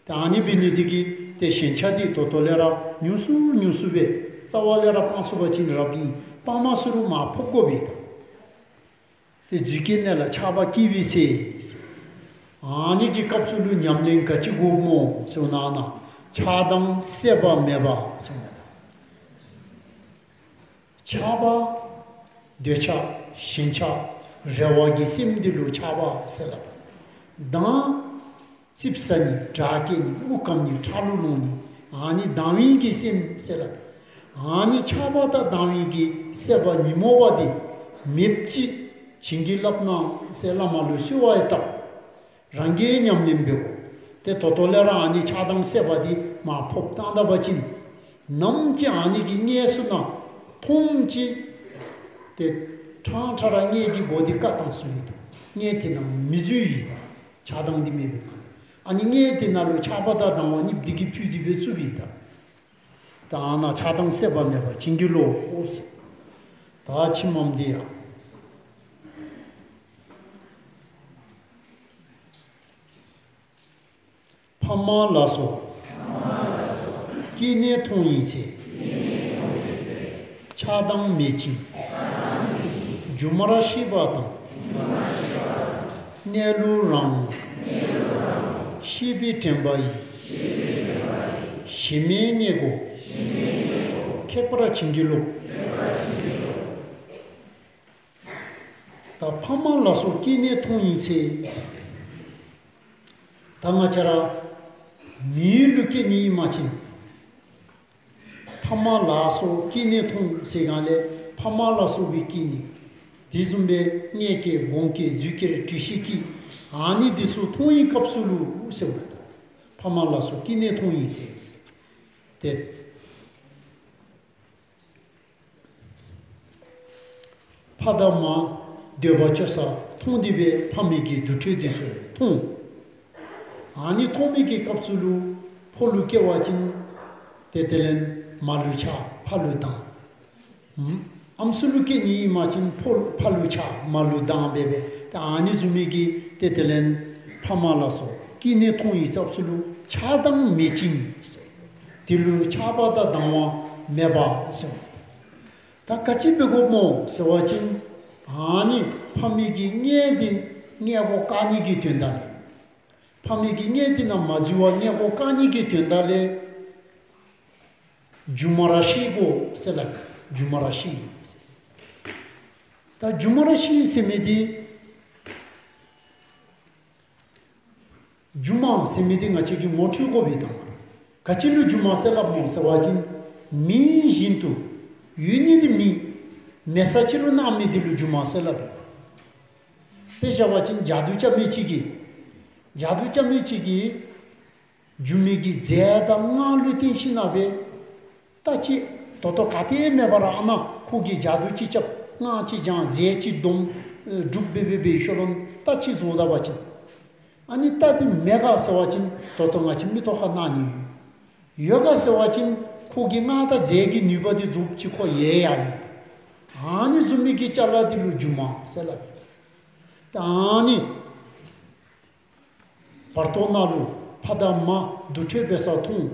ཏེ་ཨ་ནི་འབད་ནི་འདི་གིས་ཏེ་ཞེན་ཆགས་འདི་ད་ལྟོ་ལས་ར་ཉུང་སུ་ཉུང་སུ་སྦེ་རྩ་བ་ལས་ར་སྤང་ཚུགས་པ་ཅིན་རབ་ཨིན། སྤང་མ་ཚུགས་རུང་མར་ཕབ་དགོཔ་ཨིན་ད། ཏེ་རྫུས་སྐྱེས་གནས་ལ་ཆགས་པ་སྐྱེས་པའི་ཚེ། ཨ་ནི་གི་སྐབས་སུ་ལུ་ཉམས་ལེན་ག་ཅི་དགོཔ་སྨོ་ཟེར་ན་ཨ་ནཱ་ཆགས་སྡང་སྲེད་པ་མེད་པ་ཟེར་མས་ད། ཆགས་པ་འདོད་ཆགས་ཞེན་ཆགས་རེ་བ་གི་སེམས་འདི་ལུ་ཆགས་པ་ཟེར་སླབ། སྡང་ཙིགཔ་ཟ་ནི་དྲག་སྐྱེད་ནི་དབུགས་སྐམ་ནི་ཁྲག་རླུང་ལང་ནི་ཨ་ནི་སྡང་བའི་གི་སེམས་ཟེར་སླབ། ཨ་ནི་ཆགས་པ་དང་སྡང་བའི་གི་སྲེད་པ་ཉོན་མོངས་པ་འདི་མེདཔ་ཅིག་བྱིན་གྱིས་བརླབས་གནང་ཟེར་བླ་མ་ལུ་གསོལ་བ་ཡང་བཏབ། རང་གིས་ཉམས་ལེན་འབད་དགོ། ཏེ་ད་ལྟོ་ལས་ར་ཨ་ནི་ཆགས་སྡང་སྲེད་པ་འདི་མར་ཕབ་བཏང་ད་པ་ཅིན་ནམ་ཅིག་ཨ་ནི་གི་མངལ་ཚུ་ནང་མཐོངམ་ཅིག་ཏེ་ཕྲང་ཕྲང་ར་མངལ་གྱི་སྒོ་འདི་བཀག་བཏང་ཚུགས་ཡི་ད། མངལ་དེ་ནང་མི་འཛུལ་ཡི་ད། ཆགས་སྡང་འདི་མེད་པའི་ཁར་ཨ་ནི་མངལ་དེ་ནང་ལུ་ཆགས་པ་དང་སྡང་བ་གཉིས་འདི་གིས་ཕུད་དེ་སྦེ་བཙུགས་ཡི་ད། ད་ཨ་ནཱ་ཆགས་སྡང་སྲེད་པ་མེད་པར་བྱིན་གྱིས་རློབས་ཟེར། ད་ཕྱི་མམ་འདི་ཡང་ཕ་མ་ལ་སོགས་སྐྱེ་གནས་མཐོང་ཡི་ཚེ། ཆགས་སྡང་མེད་ཅིང་སྒྱུ་མར་ཤེས་པ་དང་། གནས་ལུགས་རང་ངོ་ཤེས་པའི་དྲན་པ་ཡིས། གཞན་མའི་གནས་སྒོ་ཁེགས་པར་བྱིན་གྱིས་རློབས། ད་ཕ་མ་ལ་སོགས་སྐྱེ་གནས་མཐོང་ཡི་ཚེ་ཟེར། ད་ང་བཅས་ར་མི་ལུ་སྐྱེ་ནི་ཨིན་པ་ཅིན་ཕ་མ་ལ་སོགས་སྐྱེ་གནས་མཐོང་ཟེར་གང་ལས་ཕ་མ་ལ་སོགས་པའི་སྐྱེ་གནས། དེ་བཟུམ་སྦེ་མངལ་སྐྱེས་སྒོང་སྐྱེས་རྫུས་སྐྱེས་དྲོད་གཤེར་སྐྱེས་ཨ་ནི་འདི་ཚུ་མཐོང་བའི་སྐབས་སུ་ལུ་ཟེར་བ་ད་ཕ་མ་ལ་སོགས་སྐྱེ་གནས་མཐོང་ཡི་ཟེར། ཏེ་ཕ་དང་མ་འདོད་པ་སྤྱོད་ས་མཐོང་སྟེ་སྦེ་ཕ་མའི་གི་དུར་ཁྲོད་འདི་ཚུ་མཐོང་། ཨ་ནི་མཐོང་མི་གི་སྐབས་སུ་ལུ་ཕོ་ལུ་སྐྱེ་བ་ཅིན་ཏེ་དེ་ལས་མ་ལུ་ཆགས་ཕ་ལུ་སྡང་། ཨམ་སྲུ་ལུ་སྐྱེ་ནི་ཨིན་པ་ཅིན་ཕོ་ཕ་ལུ་ཆགས་མ་ལུ་སྡང་འབད་སྦེ་ཏེ་ཨ་ནི་བཟུམ་མའི་གི་ཏེ་དེ་ལས་ཕ་མ་ལ་སོགས་སྐྱེ་གནས་མཐོང་བའི་སྐབས་སུ་ལུ་ཆགས་སྡང་མེད་ཅིང་ཟེར། དེ་ལུ་ཆགས་པ་དང་སྡང་བ་མེད་པ་ཟེར། ད་ག་ཅི་འབད་དགོཔ་སྨོ་ཟེར་བ་ཅིན་ཨ་ནི་ཕ་མའི་གི་མངལ་འདི་མངལ་སྒོ་བཀག་ནི་གི་དོན་དག་ལས། ཕ་མའི་གི་མངལ་འདི་ནང་མ་འཛུལ་བར་མངལ་སྒོ་བཀག་ནི་གི་དོན་དག་ལས། སྒྱུ་མར་ཤེས་དགོ་ཟེར་སླབ། སྒྱུ་མར་ཤེས་ཟེར། ད་སྒྱུ་མར་ཤེས་ཟེར་མི་འདི་སྒྱུ་མ་ཟེར་མི་འདི་ང་བཅས་ཀྱིས་ངོ་འཕྲོད་དགོ་པའི་དང་། ག་ཅི་ལུ་སྒྱུ་མ་ཟེར་སླབ་སྨོ་ཟེར་བ་ཅིན་མེད་བཞིན་དུ་ཡོད་ནི་འདི་མེད། མེད་ས་ཅིག་ལུ་སྣང་མི་འདི་ལུ་སྒྱུ་མ་ཟེར་སླབ་ཨིན། དཔེ་བཞག་པ་ཅིན་ཇ་དུ་རྐྱབ་མི་ཅིག་གིས་ཇ་དུ་རྐྱབ་མི་ཅིག་གིས་སྒྱུ་མའི་གི་རྫས་དང་སྔགས་ལུ་བརྟེན་ཞིནམ་ལས་རྟ་ཅིག་ད་ལྟོ་ག་ཏེ་མེད་པར་ཨ་ནཱ་ཁོ་གིས་ཇ་དུ་ཅིག་རྐྱབ་སྔགས་ཅིག་བགྱང་རྫས་ཅིག་བསྡོམས་སྒྲུབ་འབད་འབད་འབད་ཞིནམ་ལས་རྟ་ཅིག་བཟོ་ད་པ་ཅིན། ཨ་ནི་རྟ་འདི་མེད་ག་ཟེར་བ་ཅིན་ད་ལྟོ་ང་བཅས་མིག་ཏོ་ཁར་སྣང་ནི་ཡོད། ཡོད་ག་ཟེར་བ་ཅིན་ཁོ་གིས་སྔགས་དང་རྫས་ཀྱི་ནུས་པ་འདི་རྫོགསཔ་ཅིག་ཁོ་ཡལ་ཡར་ནི། ཨ་ནི་བཟུམ་མའི་གི་ཅ་ལ་འདི་ལུ་སྒྱུ་མ་ཟེར་སླབ་ཨིན། ད་ཨ་ནི་བར་དོ་ནང་ལུ་ཕ་དང་མ་དུར་ཁྲོད་འབད་ས་མཐོང་།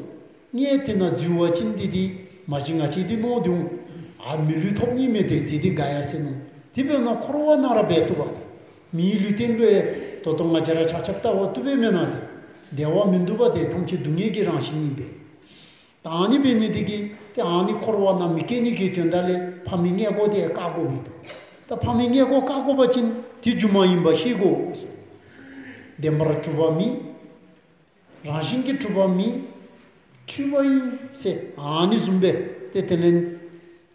ངས་དེ་ནང་འཛུལ་བ་ཅིན་འདི་འདི་མ་གཞི་ང་བཅས་འདི་མནོ་སྟེ་འོང་། ཨ་མི་ལུས་ཐོབ་ནི་མས་ཏེ་འདི་འདི་དགའ་ཡ་ཟེར་མནོ། དེ་འབདཝ་ད་འཁོར་བ་ནང་ར་འབད་བཏུབ་པ་ཏེ། མིའི་ལུས་རྟེན་ལུ་ཡང་ད་ལྟོ་ང་བཅས་ར་ཆ་ཁྱབ་བལྟ་བ་བཏུབ་པས་མེན་ན་ཏེ། བདེ་བ་མིན་འདུག་པ་ཏེ། ཐམས་ཅད་སྡུག་བསྔལ་གྱི་རང་བཞིན་ཨིན་པས། ད་ཨ་ནི་འབད་ནི་འདི་གིས་ཏེ་ཨ་ནི་འཁོར་བ་ནང་མི་སྐྱེ་ནི་གི་དོན་དག་ལས་ཕ་མའི་མངལ་སྒོ་འདི་བཀག་དགོ་པས་ཏེ། ད་ཕ་མའི་མངལ་སྒོ་བཀག་དགོ་པ་ཅིན་འདི་སྒྱུ་མ་ཨིནམ་ཤེས་དགོ་ཟེར། བདེན་པར་གྲུབ་པ་མེད། རང་བཞིན་གྱིས་གྲུབ་པ་མེད། འཁྲུལ་པ་ཨིན་ཟེར་ཨ་ནི་བཟུམ་སྦེ་ཏེ་དེ་ལས་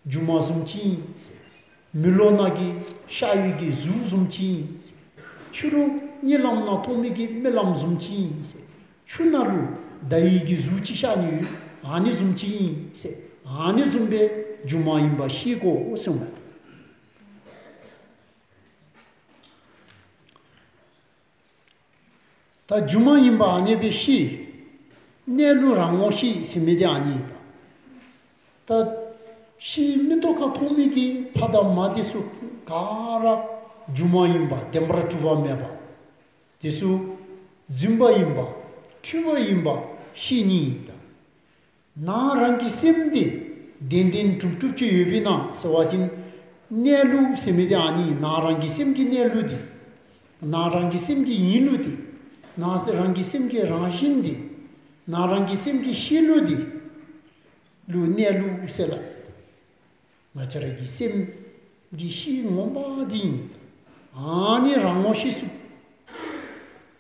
སྒྱུ་མ་བཟུམ་ཅིག་ཨིན་ཟེར། མེ་ལོང་ནང་གི་ཤར་བའི་གི་གཟུགས་བཟུམ་ཅིག་ཨིན་ཟེར། ཕྱི་རུ་གཉིད་ལམ་ནང་མཐོང་མི་གི་རྨི་ལམ་བཟུམ་ཅིག་ཨིན་ཟེར། ཆུ་ནང་ལུ་ཟླ་བའི་གི་གཟུགས་ཅིག་ཤར་ནི་ཡོད། ཨ་ནི་བཟུམ་ཅིག་ཨིན་ཟེར། ཨ་ནི་བཟུམ་སྦེ་སྒྱུ་མ་ཨིནམ་ཤེས་དགོ་ཟེར་མས། ད་སྒྱུ་མ་ཨིནམ་ཨ་ནི་སྦེ་ཤེས། གནས་ལུགས་རང་ངོ་ཤེས་ཟེར་མི་འདི་ཨ་ནི་ཨིན་ད། ད་ཕྱིའི་མིག་ཏོ་ཁར་མཐོང་མི་གི་ཕ་དང་མ་འདི་ཚུ་ག་ར་སྒྱུ་མ་ཨིནམ་བདེན་པར་གྲུབ་པ་མེདཔ། འདི་ཚུ་རྫུན་པ་ཨིནམ་འཁྲུལ་པ་ཨིནམ་ཤེས་ནི་ཨིན་ད། ནང་རང་གི་སེམས་འདི་བདེན་བདེན་གྲུབ་གྲུབ་ཅིག་ཡོདཔ་ཨིན་ན་ཟེར་བ་ཅིན་གནས་ལུགས་ཟེར་མི་འདི་ཨ་ནི་ནང་རང་གི་སེམས་ཀྱི་གནས་ལུགས་འདི། ནང་རང་གི་སེམས་ཀྱི་ཡིན་ལུགས་འདི། ནང་རང་གི་སེམས་ཀྱི་རང་བཞིན་འདི། ནང་རང་གི་སེམས་ཀྱི་ཤེས་ལུགས་འདི་ལུ་གནས་ལུགས་ཟེར་སླབ། ང་བཅས་ར་གི་སེམས་ཀྱི་ཤེས་ངོ་མ་འདི་ཨིན། ཨ་ནི་རང་ངོ་ཤེས་ཚུགསཔ།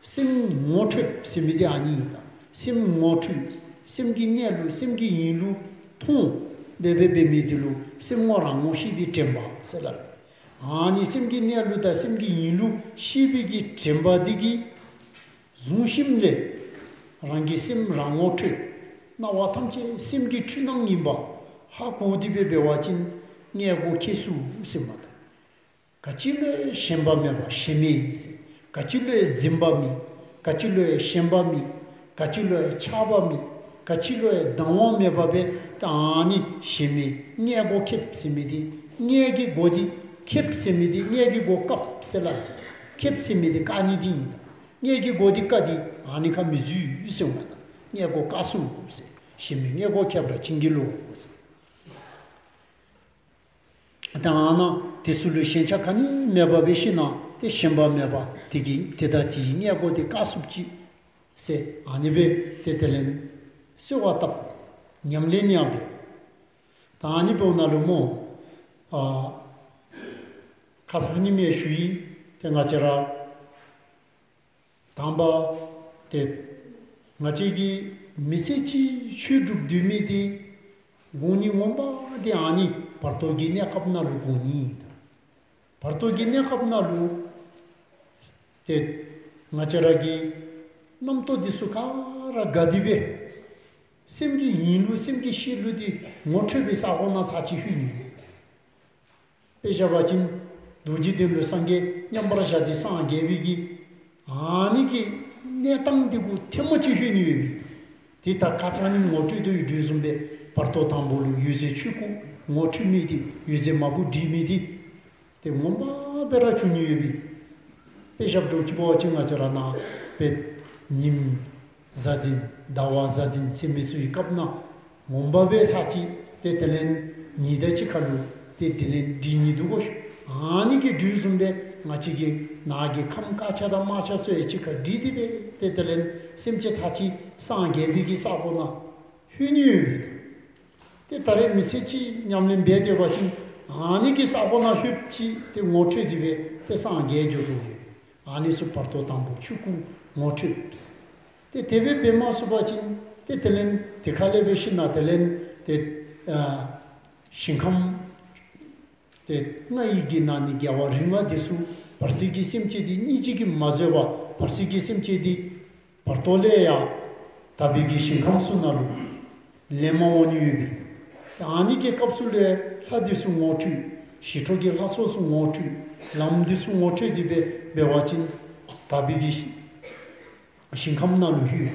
སེམས་ངོ་འཕྲོད་ཟེར་མི་འདི་ཨ་ནི་ཨིན་ད། སེམས་ངོ་འཕྲོད། སེམས་ཀྱི་གནས་ལུགས་སེམས་ཀྱི་ཡིན་ལུགས་མཐོང་འབད་འབད་འབད་མི་འདི་ལུ་སེམས་ངོ་རང་ངོ་ཤེས་པའི་དྲན་པ་ཟེར་སླབ། ཨ་ནི་སེམས་ཀྱི་གནས་ལུགས་དང་སེམས་ཀྱི་ཡིན་ལུགས་ཤེས་པའི་གི་དྲན་པ་འདི་གིས་བཟུང་ཞིནམ་ལས་རང་གི་སེམས་རང་ངོ་འཕྲོད། སྣང་བ་ཐམས་ཅད་སེམས་ཀྱི་འཁྲུལ་སྣང་ཡིན་པ་ཧ་གོ་སྟེ་འབད་འབད་བ་ཅིན་མངལ་སྒོ་ཁེགས་ཚུགས་ཟེར་མས་ད། ག་ཅི་ལུ་ཡང་ཞེན་པ་མེད་པ་ཞེན་མེད་ཨིན་ཟེར། ག་ཅི་ལུ་ཡང་འཛིན་པ་མེད། ག་ཅི་ལུ་ཡང་ཞེན་པ་མེད། ག་ཅི་ལུ་ཡང་ཆགས་པ་མེད། ག་ཅི་ལུ་ཡང་སྡང་བ་མེདཔ་སྦེ་ད་ཨ་ནི་ཞེན་མེད་མངལ་སྒོ་ཁེགས་ཟེར་མི་འདི་མངལ་གྱི་སྒོ་འདི་ཁེགས་ཟེར་མི་འདི་མངལ་གྱི་སྒོ་བཀབ་ཟེར་སླབ། ཁེགས་ཟེར་མི་འདི་བཀག་ནི་འདི་ཨིན། མངལ་གྱི་སྒོ་འདི་བཀག་སྟེ་ཨ་ནི་ཁར་མི་འཛུལ་ཟེར་མས་ད། མངལ་སྒོ་བཀག་སོང་ཟེར། ཞེན་མེད་མངལ་སྒོ་ཁེགས་པར་བྱིན་གྱིས་རློབས་ཟེར། ད་ཨ་ནཱ་དེ་ཚུ་ལུ་ཞེན་ཆགས་ག་ནི་མེདཔ་སྦེ་ཤེས་ན་ཏེ་ཞེན་པ་མེད་པ་དེ་གིས་དེ་དང་དེའི་མངལ་སྒོ་དེ་བཀག་ཚུགསཔ་ཅིག་ཟེར་ཨ་ནི་སྦེ་ཏེ་དེ་ལས་གསོལ་བ་བཏབ། ཉམས་ལེན་ཡང་འབད། ད་ཨ་ནི་འབདཝ་ད་ལུ་སྨོ། ཨ་ཁ་ཙ་ཁ་ཉིནམ་ཡང་ཞུ་ཡི། ཏེ་ང་བཅས་ར་དང་པ་ཏེ་ང་བཅས་ཀྱིས་མི་ཚེ་གཅིག་ཆོས་སྒྲུབ་སྡོད་མི་འདི་དགོ་ནི་ངོ་མ་འདི་ཨ་ནི་བར་དོ་གི་གནས་སྐབས་ནང་ལུ་དགོ་ནི་ཨིན་ད། བར་དོ་གི་གནས་སྐབས་ནང་ལུ་ཏེ་ང་བཅས་ར་གི་རྣམ་རྟོག་འདི་ཚུ་ག་ར་དགའ་སྟེ་སྦེ་སེམས་ཀྱི་ཡིན་ལུགས་སེམས་ཀྱི་ཤེས་ལུགས་འདི་ངོ་འཕྲོད་པའི་ས་གོ་ནང་ཚར་གཅིག་ལྷོད་ནི་ཡོད། དཔེ་བཞག་པ་ཅིན་རྡོ་རྗེ་གདན་ལུ་སངས་རྒྱས་མཉམ་པར་བཞག་སྟེ་སངས་རྒྱས་པའི་གི་ཨ་ནི་གི་གནས་སྟངས་འདི་གུ་ཐེངས་མ་གཅིག་ལྷོད་ནི་ཡོད་པས། ཏེ་ད་ཁ་ཙ་ཁ་ཉིནམ་ངོ་སྤྲོད་དུ་ཡོད་དོ་བཟུམ་སྦེ་བར་དོ་དང་པོ་ལུ་འོད་གསལ་ཆོས་སྐུ་ངོ་འཕྲོད་མི་འདི་འོད་གསལ་མ་བུ་འདྲེས་མི་འདི་ཏེ་ངོ་མ་སྦེ་ར་བྱུང་ནི་ཡོད་པས། དཔེ་བཞག་དོ་བཟུམ་ཅིག་འབད་བ་ཅིན་ང་བཅས་ར་ནཱ་དཔེ་ཉིམ་གཟའ་འཛིན་ཟླ་བ་གཟའ་འཛིན་ཟེར་མི་ཚུ་གི་སྐབས་ནང་ངོ་མ་སྦེ་ཚར་གཅིག་ཏེ་དེ་ལས་ཉི་ཟླ་གཅིག་ཁར་ལུ་ཏེ་དེ་ལས་འདྲེས་ནི་འདུག་གོ། ཨ་ནི་གི་འདྲེས་བཟུམ་སྦེ་ང་བཅས་ཀྱི་ནང་གི་ཁམས་དཀར་ཆ་དང་དམར་ཆ་ཚུ་ཡང་གཅིག་ཁར་འདྲེས་ཏེ་སྦེ་ཏེ་དེ་ལས་སེམས་ཅན་ཚར་གཅིག་སངས་རྒྱས་པའི་གི་ས་གོ་ནང་ལྷོད་ནི་ཡོད་པས། ཏེ་ད་རེས་མི་ཚེ་གཅིག་ཉམས་ལེན་འབད་སྡོད་པ་ཅིན་ཨ་ནི་གི་ས་གོ་ནང་ལྷོདཔ་ཅིག་ཏེ་ངོ་འཕྲོད་དེ་སྦེ་ཏེ་སངས་རྒྱས་འགྱོ་དོ་ཡོད། ཨ་ནི་ཚུ་བར་དོ་དང་པོ་ཆོས་སྐུ་ངོ་འཕྲོད། ཏེ་དེ་སྦེ་འབད་མ་ཚུགས་པ་ཅིན་ཏེ་དེ་ལས་དེ་ཁ་ལས་འབད་ཞིནམ་ལས་དེ་ལས་ཏེ་ཨ་ཞིང་ཁམས་ཏེ་ལྔ་ཡི་གི་ནང་ནས་རྒྱལ་བ་རིགས་ལྔ་དེ་ཚུ་བར་སྲིད་ཀྱི་སེམས་ཅན་དེ་སྙིང་རྗེ་གིས་མ་བཟོད་པར་བར་སྲིད་ཀྱི་སེམས་ཅན་དེ་བར་དོ་ལས་ཡང་དག་པའི་གི་ཞིང་ཁམས་ཚུ་ནང་ལུ་ལེན་པར་འོང་ནི་ཡོད་པས། ཨ་ནི་གི་སྐབས་སུ་ལས་ལྷ་དེ་ཚུ་ངོ་འཕྲོད། ཞི་ཁྲོ་གི་ལྷ་ཚོགས་ཚུ་ངོ་འཕྲོད། ལམ་དེ་ཚུ་ངོ་འཕྲོད་དེ་སྦེ་འབད་བ་ཅིན་དག་པའི་གི་ཞིང་ཁམས་ནང་ལུ་ལྷོད།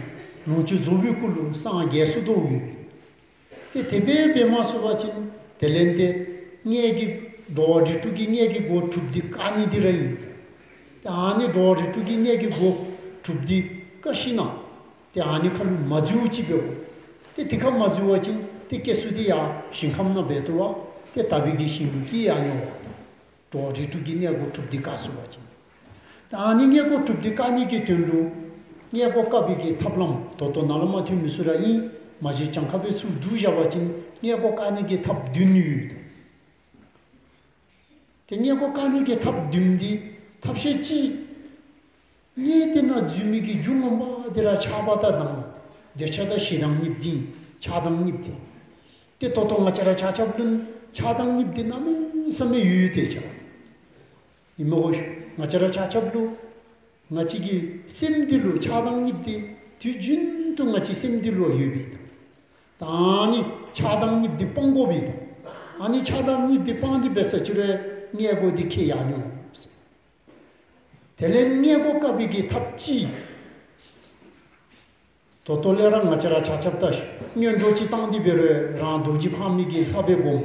ལོངས་སྤྱོད་རྫོགས་པའི་སྐུ་ལུ་སངས་རྒྱས་སོ་དོ་ཡོད་པས། ཏེ་དེ་སྦེ་འབད་མ་ཚུགས་པ་ཅིན་དེ་ལས་ཏེ་མངལ་གྱི་འགྲོ་བ་རིགས་དྲུག་གི་མངལ་གྱི་སྒོ་དྲུགཔ་དེ་བཀག་ནི་དེ་ར་ཨིན། ཏེ་ཨ་ནི་འགྲོ་བ་རིགས་དྲུག་གི་མངལ་གྱི་སྒོ་དྲུགཔ་དེ་བཀག་ཞིནམ་ལས་ཏེ་ཨ་ནི་ཁ་ལུ་མ་འཛུལཝ་ཅིག་འབད་དགོ། ཏེ་དེ་ཁར་མ་འཛུལ་བ་ཅིན་ཏེ་སྐྱེ་ས་དེ་ཡང་ཞིང་ཁམས་ནང་འབད་དོ་བ། ཏེ་དག་པའི་གི་ཞིང་ལུ་སྐྱེ་ཡར་འགྱོ་བ་དང་། འགྲོ་བ་རིགས་དྲུག་གི་མངལ་སྒོ་དྲུགཔ་དེ་བཀག་ཚུགས་པ་ཅིན། ད་ཨ་ནི་མངལ་སྒོ་དྲུགཔ་དེ་བཀག་ནི་གི་དོན་ལུ་མངལ་སྒོ་བཀག་པའི་གི་ཐབས་ལམ་ད་ལྟོ་ནཱ་ལས་མར་ཐོན་མི་ཚུ་ར་ཨིན། མ་གཞི་གྱངས་ཁ་སྦེ་ཚུར་བསྡུ་བཞག་པ་ཅིན་མངལ་སྒོ་བཀག་ནི་གི་ཐབས་བདུན་ཡོད། ཏེ་མངལ་སྒོ་བཀག་ནི་གི་ཐབས་བདུན་དེ་ཐབས་ཤེས་གཅིག། མངལ་དེ་ནང་འཛུལ་མི་གི་རྒྱུ་ངན་པ་དེ་ར་ཆགས་པ་དང་སྡང་བ། འདོད་ཆགས་དང་ཞེ་སྡང་གཉིས་དེ་ཨིན། ཆགས་སྡང་གཉིས་དེ། ཏེ་ད་ལྟོ་ང་བཅས་ར་ཆ་ཁྱབ་ལུ་ཆགས་སྡང་གཉིས་དེ་གནམ་མེད་ས་མེད་ཡོད་དེ་ཆ། ཨིན་མས་གོ། ང་བཅས་ར་ཆ་ཁྱབ་ལུ་ང་བཅས་ཀྱི་སེམས་འདི་ལུ་ཆགས་སྡང་གཉིས་དེ་དུས་རྒྱུན་དུ་ང་བཅས་སེམས་འདི་ལུ་ཡོད་པས། ད་ཨ་ནི་ཆགས་སྡང་གཉིས་དེ་སྤང་དགོ་པས། ཨ་ནི་ཆགས་སྡང་གཉིས་དེ་སྤང་སྟེ་འབད་ས་ཅིག་རུང་མངལ་སྒོ་དེ་བཀག་ཡར་འགྱོ། དེ་ལས་མངལ་སྒོ་བཀག་པའི་གི་ཐབས་གཅིག། ད་ལྟོ་ལས་ར་ང་བཅས་ར་ཆ་ཁྱབ་ད་སྔོན་འགྲོ་ཅིག་བཏང་སྟེ་འབད་རུང་རང་རྡོ་རྗེ་ཕག་མོ་གི་ལྷ་སྦེ་སྒོམ།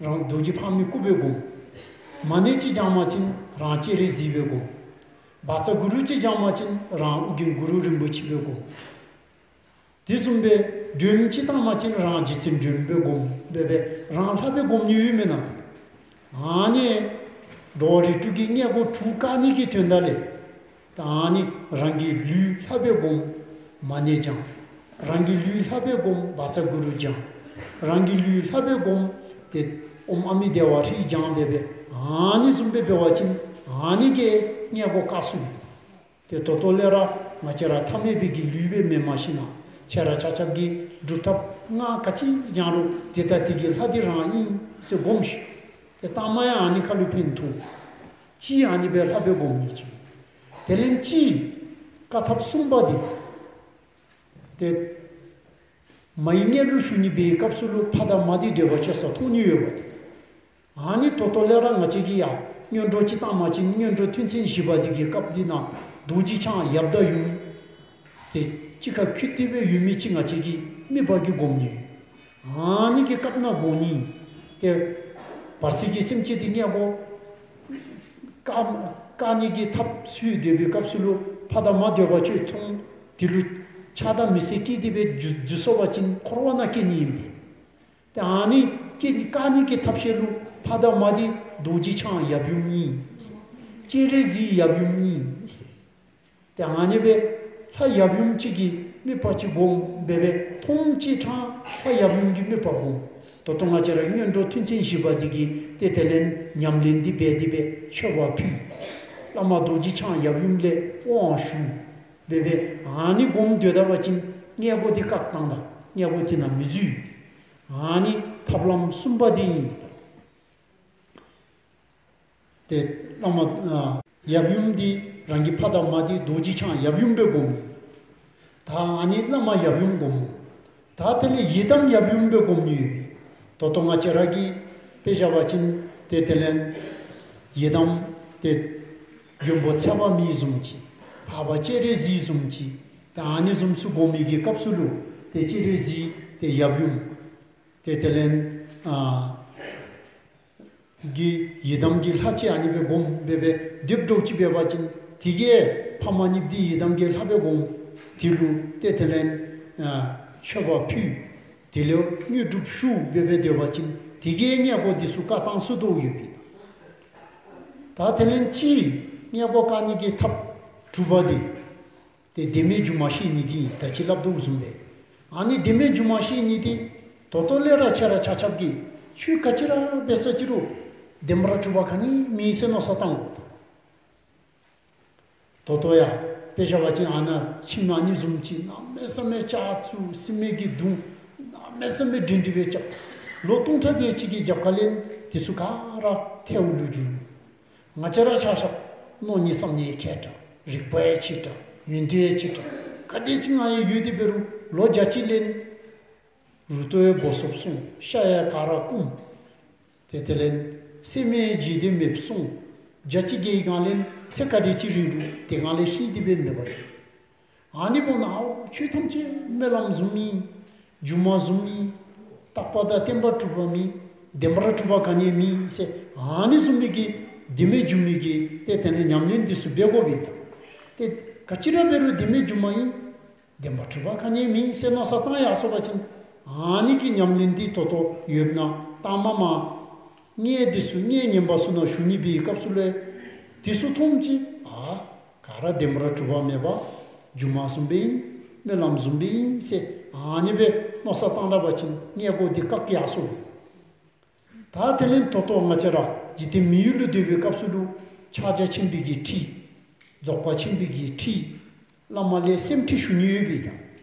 རང་རྡོ་རྗེ་ཕག་མོའི་སྐུ་སྦེ་སྒོམ། མ་ཎི་ཅིག་བགྱང་པ་ཅིན་རང་སྤྱན་རས་གཟིགས་སྦེ་སྒོམ། བཛྲ་གུ་རུ་ཅིག་བགྱང་པ་ཅིན་རང་ཨོ་རྒྱན་གུ་རུ་རིན་པོ་ཆེ་སྦེ་སྒོམ། དེ་བཟུམ་སྦེ་སྒྲོལ་མ་ཅིག་བཏང་པ་ཅིན་རང་རྗེ་བཙུན་སྒྲོལ་མ་སྦེ་སྒོམ་འབད་སྦེ་རང་ལྷ་སྦེ་སྒོམ་ནི་ཡོད་མེན་ན། ཨ་ནི་འགྲོ་བ་རིགས་དྲུག་གི་མངལ་སྒོ་དྲུག་བཀག་ནི་གི་དོན་དག་ལས། ད་ཨ་ནི་རང་གི་ལུས་ལྷ་སྦེ་སྒོམ། མ་ཎི་བགྱང་། རང་གི་ལུས་ལྷ་སྦེ་སྒོམ། བཛྲ་གུ་རུ་བགྱང་། རང་གི་ལུས་ལྷ་སྦེ་སྒོམ། ཏེ་ཨོཾ་ཨ་མི་དྷེ་ཝ་ཧྲཱིཿ་བགྱང་འབད་སྦེ་ཨ་ནི་བཟུམ་སྦེ་འབད་བ་ཅིན་ཨ་ནི་གིས་མངལ་སྒོ་བཀག་ཚུགས། ཏེ་ད་ལྟོ་ལས་ར་ང་བཅས་ར་ཐ་མལ་པའི་གི་ལུས་སྦེ་མེནམ་ཞིནམ་ལས་ཁྱེད་ར་ཆ་ཁྱབ་ཀྱིས་སྒྲུབ་ཐབས་ལྔ་ག་ཅི་བགྱང་རུང་དེ་ལྟ་དེ་གི་ལྷ་དེ་རང་ཨིན་ཟེར་སྒོམ་ཤིག། ཏེ་ལྟ་མ་ཡང་ཨ་ནི་ཁ་ལུ་ཕན་ཐོགས། གཅིག་ཨ་ནི་སྦེ་ལྷ་སྦེ་སྒོམ་ནི་ཅིག། དེ་ལས་གཅིག་བཀག་ཐབས་གསུམ་པ་དེ། ཏེ་མ་ཡི་མངལ་ལུ་ཞུགས་ནི་འབད་བའི་སྐབས་སུ་ལུ་ཕ་དང་མ་དེ་འདོད་པ་སྤྱོད་ས་མཐོང་ནི་ཡོད་པ་དེ། ཨ་ནི་ད་ལྟོ་ལས་ར་ང་བཅས་ཀྱིས་ཡང་སྔོན་འགྲོ་ཅིག་བཏང་པ་ཅིན་སྔོན་འགྲོ་ཐུན་ཚན་བཞི་པ་དེ་གི་སྐབས་དེ་ནང་རྡོ་རྗེ་འཆང་ཡབ་དང་ཡུམ་དེ་གཅིག་ཁར་འཁྱུད་དེ་སྦེ་ཡོད་མི་ཅིག་ང་བཅས་ཀྱིས་དམིགས་པ་གིས་སྒོམ་ནི། ཨ་ནི་གི་སྐབས་ནང་སྒོམ་ནི། ཏེ་བར་སྲིད་ཀྱི་སེམས་ཅན་དེ་མངལ་སྒོ་བཀག་བཀག་ནི་གི་ཐབས་ཚུ་འདོད་པའི་སྐབས་སུ་ལུ་ཕ་དང་མ་འདོད་པ་སྤྱོད་མཐོང་། དེ་ལུ་ཆགས་སྡང་མི་བསད་སྐྱེས་ཏེ་སྦེ་འགྱོ་འགྱོ་སོང་པ་ཅིན་འཁོར་བ་ནང་སྐྱེ་ནི་ཨིན་པས། ཏེ་ཨ་ནི་སྐྱེ་བཀག་ནི་གི་ཐབས་ཤེས་ལུ་ཕ་དང་མ་དེ་རྡོ་རྗེ་འཆང་ཡབ་ཡུམ་ཨིན། སྤྱན་རས་གཟིགས་ཡབ་ཡུམ་ཨིན། ཏེ་ཨ་ནི་སྦེ་ལྷ་ཡབ་ཡུམ་ཅིག་གི་དམིགས་པ་ཅིག་སྒོམ་འབད་སྦེ་མཐོང་ཅི་ཐང་ལྷ་ཡབ་ཡུམ་གྱི་དམིགས་པ་སྒོམ། ད་ལྟོ་ང་བཅས་ར་སྔོན་འགྲོ་ཐུན་ཚན་བཞི་པ་དེ་གི་ཏེ་དེ་ལས་ཉམས་ལེན་དེ་འབད་དེ་སྦེ་མཆོད་པ་ཕུལ། བླ་མ་རྡོ་རྗེ་འཆང་ཡབ་ཡུམ་ལས་དབང་ཞུ་འབད་སྦེ་ཨ་ནི་སྒོམ་སྡོད་ད་པ་ཅིན་མངལ་སྒོ་དེ་བཀག་བཏང་ད་མངལ་སྒོ་དེ་ནང་མི་འཛུལ། ཨ་ནི་ཐབས་ལམ་གསུམ་པ་དེ་ཨིན། ཏེ་བླ་མ་ཨ་ཡབ་ཡུམ་དེ་རང་གི་ཕ་དང་མ་དེ་རྡོ་རྗེ་འཆང་ཡབ་ཡུམ་སྦེ་སྒོམ་ནི། ད་ཨ་ནི་བླ་མ་ཡབ་ཡུམ་སྒོམ། ད་དེ་ལས་ཡི་དམ་ཡབ་ཡུམ་སྦེ་སྒོམ་ནི་ཡོད་པས། ད་ལྟོ་ང་བཅས་ར་གིས་དཔེ་བཞག་པ་ཅིན་ཏེ་དེ་ལས་ཡི་དམ་ཏེ་མགོན་པོ་ཚེ་དཔག་མེད་བཟུམ་ཅིག། འཕགས་པ་སྤྱན་རས་གཟིགས་བཟུམ་ཅིག། ད་ཨ་ནི་བཟུམ་ཚུ་སྒོམ་མི་གི་སྐབས་སུ་ལུ་ཏེ་སྤྱན་རས་གཟིགས་ཏེ་ཡབ་ཡུམ་ཏེ་དེ་ལས་ཨ་གི་ཡི་དམ་གྱི་ལྷ་ཅིག་ཨ་ནི་སྦེ་སྒོམ་འབད་སྦེ་སྡོདཔ་འདྲཝ་ཅིག་འབད་བ་ཅིན་དེ་གིས་ཕ་མ་གཉིས་དེ་ཡི་དམ་གྱི་ལྷ་སྦེ་སྒོམ། དེ་ལུ་ཏེ་དེ་ལས་ཨ་མཆོད་པ་ཕུལ། དེ་ལུ་དངོས་གྲུབ་ཞུ་འབད་སྦེ་སྡོད་པ་ཅིན་དེ་གིས་མངལ་སྒོ་དེ་ཚུ་བཀག་བཏང་ཚུགས་དོ་ཡོད་པས། ད་དེ་ལས་གཅིག་མངལ་སྒོ་བཀག་ནི་གི་ཐབས་དྲུག་པ་དེ། ཏེ་བདེན་མེད་སྒྱུ་མ་ཤེས་ནི་དེ་ད་ཅི་སླབ་དོ་བཟུམ་སྦེ། ཨ་ནི་བདེན་མེད་སྒྱུ་མ་ཤེས་ནི་དེ་ ད་ལྟོ་ལས་ར་ཁྱེད་ར་ཆ་ཁྱབ་ཀྱིས་ཆོས་ག་ཅི་ར་འབད་ས་ཅི་རུང་བདེན་པ་ར་གྲུབ་པ་ག་ནི་མེད་ཟེར་མནོ་བསམ་བཏང་དགོ། ད་ལྟོ་ཡང་དཔེ་བཞག་པ་ཅིན་ཨ་ནཱ་ཁྱིམ་ཨ་ནི་བཟུམ་ཅིག་གནམ་མེད་ས་མེད་ལྕགས་བཙུགས་ཟེར་མི་གི་དུང་གནམ་མེད་ས་མེད་སྒྲིང་སྒྲི་སྦེ་རྐྱབ། ལོ་སྟོང་ཕྲག་དེ་ཅིག་གི་རྒྱབ་ཁ་ལས་དེ་ཚུ་ག་ར་ཐལཝ་ལུ་འགྱུར། ང་བཅས་ར་ཆ་ཁྱབ་མནོ་ནི་བསམ་ནི་མཁས་དྲགས། རིག་པ་ཡང་ཆེ་དྲགས། ཡོན་ཏན་ཡང་ཆེ་དྲགས། ག་དེ་ཅིག་ང་ཡང་ཡོད་དེ་འབད་རུང་ལོ་བརྒྱ་ཅིག་ལས་རུ་ཏོ་ཡང་སྦོ་སོབ་སོང་། ཤ་ཡང་ག་ར་སྐམ། ཏེ་དེ་ལས་སེམས་ཡང་རྒྱུད་ལྡན་མེདཔ་སོང་། བརྒྱ་ཅིག་གི་སྒང་ལས་ཚེ་ག་དེ་ཅིག་རིང་རུང་དེ་སྒང་ལས་ཤི་སྟེ་སྦེ་མེདཔ་འགྱོ། ཨ་ནི་འབདཝ་ད་ཨའོ་ཆོས་ཐམས་ཅད་རྨི་ལམ་བཟུམ་ཨིན། སྒྱུ་མ་བཟུམ་ཨིན། རྟག་པ་དང་བརྟན་པ་གྲུབ་པ་མེད། བདེན་པ་ར་གྲུབ་པ་ག་ནི་ཡང་མེད་ཟེར་ཨ་ནི་བཟུམ་མའི་གི་བདེན་མེད་སྒྱུ་མའི་གི་ཏེ་དེ་ལས་ཉམས་ལེན་འདི་ཚུ་འབད་དགོ་པས་ད། ཏེ་ག་ཅི་ར་འབད་རུང་བདེན་མེད་སྒྱུ་མ་ཨིན། བདེན་པ་གྲུབ་པ་ག་ནི་ཡང་མེད་ཟེར་མནོ་བསམ་བཏང་ཡར་སོང་པ་ཅིན་ཨ་ནི་གི་ཉམས་ལེན་འདི་ད་ལྟོ་ཡོདཔ་ཨིན་ན་ད་མ་མ་མངལ་འདི་ཚུ་མངལ་ངན་པ་ཚུ་ནང་ཞུགས་ནི་འབད་བའི་སྐབས་སུ་ལུ་དེ་ཚུ་མཐོངམ་ཅིག་ཨ་ག་ར་བདེན་པ་ར་གྲུབ་པ་མེད་པ། སྒྱུ་མ་བཟུམ་སྦེ་ཨིན། རྨི་ལམ་བཟུམ་སྦེ་ཨིན་ཟེར་ཨ་ནི་སྦེ་མནོ་བསམ་བཏང་ད་པ་ཅིན་མངལ་སྒོ་འདི་བཀག་ཡར་སོང་པས། ད་དེ་ལས་ད་ལྟོ་ང་བཅས་ར་འཇིག་རྟེན་མི་ཡུལ་ལུ་སྡོད་པའི་སྐབས་སུ་ལུ་ཕྱག་རྒྱ་ཆེན་པོའི་གི་ཁྲིད། རྫོགས་པ་ཆེན་པོའི་གི་ཁྲིད། བླ་མ་ལས་སེམས་ཁྲིད་ཞུ་ནི་ཡོད་པས་ད།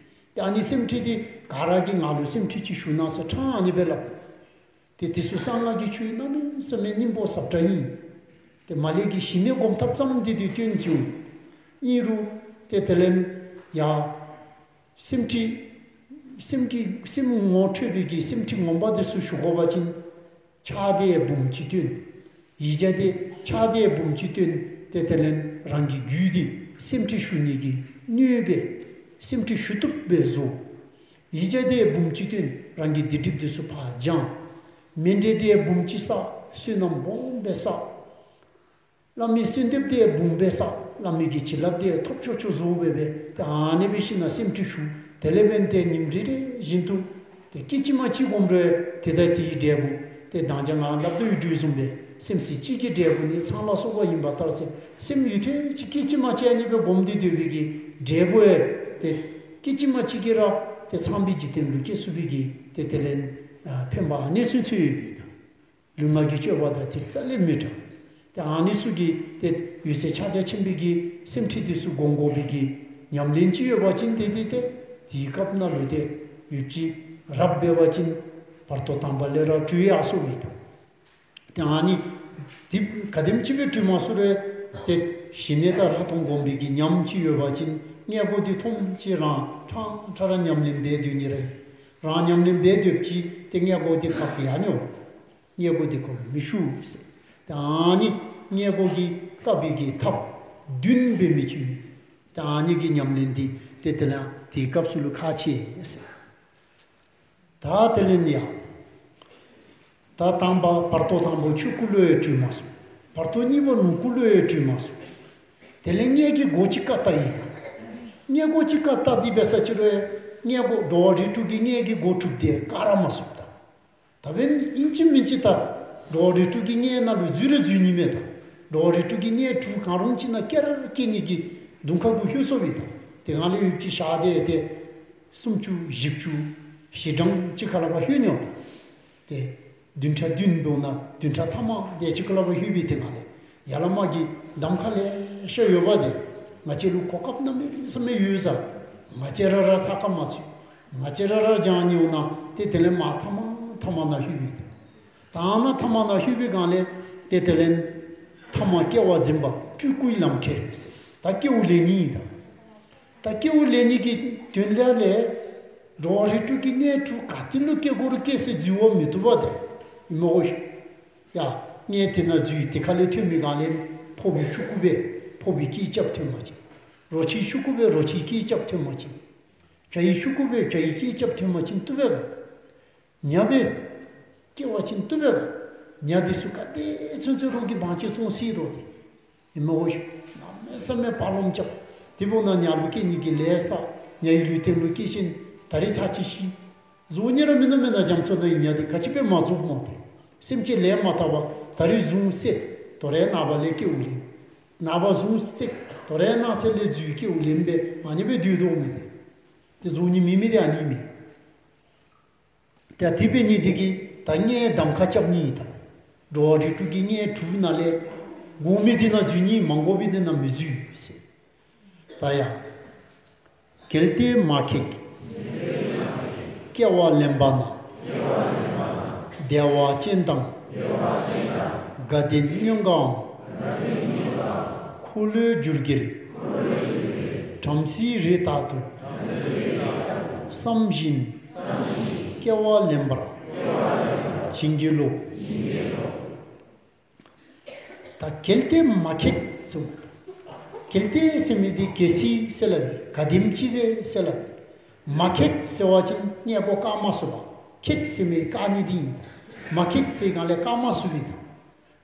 ཏེ་ཨ་ནི་སེམས་ཁྲིད་འདི་ག་ར་གིས་ང་ལུ་སེམས་ཁྲིད་ཅིག་ཞུ་གནང་ཟེར་ཕྲང་ཨ་ནི་སྦེ་སླབ། ཏེ་དེ་ཚུ་གསང་སྔགས་ཀྱི་ཆོས་གནམ་མེད་ས་མེད་སྙིང་པོ་ཟབ་དྲགས་ཨིན། ཏེ་མ་ལས་ཀྱི་ཞི་གནས་སྒོམ་ཐབས་ཙམ་འདི་དེ་སྟོན་བྱུང་། ཨིན་རུང་ཏེ་དེ་ལས་ཡང་སེམས་ཁྲིད་སེམས་ཀྱི་སེམས་ངོ་འཕྲོད་པའི་གི་སེམས་ཁྲིད་ངོ་མ་འདི་ཚུ་ཞུ་དགོ་པ་ཅིན་ཕྱག་དེ་འབུམ་གཅིག་བཏོན། ཡིག་བརྒྱ་དེ་ཕྱག་དེ་འབུམ་གཅིག་བཏོན། ཏེ་དེ་ལས་རང་གི་རྒྱུད་འདི་སེམས་ཁྲིད་ཞུ་ནི་གི་སྣོད་སྦེ་སེམས་ཁྲིད་ཞུ་བཏུབ་སྦེ་བཟོ། ཡིག་བརྒྱ་དེ་འབུམ་གཅིག་བཏོན། རང་གི་སྡིག་སྒྲིབ་འདི་ཚུ་ཕར་སྦྱང་། མཎྜལ་དེ་འབུམ་གཅིག་བསགས། བསོད་ནམས་སྦོམ་སྦེ་བསགས། བླ་མའི་གསོལ་འདེབས་དེ་འབུམ་སྦེ་བསགས། བླ་མའི་གི་བྱིན་རླབས་དེ་ཐོབ་ཆོག་ཆོག་བཟོ་སྦེ་སྦེ་ཏེ་ཨ་ནི་སྦེ་ཞིནམ་ལས་སེམས་ཁྲིད་ཞུ། དེ་ལས་འབདན་ཏེ་ཉིནམ་རེ་རེ་བཞིན་དུ་ཏེ་སྐད་ཅིག་མ་གཅིག་སྒོམ་རུང་ཏེ་ད་དེའི་འབྲས་བུ་ཏེ་མདང་ཞག་ང་སླབ་དོ་ཡོད་དོ་བཟུམ་སྦེ་སེམས་ཅན་གཅིག་གི་འབྲས་བུ་ནི་ཚང་ལ་གསོག་པ་ཡིན་པ་ལྟར་ཟེར་སེམས་ཡུན་ཐུང་ཅིག་སྐད་ཅིག་མ་གཅིག་ཨ་ནི་སྦེ་སྒོམ་སྟེ་སྡོད་པའི་གི་འབྲས་བུ་ཡང་ཏེ་སྐད་ཅིག་མ་གཅིག་གིས་ར་ཏེ་ཚངས་པའི་འཇིག་རྟེན་ལུ་སྐྱེ་ཚུགས་པའི་གི་ཏེ་དེ་ལས་ཨ་ཕན་པ་ཨ་ནི་ཚུན་ཚོད་ཡོད་པས་ད། ལུས་ངག་གི་སྤྱོད་པ་དང་ཏེ་རྩ་ལས་མི་འདྲ། ཏེ་ཨ་ནི་ཚུ་གི་ཏེ་འོད་གསལ་ཕྱག་རྒྱ་ཆེན་པོའི་གི་སེམས་ཁྲིད་འདི་ཚུ་སྒོམ་དགོ་པའི་གི་ཉམས་ལེན་ཅིག་ཡོད་པ་ཅིན་ཏེ་ཏེ་ཏེ་དེའི་སྐབས་ནང་ལུ་ཏེ་ཡུདཔ་ཅིག་རབ་འབད་བ་ཅིན་བར་དོ་དང་པ་ལས་ར་གྲོལ་ཡར་སོང་པས་ད། ཏེ་ཨ་ནི་དེ་ག་དེམ་ཅིག་སྦེ་གྲོལ་མ་ཚུགས་རུང་ཏེ་ཞི་གནས་དང་ལྷག་མཐོང་སྒོམ་པའི་གི་ཉམས་ཅིག་ཡོད་པ་ཅིན་མངལ་སྒོ་འདི་མཐོངམ་ཅིག་རང་ཕྲང་ཕྲང་ར་ཉམས་ལེན་འབད་སྡོད་ནི་ར་ཡོད། རང་ཉམས་ལེན་འབད་སྡོདཔ་ཅིག་ཏེ་མངལ་སྒོ་འདི་བཀག་ཡར་འགྱོ། མངལ་སྒོ་འདི་ཁོ་ལུ་མི་ཞུགས་ཟེར། ཏེ་ཨ་ནི་མངལ་སྒོ་གི་བཀག་པའི་གི་ཐབས་བདུན་འབད་མི་ཅིག་ཡོད། ཏེ་ཨ་ནི་གི་ཉམས་ལེན་འདི་ཏེ་དེ་ལས་དེའི་སྐབས་སུ་ལུ་ཁག་ཆེ་ཟེར། ད་དེ་ལས་ཡང་ད་དང་པ་བར་དོ་དང་པོ་ཆོས་སྐུ་ལུ་ཡང་གྲོལ་མ་ཚུགས། བར་དོ་གཉིས་པ་ལོངས་སྐུ་ལུ་ཡང་གྲོལ་མ་ཚུགས། དེ་ལས་མངལ་གྱི་སྒོ་ཅིག་བཀག་བལྟ་ཡི་ད། མངལ་སྒོ་ཅིག་བཀག་བལྟ་སྟེ་འབད་ས་ཅི་རུང་མངལ་སྒོ་འགྲོ་བ་རིགས་དྲུག་གི་མངལ་གྱི་སྒོ་དྲུག་དེ་བཀག་ར་མ་ཚུགས་ད། ད་འབདན་ཨིན་ཅི་མིན་ཅི་ད་འགྲོ་བ་རིགས་དྲུག་གི་མངལ་ནང་ལུ་འཛུལ་ར་འཛུལ་ནི་མས་ད། འགྲོ་བ་རིགས་དྲུག་གི་མངལ་དྲུག་གང་རུང་ཅིག་ནང་སྐྱེ་ར་སྐྱེ་ནི་གི་གདོང་ཁ་གུ་ལྷོད་སོང་པས་ད། དེ་སྒང་ལས་ཡུདཔ་ཅིག་ཞག་དེ་ཏེ་སུམ་ཅུ་བཞི་བཅུ་ཞེ་གྲངས་ཅིག་ཁར་ལུ་ཕར་ལྷོད་ནི་འོང་ད། ཏེ་བདུན་ཕྲག་བདུན་འབདཝ་ན་བདུན་ཕྲག་ཐ་མ་དེ་ཅིག་ཁར་ལུ་ཕར་ལྷོད་པའི་དེ་སྒང་ལས་ཡར་ལས་མར་གྱི་གདམ་ཁ་ལེ་ཤ་ཡོད་པ་དེ་ང་བཅས་ལུ་གོ་སྐབས་གནམ་མེད་ས་མེད་ཡོད་ས། ང་བཅས་ར་ར་ཚགས་ཁར་མ་ཚུད། ང་བཅས་ར་ར་སྦྱང་ནི་འོང་ན་ཏེ་དེ་ལས་མར་ཐ་མ་ཐ་མ་ནང་ལྷོད་པའི་དེ། ད་ནཱ་ཐ་མ་ནང་ལྷོད་པའི་སྒང་ལས་ཏེ་དེ་ལས་ཐ་མ་སྐྱེ་བ་འཛིན་པ་སྤྲུལ་སྐུའི་ལམ་ཁྱེར་ཟེར་ད་སྐྱེ་བ་ལེན་ནི་ཨིན་ད། ད་སྐྱེ་བ་ལེན་ནི་གི་དོན་དག་ལས་འགྲོ་བ་རིགས་དྲུག་གི་མངལ་དྲུག་ག་ཏེ་ལུ་སྐྱེ་དགོ་རུང་སྐྱེ་ས་འཛོལ་བ་མི་བཏུབ་པ་དེ་ཨིན་མས་གོ་ཤིག། ཡ་མངལ་དེ་ནང་འཛུལ་དེ་ཁ་ལས་ཐོན་མི་སྒང་ལས་ཕོ་བའི་ཆུང་ཀུ་སྦེ་ཕོ་བའི་སྐད་རྐྱབ་ཐོན་པ་ཅིན། རོ་ཁྱིའི་ཆུང་ཀུ་སྦེ་རོ་ཁྱིའི་སྐད་རྐྱབ་ཐོན་པ་ཅིན། བྱ་ཡི་ཆུང་ཀུ་སྦེ་བྱ་ཡི་སྐད་རྐྱབ་ཐོན་པ་ཅིན་བཏུབ་པས་ག། ཉ་སྦེ་སྐྱེ་བ་ཅིན་བཏུབ་པས་ག། ཉ་འདི་ཚུ་ག་དེ་ཚུན་ཚོད་རོགས་ཀྱིས་བང་ཅིག་བཙོང་སྲིད་རོགས་དེ་ཨིན་མས་གོ་ཤིག། གནམ་མེད་ས་མེད་བག་ལོང་རྐྱབ། དེ་འབདཝ་ད་ཉ་ལུ་སྐྱེ་ནི་གི་ལས་བསགས། ཉ་ཡི་ལུས་རྟེན་ལུ་སྐྱེས་ཞིནམ་ད་རིས་ཚར་གཅིག་ཤི། རྫོགས་ནི་ར་མིན་ནུག་མེན་ན། རྒྱ་མཚོ་ནང་གི་ཉ་འདི་ག་ཅི་སྦེ་མ་རྫོགསཔ་སྨོ་དེ། སེམས་ཅན་ལས་མ་དག་པ་ད་རིས་བཟུང་བསད། དོ་རུང་ནངས་པ་ལས་སྐྱེ་བ་ལེན། ནངས་པ་བཟུང་བསད། དོ་རུང་གནངས་ཚེ་ལས་འཛུལ་སྐྱེ་བ་ལེན་སྦེ་ཨ་ནི་སྦེ་སྡོད་དོ་མས་དེ། དེ་རྫོགས་ནི་མེད་མི་དེ་ཨ་ནི་མས། ཏེ་དེ་འབད་ནི་འདི་གིས་ད་ངེའི་གདམ་ཁ་རྐྱབ་ནི་ད་འགྲོ་བ་རིགས་དྲུག་གི་ངེའི་དྲུག་ནང་ལས་དགོ་མི་འདི་ནང་འཛུལ་ནི་མ་དགོ་མི་འདི་ནང་མི་འཛུལ་ཟེར། ད་ཡང་། གལ་ཏེ་མ་ཁེགས། སྐྱེ་བ་ལེན་པ་ན། བདེ་བ་ཅན་དང་། དགའ་ལྡན་མངོན་དགའ་འམ། འཁོར་ལོས་སྒྱུར་གྱིར། བྲམ་ཟེའི་རིགས་དག་ཏུ། བསམ་བཞིན། སྐྱེ་བ་ལེན་པར། བྱིན་གྱིས་རློབས། ད་གལ་ཏེ་མ་ཁེགས་ཟེར། གལ་ཏེ་ཟེར་མི་འདི་གལ་སྲིད་ཟེར་སླབ་པས། གལ་སྲིད་ཅིག་སྦེ་ཟེར་སླབ་པས། མ་ཁེགས་ཟེར་བ་ཅིན་ངེའི་སྒོ་བཀག་མ་ཚུགས་པ། ཁེགས་ཟེར་མི་བཀག་ནི་འདི་ཨིན། མ་ཁེགས་ཟེར་གང་ལས་བཀག་མ་ཚུགས་པས་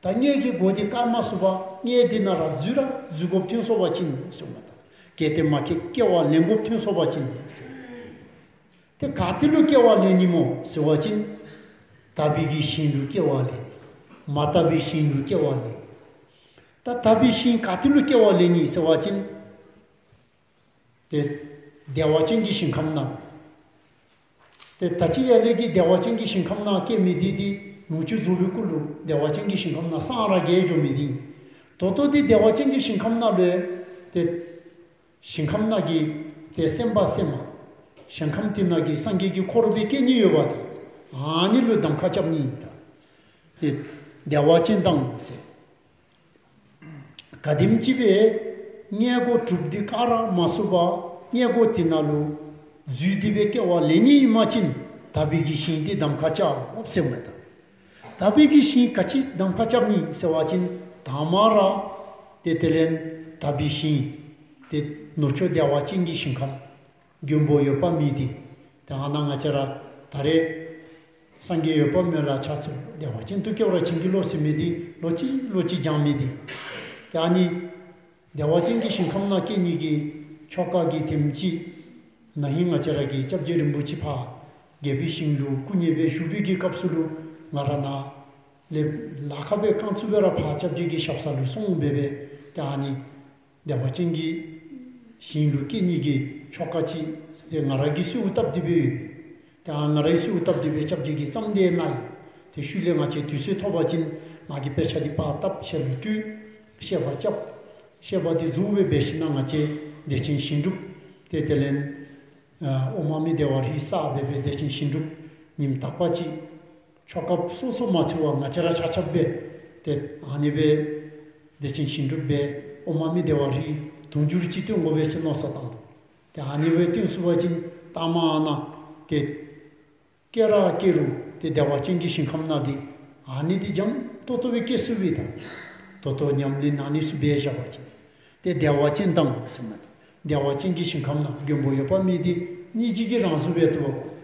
ད། ད་ངེའི་གི་སྒོ་འདི་བཀག་མ་ཚུགས་པ། ངེའི་འདི་ནང་ར་འཛུལ་ར་འཛུལ་དགོཔ་ཐོན་སོང་པ་ཅིན་ཟེར་མས་ད། གལ་ཏེ་མ་ཁེགས་སྐྱེ་བ་ལེན་དགོཔ་ཐོན་སོང་པ་ཅིན་ཟེར། ཏེ་ག་ཏེ་ལུ་སྐྱེ་བ་ལེན་ནི་སྨོ་ཟེར་བ་ཅིན། དག་པའི་གི་ཞིང་ལུ་སྐྱེ་བ་ལེན་ནི། མ་དག་པའི་ཞིང་ལུ་སྐྱེ་བ་ལེན་ནི། ད་དག་པའི་ཞིང་ག་ཏེ་ལུ་སྐྱེ་བ་ལེན་ནི་ཟེར་བ་ཅིན། ཏེ་བདེ་བ་ཅན་གྱི་ཞིང་ཁམས་ནང་། ཏེ་ད་ཅི་ཡར་ལས་ཀྱི་བདེ་བ་ཅན་གྱི་ཞིང་ཁམས་ནང་སྐྱེ་མི་འདི་འདི་ལོངས་སྤྱོད་རྫོགས་པའི་སྐུ་ལུ་བདེ་བ་ཅན་གྱི་ཞིང་ཁམས་ནང་སངས་ར་རྒྱས་འགྱོ་མི་འདི། ད་ལྟོ་འདི་བདེ་བ་ཅན་གྱི་ཞིང་ཁམས་ནང་ལུ་ཏེ་ཞིང་ཁམས་ནང་གི་ཏེ་སེམས་དཔའ་སེམས་མ། ཞིང་ཁམས་འདི་ནང་གི་སངས་རྒྱས་ཀྱི་འཁོར་སྦེ་སྐྱེ་ནི་ཡོདཔ་འདི། ཨ་ནི་ལུ་གདམ་ཁ་རྐྱབ་ནི་ཨིན་ད། ཏེ་བདེ་བ་ཅན་དང་ཟེར། གལ་སྲིད་ཅིག་སྦེ་ངེའི་སྒོ་དྲུག་འདི་བཀག་ར་མ་ཚུགས་པ། ངེའི་སྒོ་འདི་ནང་ལུ་འཛུལ་ཏེ་སྦེ་སྐྱེ་བ་ལེན་ནི་ཨིན་པ་ཅིན་དག་པའི་གི་ཞིང་འདི་གདམ་ཁ་རྐྱབ་ཟེར་མས་ད། དག་པའི་གི་ཞིང་ག་ཅི་གདམ་ཁ་རྐྱབ་ནི་ཟེར་བ་ཅིན་དང་པ་ར་ཏེ་དེ་ལས་དག་པའི་ཞིང་ཏེ་ནུབ་ཕྱོགས་བདེ་བ་ཅན་གྱི་ཞིང་ཁམས། མགོན་པོ་འོད་དཔག་མེད་འདི། ཏེ་ཨ་ནཱ་ང་བཅས་ར་ད་རེས་སངས་རྒྱས་འོད་དཔག་མེད་ལ་ཕྱག་འཚལ་ལོ། བདེ་བ་ཅན་དུ་སྐྱེ་བར་བྱིན་གྱིས་རློབས་ཟེར་མི་འདི་ལོག་ཅི་ལོག་ཅི་བགྱང་མི་འདི། ཏེ་ཨ་ནི་བདེ་བ་ཅན་གྱི་ཞིང་ཁམས་ནང་སྐྱེ་ནི་གི་ཆོ་ག་གི་དེམ་ཅིག་ན་ཧིང་ང་བཅས་ར་གི་སྐྱབས་རྗེ་རིན་པོ་ཆེ་ཕར་རྒྱལ་པོའི་ཞིང་ལུ་སྐུ་མཉེལ་སྦེ་བཞུགས་པའི་གི་སྐབས་སུ་ལུ་ང་ར་ནཱ་ལས་ལ་ཁ་སྦེ་རྐང་བཙུགས་སྦེ་ར་ཕར་སྐྱབས་རྗེ་གི་ཞབས་ས་ལུ་སོང་སྦེ་སྦེ་ཏེ་ཨ་ནི་བདེ་བ་ཅན་གྱི་ཞིང་ལུ་སྐྱེ་ནི་གི་ཆོ་ག་ཅིག་ཏེ་ང་ར་གིས་གསོལཝ་བཏབ་སྟེ་སྦེ་ཡོད་པས། ཏེ་ཨ་ང་ར་གིས་གསོལཝ་བཏབ་སྟེ་སྦེ་སྐྱབས་རྗེ་གིས་བརྩམས་ཏེ་གནང་ཡི། ཏེ་ཤུལ་ལས་ང་བཅས་དུས་ཚོད་ཐོབ་པ་ཅིན་ང་གིས་དཔེ་ཆ་འདི་ཕར་བཏབ་ཁྱེད་ལུ་སྤྲོད། བཤད་པ་རྐྱབ། བཤད་པ་འདི་རྫོགས་སྦེ་འབད་ཞིནམ་ལས་ང་བཅས་བདེ་ཆེན་ཞིང་སྒྲུབ། ཏེ་དེ་ལས་ཨ་ཨོཾ་མ་ཎི་བདེ་བ་རིགས་བསགས་སྦེ་སྦེ་བདེ་ཆེན་ཞིང་སྒྲུབ་ཉིནམ་དག་པ་ཅིག་ཆོ་ག་སོ་སོ་མ་ཚུད་པར་ང་བཅས་ར་ཆ་ཁྱབ་སྦེ་ཏེ་ཨ་ནི་སྦེ་བདེ་ཆེན་ཞིང་སྒྲུབ་སྦེ་ཨོཾ་མ་ཎི་བདེ་བ་རིགས་དུང་ཕྱུར་ཅིག་བཏོན་དགོ་པས་ཟེར་མནོ་བསམ་བཏང་དོ། ཏེ་ཨ་ནི་སྦེ་བཏོན་ཚུགས་པ་ཅིན་ལྟ་མ་ཨ་ནཱ་ཏེ་སྐྱེ་ར་སྐྱེ་རུང་ཏེ་བདེ་བ་ཅན་གྱི་ཞིང་ཁམས་ནང་འདི་ཨ་ནི་འདི་འཇམ་ཏོང་ཏོ་སྦེ་སྐྱེ་ཚུགས་པས་ད། ད་ལྟོ་ཉམས་ལེན་ཨ་ནི་ཚུ་འབད་བཞག་པ་ཅིན། ཏེ་བདེ་བ་ཅན་དང་ཟེར་མས། བདེ་བ་ཅན་གྱི་ཞིང་ཁམས་ནང་མགོན་པོ་འོད་དཔག་མེད་འདི་སྙིང་རྗེ་གིས་རང་གཟུགས་སྦེ་བཏུབ་པ།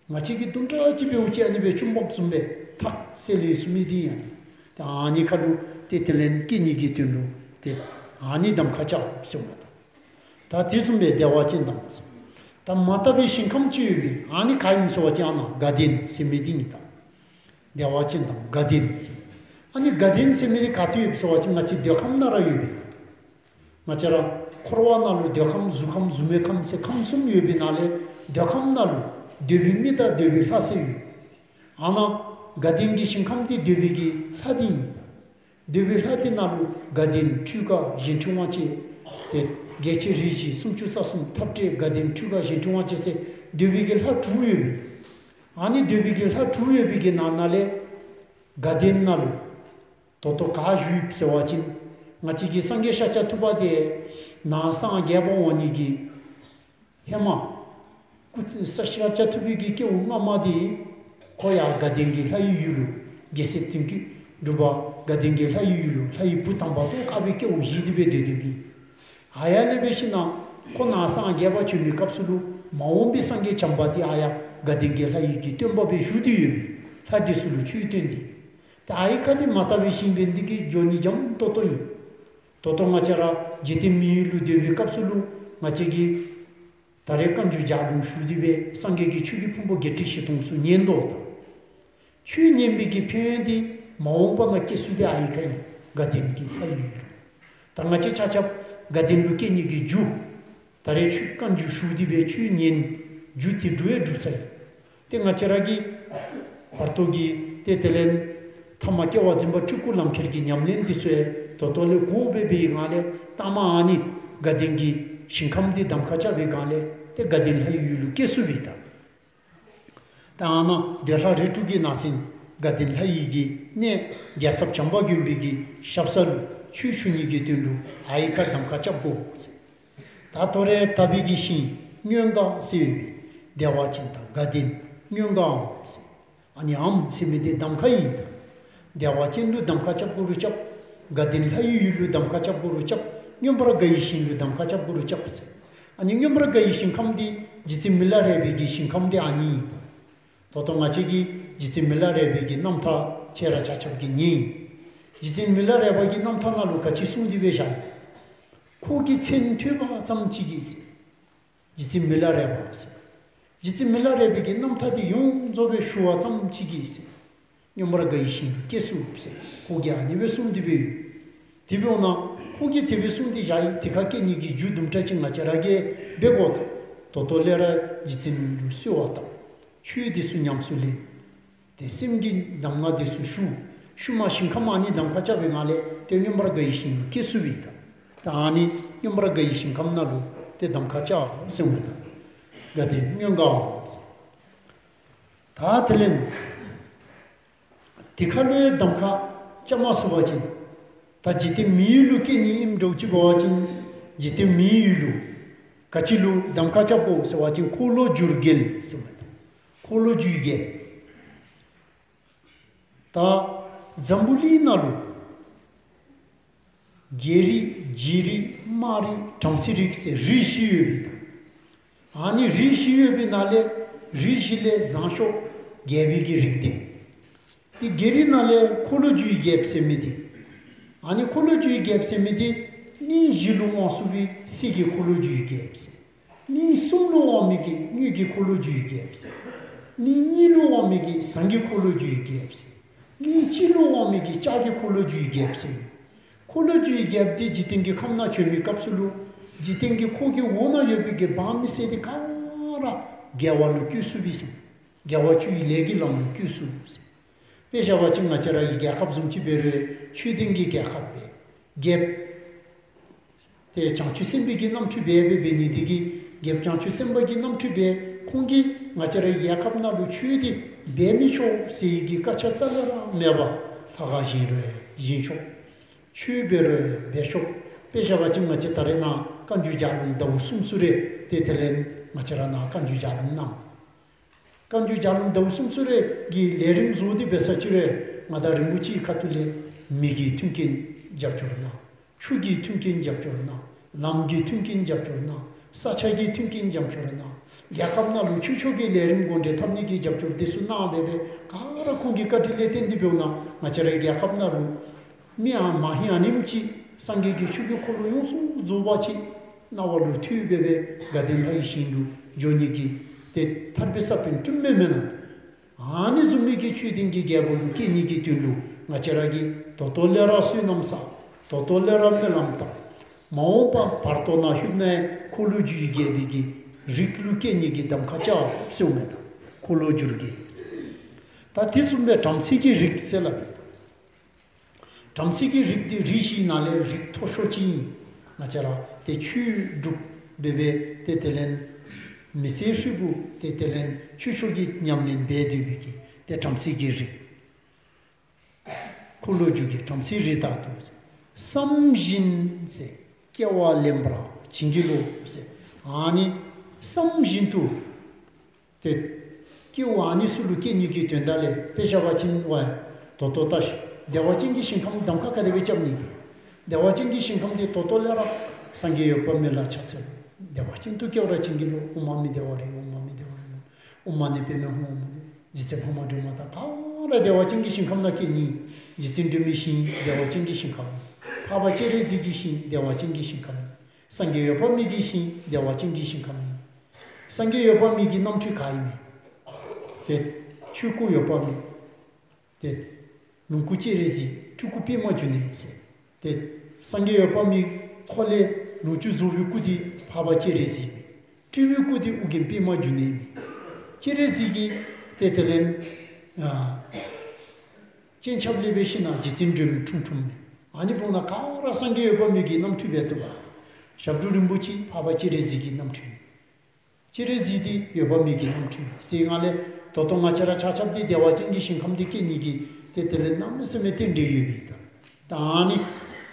ང་བཅས་ཀྱིས་དུམ་གྲ་ཅིག་འབདཝ་ཅིག་ཨ་ནི་སྦེ་བཅུག་འབག་བཟུམ་སྦེ་ཐག་སེ་ལེ་ཚུགས་མི་འདི་ཨ་ནི། ཏེ་ཨ་ནི་ཁ་ལུ་ཏེ་དེ་ལས་སྐྱེ་ནི་གི་དོན་ལུ་ཏེ་ཨ་ནི་གདམ་ཁ་རྐྱབ་ཟེར་མས་ད། ད་དེ་བཟུམ་སྦེ་བདེ་བ་ཅན་དང་ཟེར། ད་མ་དག་པའི་ཞིང་ཁམས་ཅིག་ཡོད་པས། ཨ་ནི་ག་ཨིནམ་ཟེར་བ་ཅིན་ཨ་ནཱ་དགའ་ལྡན་ཟེར་མི་འདི་ཨིན་ད། བདེ་བ་ཅན་དང་དགའ་ལྡན་ཟེར། ཨ་ནི་དགའ་ལྡན་ཟེར་མི་འདི་ག་ཏེ་ཡོད་ཟེར་བ་ཅིན་ང་བཅས་འདོད་ཁམས་ནང་ར་ཡོད་པས། ང་བཅས་ར་འཁོར་བ་ནང་ལུ་འདོད་ཁམས་གཟུགས་ཁམས་གཟུགས་མེད་ཁམས་ཟེར་ཁམས་གསུམ་ཡོད་པའི་ནང་ལས་འདོད་ཁམས་ནང་ལུ་འདོད་པའི་མི་དང་འདོད་པའི་ལྷ་ཟེར་ཡོད། ཨ་ནཱ་དགའ་ལྡན་གྱི་ཞིང་ཁམས་འདི་འདོད་པའི་གི་ལྷ་འདི་ཨིན་ད། འདོད་པའི་ལྷ་འདི་ནང་ལུ་དགའ་ལྡན་འཕྲུལ་དགའ་གཞན་འཕྲུལ་དབང་བྱེད། ཏེ་རྒྱལ་ཆེན་རིགས་བཞི་སུམ་ཅུ་རྩ་གསུམ་འཐབ་བྲལ་དགའ་ལྡན་འཕྲུལ་དགའ་གཞན་འཕྲུལ་དབང་བྱེད་ཟེར་འདོད་པའི་གི་ལྷ་དྲུག་ཡོད་པས། ཨ་ནི་འདོད་པའི་གི་ལྷ་དྲུག་ཡོད་པའི་གི་ནང་ན་ལས་དགའ་ལྡན་ནང་ལུ་ད་ལྟོ་ག་བཞུགས་ཡོད་ཟེར་བ་ཅིན་ང་བཅས་ཀྱི་སངས་རྒྱས་ཤཱཀྱ་ཐུབ་པ་འདི་ནཱ་སངས་རྒྱས་པ་འོང་ནི་གི་ཧེ་མ་སྐུ་ཚེ་ཤཱཀྱ་ཐུབ་པའི་གི་སྐྱེ་བ་སྔ་མ་འདི་ཁོ་ཡང་དགའ་ལྡན་གྱི་ལྷ་ཡི་ཡུལ་ལུ་རྒྱལ་སྲས་དོན་བརྒྱུད་འབྲུག་པ་དགའ་ལྡན་གྱི་ལྷ་ཡི་ཡུལ་ལུ་ལྷ་ཡི་བུ་དམ་པ་ཏོག་དཀར་པོའི་སྐྱེ་བ་བཞེས་ཏེ་སྦེ་སྡོད་སྡོད་པས། ཨ་ཡར་ལས་འབད་ཞིནམ་ལས་ཁོ་ནཱ་སངས་རྒྱས་པར་བྱོན་པའི་སྐབས་སུ་ལུ་མ་འོངས་པའི་སངས་རྒྱས་བྱམས་པ་འདི་ཨ་ཡར་དགའ་ལྡན་གྱི་ལྷ་ཡི་གི་སྟོན་པ་སྦེ་བཞུགས་ཏེ་ཡོད་པས། ལྷ་འདི་ཚུ་ལུ་ཆོས་སྟོན་ཏེ། ཏེ་ཨ་ཡི་ཁ་འདི་མ་དག་པའི་ཞིང་འབད་ནི་འདི་གིས་འགྱོ་ནི་འཇམ་ཏོང་ཏོ་ཨིན། ད་ལྟོ་ང་བཅས་ར་འཇིག་རྟེན་མི་ཡུལ་ལུ་སྡོད་པའི་སྐབས་སུ་ལུ་ང་བཅས་ཀྱིས་ད་རེས་བཀའ་འགྱུར་ལྗགས་ལུང་ཞུ་སྟེ་སྦེ་སངས་རྒྱས་ཀྱི་ཆོས་ཀྱི་ཕུང་པོ་བརྒྱད་ཁྲི་བཞི་སྟོང་ཚུ་ཉན་དོ་ད། ཆོས་ཉན་པའི་གི་ཕན་ཡོན་འདི་མ་འོངས་པ་ནང་སྐྱེ་ཚུལ་འདི་ཨ་ཡི་ཁ་ཨིན། དགའ་ལྡན་གྱི་ལྷ་ཡི་ཡུལ་ལུ། ད་ང་བཅས་ཆ་ཁྱབ་དགའ་ལྡན་ལུ་སྐྱེ་ནི་གི་རྒྱུ། ད་རེས་ཆོས་བཀའ་འགྱུར་ཞུ་སྟེ་སྦེ་ཆོས་ཉན་རྒྱུ་འདི་སྒྲུབ་ཡང་སྒྲུབ་ཚར་ཡི། ཏེ་ང་བཅས་ར་གིས་ བར་དོ་གི་ཏེ་དེ་ལས་ཐ་མ་སྐྱེ་བ་འཛིན་པ་སྤྲུལ་སྐུ་ལམ་ཁྱེར་གྱི་ཉམས་ལེན་འདི་ཚུ་ཡང་ད་ལྟོ་ལས་གོ་སྦེ་འབད་བའི་ངང་ལས་ལྟ་མ་ཨ་ནི་དགའ་ལྡན་གྱི་ཞིང་ཁམས་འདི་གདམ་ཁ་རྐྱབ་པའི་སྒང་ལས་ཏེ་དགའ་ལྡན་ལྷ་ཡི་ཡུལ་ལུ་སྐྱེ་ཚུགས་པས་ད། ད་ཨ་ནཱ་འདོད་ལྷ་རིགས་དྲུག་གི་ནང་ཚན་དགའ་ལྡན་ལྷ་ཡི་གི་གནས་རྒྱལ་ཚབ་བྱམས་པ་མགོན་པོའི་གི་ཞབས་ས་ལུ་ཆོས་ཞུ་ནི་གི་དོན་ལུ་ཨའི་ཁར་གདམ་ཁ་རྐྱབ་དགོ་ཟེར། ད་ཐོ་རེ་ད་བི་གི་ཤིང་མངོན་དགའ་ཟེར་ཡོད་པས། བདེ་བ་ཅན་དང་དགའ་ལྡན་མངོན་དགའ་འམ་ཟེར། ཨ་ནི་འམ་ཟེར་མི་འདི་གདམ་ཁ་ཨིན་ད། བདེ་བ་ཅན་ལུ་གདམ་ཁ་རྐྱབ་དགོ་རུང་རྐྱབ། དགའ་ལྡན་ལྷ་ཡི་ཡུལ་ལུ་གདམ་ཁ་རྐྱབ་དགོ་རུང་རྐྱབ། མངོན་པར་དགའ་བའི་ཞིང་ལུ་གདམ་ཁ་རྐྱབ་དགོ་རུང་རྐྱབ་ཟེར། ཨ་ནི་མངོན་པར་དགའ་བའི་ཞིང་ཁམས་འདི་རྗེ་བཙུན་མི་ལ་རས་པའི་གི་ཞིང་ཁམས་འདི་ཨ་ནི་ཨིན་ད། ད་ལྟོ་ང་བཅས་ཀྱིས་རྗེ་བཙུན་མི་ལ་རས་པའི་གི་རྣམ་ཐར་ཁྱེད་ར་ཆ་ཁྱབ་ཀྱིས་ཉན་ཡི། རྗེ་བཙུན་མི་ལ་རས་པ་གི་རྣམ་ཐར་ནང་ལུ་ག་ཅི་གསུངས་ཏེ་སྦེ་བཞག་ཡི། ཁོ་གི་མཚན་ཐོས་པ་ཙམ་ཅིག་གིས་ཟེར། རྗེ་བཙུན་མི་ལ་རས་པ་ཟེར། རྗེ་བཙུན་མི་ལ་རས་པའི་གི་རྣམ་ཐར་འདི་ཡོངས་རྫོགས་སྦེ་ཞུ་བ་ཙམ་ཅིག་གིས་ཟེར། མངོན་པར་དགའ་བའི་ཞིང་ལུ་སྐྱེ་ཚུགས་ཟེར་ཁོ་གིས་ཨ་ནི་སྦེ་གསུངས་ཏེ་སྦེ་ཡོད། དེ་འབདཝ་ད་ཁོ་གིས་དེ་སྦེ་གསུངས་ཏེ་བཞག་ཡི། དེ་ཁར་སྐྱེ་ནི་གི་རྒྱུ་དུམ་གྲ་ཅིག་ང་བཅས་ར་གིས་འབད་དགོ་ད། ད་ལྟོ་ལས་ར་རྗེ་བཙུན་ལུ་གསོལ་བ་བཏབ། ཆོས་འདི་ཚུ་ཉམས་སུ་ལེན། ཏེ་སེམས་ཀྱི་གདམས་ངག་འདི་ཚུ་ཞུ། ཤུལ་མ་ཞིང་ཁམས་ཨ་ནི་གདམ་ཁ་རྐྱབ་པའི་ངང་ལས་ཏེ་མངོན་པར་དགའ་བའི་ཞིང་ལུ་སྐྱེ་ཚུགས་པས་ད། ད་ཨ་ནི་མངོན་པར་དགའ་བའི་ཞིང་ཁམས་ནང་ལུ་ཏེ་གདམ་ཁ་རྐྱབ་ཟེར་འོང་ད། དགའ་ལྡན་མངོན་དགའ་འམ་ཟེར། ད་དེ་ལས་དེ་ཁར་ལུ་ཡང་གདམ་ཁ་རྐྱབ་མ་ཚུགས་པ་ཅིན་ད་འཇིག་རྟེན་མིའི་ཡུལ་ལུ་སྐྱེ་ནི་ཨིནམ་འདྲཝ་ཅིག་འབད་བ་ཅིན་འཇིག་རྟེན་མིའི་ཡུལ་ལུ་ག་ཅི་ལུ་གདམ་ཁ་རྐྱབ་དགོ་ཟེར་བ་ཅིན་འཁོར་ལོ་སྒྱུར་རྒྱལ་ཟེར་མས། འཁོར་ལོ་སྒྱུར་རྒྱལ། ད་འཛམ་བུ་གླིང་ནང་ལུ་རྒྱལ་རིགས་རྗེ་རིགས་དམངས་རིགས་བྲམ་ཟེ་རིགས་ཟེར་རིགས་བཞི་ཡོད་པས་ད། ཨ་ནི་རིགས་བཞི་ཡོད་པའི་ནང་ལས་རིགས་བཞི་ལས་བཟང་ཤོས་རྒྱལ་པོའི་གི་རིགས་འདི། ཏེ་རྒྱལ་རིགས་ནང་ལས་འཁོར་ལོ་སྒྱུར་རྒྱལཔོ་ཟེར་མི་འདི། ཨ་ནི་འཁོར་ལོ་སྒྱུར་རྒྱལཔོ་ཟེར་མི་འདི་གླིང་བཞི་ལུ་དབང་ཚུགས་པའི་སྲིད་ཀྱི་འཁོར་ལོ་སྒྱུར་རྒྱལཔོ་ཟེར། གླིང་གསུམ་ལུ་དབང་མི་གི་དངུལ་གྱི་འཁོར་ལོ་སྒྱུར་རྒྱལཔོ་ཟེར། གླིང་གཉིས་ལུ་དབང་མི་གི་ཟངས་ཀྱི་འཁོར་ལོ་སྒྱུར་རྒྱལཔོ་ཟེར། གླིང་གཅིག་ལུ་དབང་མི་གི་ལྕགས་ཀྱི་འཁོར་ལོ་སྒྱུར་རྒྱལཔོ་ཟེར། འཁོར་ལོ་སྒྱུར་རྒྱལཔོ་འདི་འཇིག་རྟེན་གྱི་ཁམས་ནང་བྱོན་མི་སྐབས་སུ་ལུ་འཇིག་རྟེན་གྱི་འཁོར་གྱི་འོག་ན་ཡོད་པའི་གི་འབངས་མི་སེར་འདི་ག་ར་དགེ་བ་ལུ་བཀོད་ཚུགས་པས་ཟེར། དགེ་བ་བཅུ་ཡི་ལས་ཀྱི་ལམ་ལུ་བཀོད་ཚུགས་ཟེར། དཔེ་བཞག་པ་ཅིན་ང་བཅས་ར་གི་རྒྱལ་ཁབ་བཟུམ་ཅིག་འབད་རུང་ཆོས་ལྡན་གྱི་རྒྱལ་ཁབ་སྦེ་རྒྱལཔོ་ཏེ་བྱང་ཆུབ་སེམས་དཔའི་གི་རྣམ་འཕྲུལ་འབད་འབད་འབད་ནི་འདི་གིས་རྒྱལཔོ་བྱང་ཆུབ་སེམས་དཔའ་གི་རྣམ་འཕྲུལ་སྦེ་ཁོང་གིས་ང་བཅས་རའི་རྒྱལ་ཁབ་ནང་ལུ་ཆོས་འདི་འབད་མི་ཆོག་ཟེར་བའི་གི་བཀག་ཆ་རྩ་ལས་ར་མེད་པར་ལྷ་ཁང་བཞེངས་རུང་བཞེངས་ཆོག། ཆོས་འབད་རུང་འབད་ཆོག། དཔེ་བཞག་པ་ཅིན་ང་བཅས་ད་རེས་ནཱ་བཀའ་འགྱུར་ལྗགས་ལུང་ཟླཝ་གསུམ་ཚུ་རེ་ཏེ་དེ་ལས་ང་བཅས་ར་ནཱ་བཀའ་འགྱུར་ལྗགས་ལུང་གནང་། བཀའ་འགྱུར་ལྗགས་ལུང་ཟླཝ་གསུམ་ཚུ་རེ་གི་ལས་རིམ་བཟོ་སྟེ་འབད་ས་ཅིག་རུང་མངའ་བདག་རིན་པོ་ཆེའི་ཁ་ཐུག་ལས་མི་གི་མཐུན་རྐྱེན་རྒྱབ་སྐྱོར་གནང་། ཆུ་གི་མཐུན་རྐྱེན་རྒྱབ་སྐྱོར་གནང་། ལམ་གྱི་མཐུན་རྐྱེན་རྒྱབ་སྐྱོར་གནང་། ས་ཆ་གི་མཐུན་རྐྱེན་རྒྱབ་སྐྱོར་གནང་། རྒྱལ་ཁབ་ནང་ལུ་ཆོས་ཕྱོགས་ཀྱི་ལས་རིམ་འགོ་འདྲེན་འཐབ་ནི་གི་རྒྱབ་སྐྱོར་འདི་ཚུ་གནང་འབད་འབད་ག་ར་ཁོང་གི་བཀའ་དྲིན་ལས་བརྟེན་ཏེ་འབདཝ་ད་ང་བཅས་རའི་རྒྱལ་ཁབ་ནང་ལུ་མི་ཨ་མ་ཧིང་ཨ་ནེམ་ཅིག་སངས་རྒྱས་ཀྱི་ཆོས་ཀྱི་འཁོར་ལོ་ཡོངས་སུ་རྫོགས་པ་ཅིག་རྣ་བ་ལུ་ཐོས་འབད་འབད་དགའ་ལྡན་ལྷ་ཡི་ཞིང་དུ་འགྱོ་ནི་གི་ཏེ་ཐར་པའི་ས་བོན་བསྐྲུན་མི་མེན་ན། ཨ་ནི་བཟུམ་མའི་གི་ཆོས་ལྡན་གྱི་རྒྱལ་པོ་ལུ་སྐྱེ་ནི་གི་དོན་ལུ་ང་བཅས་ར་གིས་ད་ལྟོ་ལས་ར་བསོད་ནམས་བསག། ད་ལྟོ་ལས་ར་སྨོན་ལམ་བཏབ། མ་འོངས་པ་བར་དོ་ནང་ལྷོདཔ་ད་འཁོར་ལོས་སྒྱུར་རྒྱལ་པོའི་གི་རིགས་ལུ་སྐྱེ་ནི་གི་གདམ་ཁ་རྐྱབ་ཟེརཝ་མས་ད། འཁོར་ལོས་སྒྱུར་རྒྱལ། ད་དེ་བཟུམ་སྦེ་བྲམ་ཟེ་གི་རིགས་ཟེར་སླབ་ཨིན། བྲམ་ཟེ་གི་རིགས་འདི་རིགས་བཞིའི་ནང་ལས་རིགས་མཐོ་ཤོས་ཅིག་ཨིན། ང་བཅས་ར་ཏེ་ཆོས་སྒྲུབ་འབད་འབད་ཏེ་དེ་ལས་མི་ཚེ་ཧྲིལ་པོ་ཏེ་དེ་ལས་ཆོས་ཕྱོགས་ཀྱི་ཉམས་ལེན་འབད་སྡོད་པའི་གི་ཏེ་བྲམ་ཟེ་གི་རིགས། འཁོར་ལོས་སྒྱུར་རྒྱལ་བྲམ་ཟེའི་རིགས་དག་ཏུ་ཟེར། བསམ་བཞིན་ཟེར་སྐྱེ་བ་ལེན་པར་བྱིན་གྱིས་རློབས་ཟེར། ཨ་ནི་བསམ་བཞིན་དུ་ཏེ་སྐྱེ་བ་ཨ་ནི་ཚུ་ལུ་སྐྱེ་ནི་གི་དོན་དག་ལས་དཔེ་བཞག་པ་ཅིན་ཝའི་ད་ལྟོ་ལྟ་ཤིག། བདེ་བ་ཅན་གྱི་ཞིང་ཁམས་གདམ་ཁ་ག་དེ་སྦེ་རྐྱབ་ནི་ཏེ། བདེ་བ་ཅན་གྱི་ཞིང་ཁམས་འདི་ད་ལྟོ་ལས་ར་སངས་རྒྱས་འོད་དཔག་མེད་ལ་ཕྱག་འཚལ་ལོ། བདེ་བ་ཅན་དུ་སྐྱེ་བར་བྱིན་གྱིས་རློབས། ཨོཾ་མ་ཎི་བདེ་བ་རེ་ཨོཾ་མ་ཎི་བདེ་བ་རེ་ཨོཾ་མ་ཎི་པདྨེ་ཧཱུྃ། ཨོཾ་མ་ཎི་རྗེ་བཙུན་འཕགས་མ་སྒྲོལ་མ་དང་ག་ར་བདེ་བ་ཅན་གྱི་ཞིང་ཁམས་ནང་སྐྱེ་ནི། རྗེ་བཙུན་སྒྲོལ་མའི་ཞིང་བདེ་བ་ཅན་གྱི་ཞིང་ཁམས་ཨིན། འཕགས་པ་སྤྱན་རས་གཟིགས་ཀྱི་ཞིང་བདེ་བ་ཅན་གྱི་ཞིང་ཁམས་ཨིན། སངས་རྒྱས་འོད་དཔག་མེད་ཀྱི་ཞིང་བདེ་བ་ཅན་གྱི་ཞིང་ཁམས་ཨིན། སངས་རྒྱས་འོད་དཔག་མེད་ཀྱི་རྣམ་འཕྲུལ་ག་ཨིན་མས། ཏེ་ཆོས་སྐུ་འོད་དཔག་མེད། ཏེ་ལོངས་སྐུ་སྤྱན་རས་གཟིགས། སྤྲུལ་སྐུ་པདྨ་འབྱུང་གནས་ཟེར། ཏེ་སངས་རྒྱས་འོད་དཔག་མེད་ཁོ་ལས་ལོངས་སྤྱོད་རྫོགས་པའི་སྐུ་འདི་འཕགས་པ་སྤྱན་རས་གཟིགས་མས། སྤྲུལ་པའི་སྐུ་འདི་ཨོ་རྒྱན་པདྨ་འབྱུང་གནས་མས། སྤྱན་རས་གཟིགས་ཀྱི་ ཏེ་དེ་ལས་ཨ་སྤྱན་ཆབ་ལས་འབད་ཞིནམ་ལས་རྗེ་བཙུན་སྒྲོལ་མ་འཁྲུངས་འཁྲུངསམ་མས། ཨ་ནི་འབདཝ་ད་ག་ར་སངས་རྒྱས་འོད་དཔག་མེད་ཀྱི་རྣམ་འཕྲུལ་སྦེ་ཐོན་པས། ཞབས་དྲུང་རིན་པོ་ཆེ་འཕགས་པ་སྤྱན་རས་གཟིགས་ཀྱི་རྣམ་འཕྲུལ། སྤྱན་རས་གཟིགས་འདི་འོད་དཔག་མེད་ཀྱི་རྣམ་འཕྲུལ་ཟེར་ང་ལས་ད་ལྟོ་ང་བཅས་ར་ཆ་ཁྱབ་འདི་བདེ་བ་ཅན་གྱི་ཞིང་ཁམས་འདི་སྐྱེ་ནི་གི་ཏེ་དེ་ལས་གནམ་མེད་ས་མེད་རྟེན་འབྲེལ་ཡོད་པས་ད། ད་ཨ་ནི་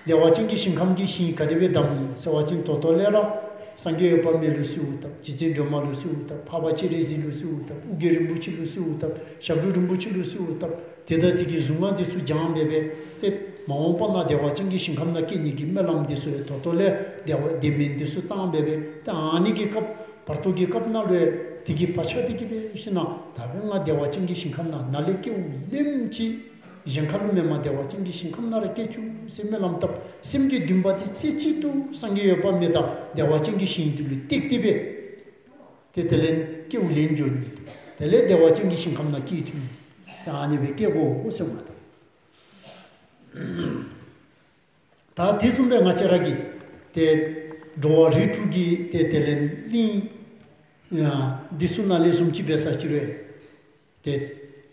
བདེ་བ་ཅན་གྱི་ཞིང་ཁམས་ཀྱི་ཞིང་ག་དེ་སྦེ་བདམས་ནི་ཟེར་བ་ཅིན་ད་ལྟོ་ལས་ར་སངས་རྒྱས་འོད་དཔག་མེད་ལུ་གསོལཝ་བཏབ། རྗེ་བཙུན་སྒྲོལ་མ་ལུ་གསོལཝ་བཏབ། འཕགས་པ་སྤྱན་རས་གཟིགས་ལུ་གསོལཝ་བཏབ། ཨོ་རྒྱན་རིན་པོ་ཆེ་ལུ་གསོལཝ་བཏབ། ཞབས་དྲུང་རིན་པོ་ཆེ་ལུ་གསོལཝ་བཏབ། དེ་དང་དེ་གི་གཟུངས་སྔགས་འདི་ཚུ་བགྱང་སྦེ་སྦེ་ཏེ་མ་འོངས་པ་ན་བདེ་བ་ཅན་གྱི་ཞིང་ཁམས་ན་སྐྱེ་ནི་གི་སྨོན་ལམ་འདི་ཚུ་ཡང་ད་ལྟོ་ལས་བདེ་བ་བདེ་སྨོན་འདི་ཚུ་བཏང་སྦེ་སྦེ་ཏེ་ཨ་ནི་གི་སྐབས་བར་དོ་གི་སྐབས་ནང་ལུ་ཡང་དེ་གི་བག་ཆགས་འདི་གིས་འབད་ཞིནམ་ལས་ད་འབདན་ང་བདེ་བ་ཅན་གྱི་ཞིང་ཁམས་ནང་ན་ལས་སྐྱེཝ་ལེནམ་ཅིག་གཞན་ཁ་ལུ་མེན་པར་བདེ་བ་ཅན་གྱི་ཞིང་ཁམས་ནང་ར་སྐྱེ་བཅུག་ཟེར་སྨོན་ལམ་བཏབ། སེམས་ཀྱི་འདུན་པ་འདི་རྩེ་གཅིག་ཏུ་སངས་རྒྱས་འོད་དཔག་མེད་དང་བདེ་བ་ཅན་གྱི་ཞིང་འདི་ལུ་གཏད་དེ་སྦེ་ཏེ་དེ་ལས་སྐྱེཝ་ལེན་འགྱོ་ནི། དེ་ལས་བདེ་བ་ཅན་གྱི་ཞིང་ཁམས་ནང་སྐྱེ་ཐུབ་ནི། ད་ཨ་ནི་སྦེ་སྐྱེ་དགོ་ཟེརཝ་ད། ད་དེ་བཟུམ་སྦེ་ང་བཅས་ར་གིས་ཏེ་འགྲོ་བ་རིགས་དྲུག་གི་ཏེ་དེ་ལས་གླིང་ཡང་འདི་ཚུ་ནང་ལས་བཟུམ་ཅིག་འབད་ས་ཅིག་རུང་ཏེ་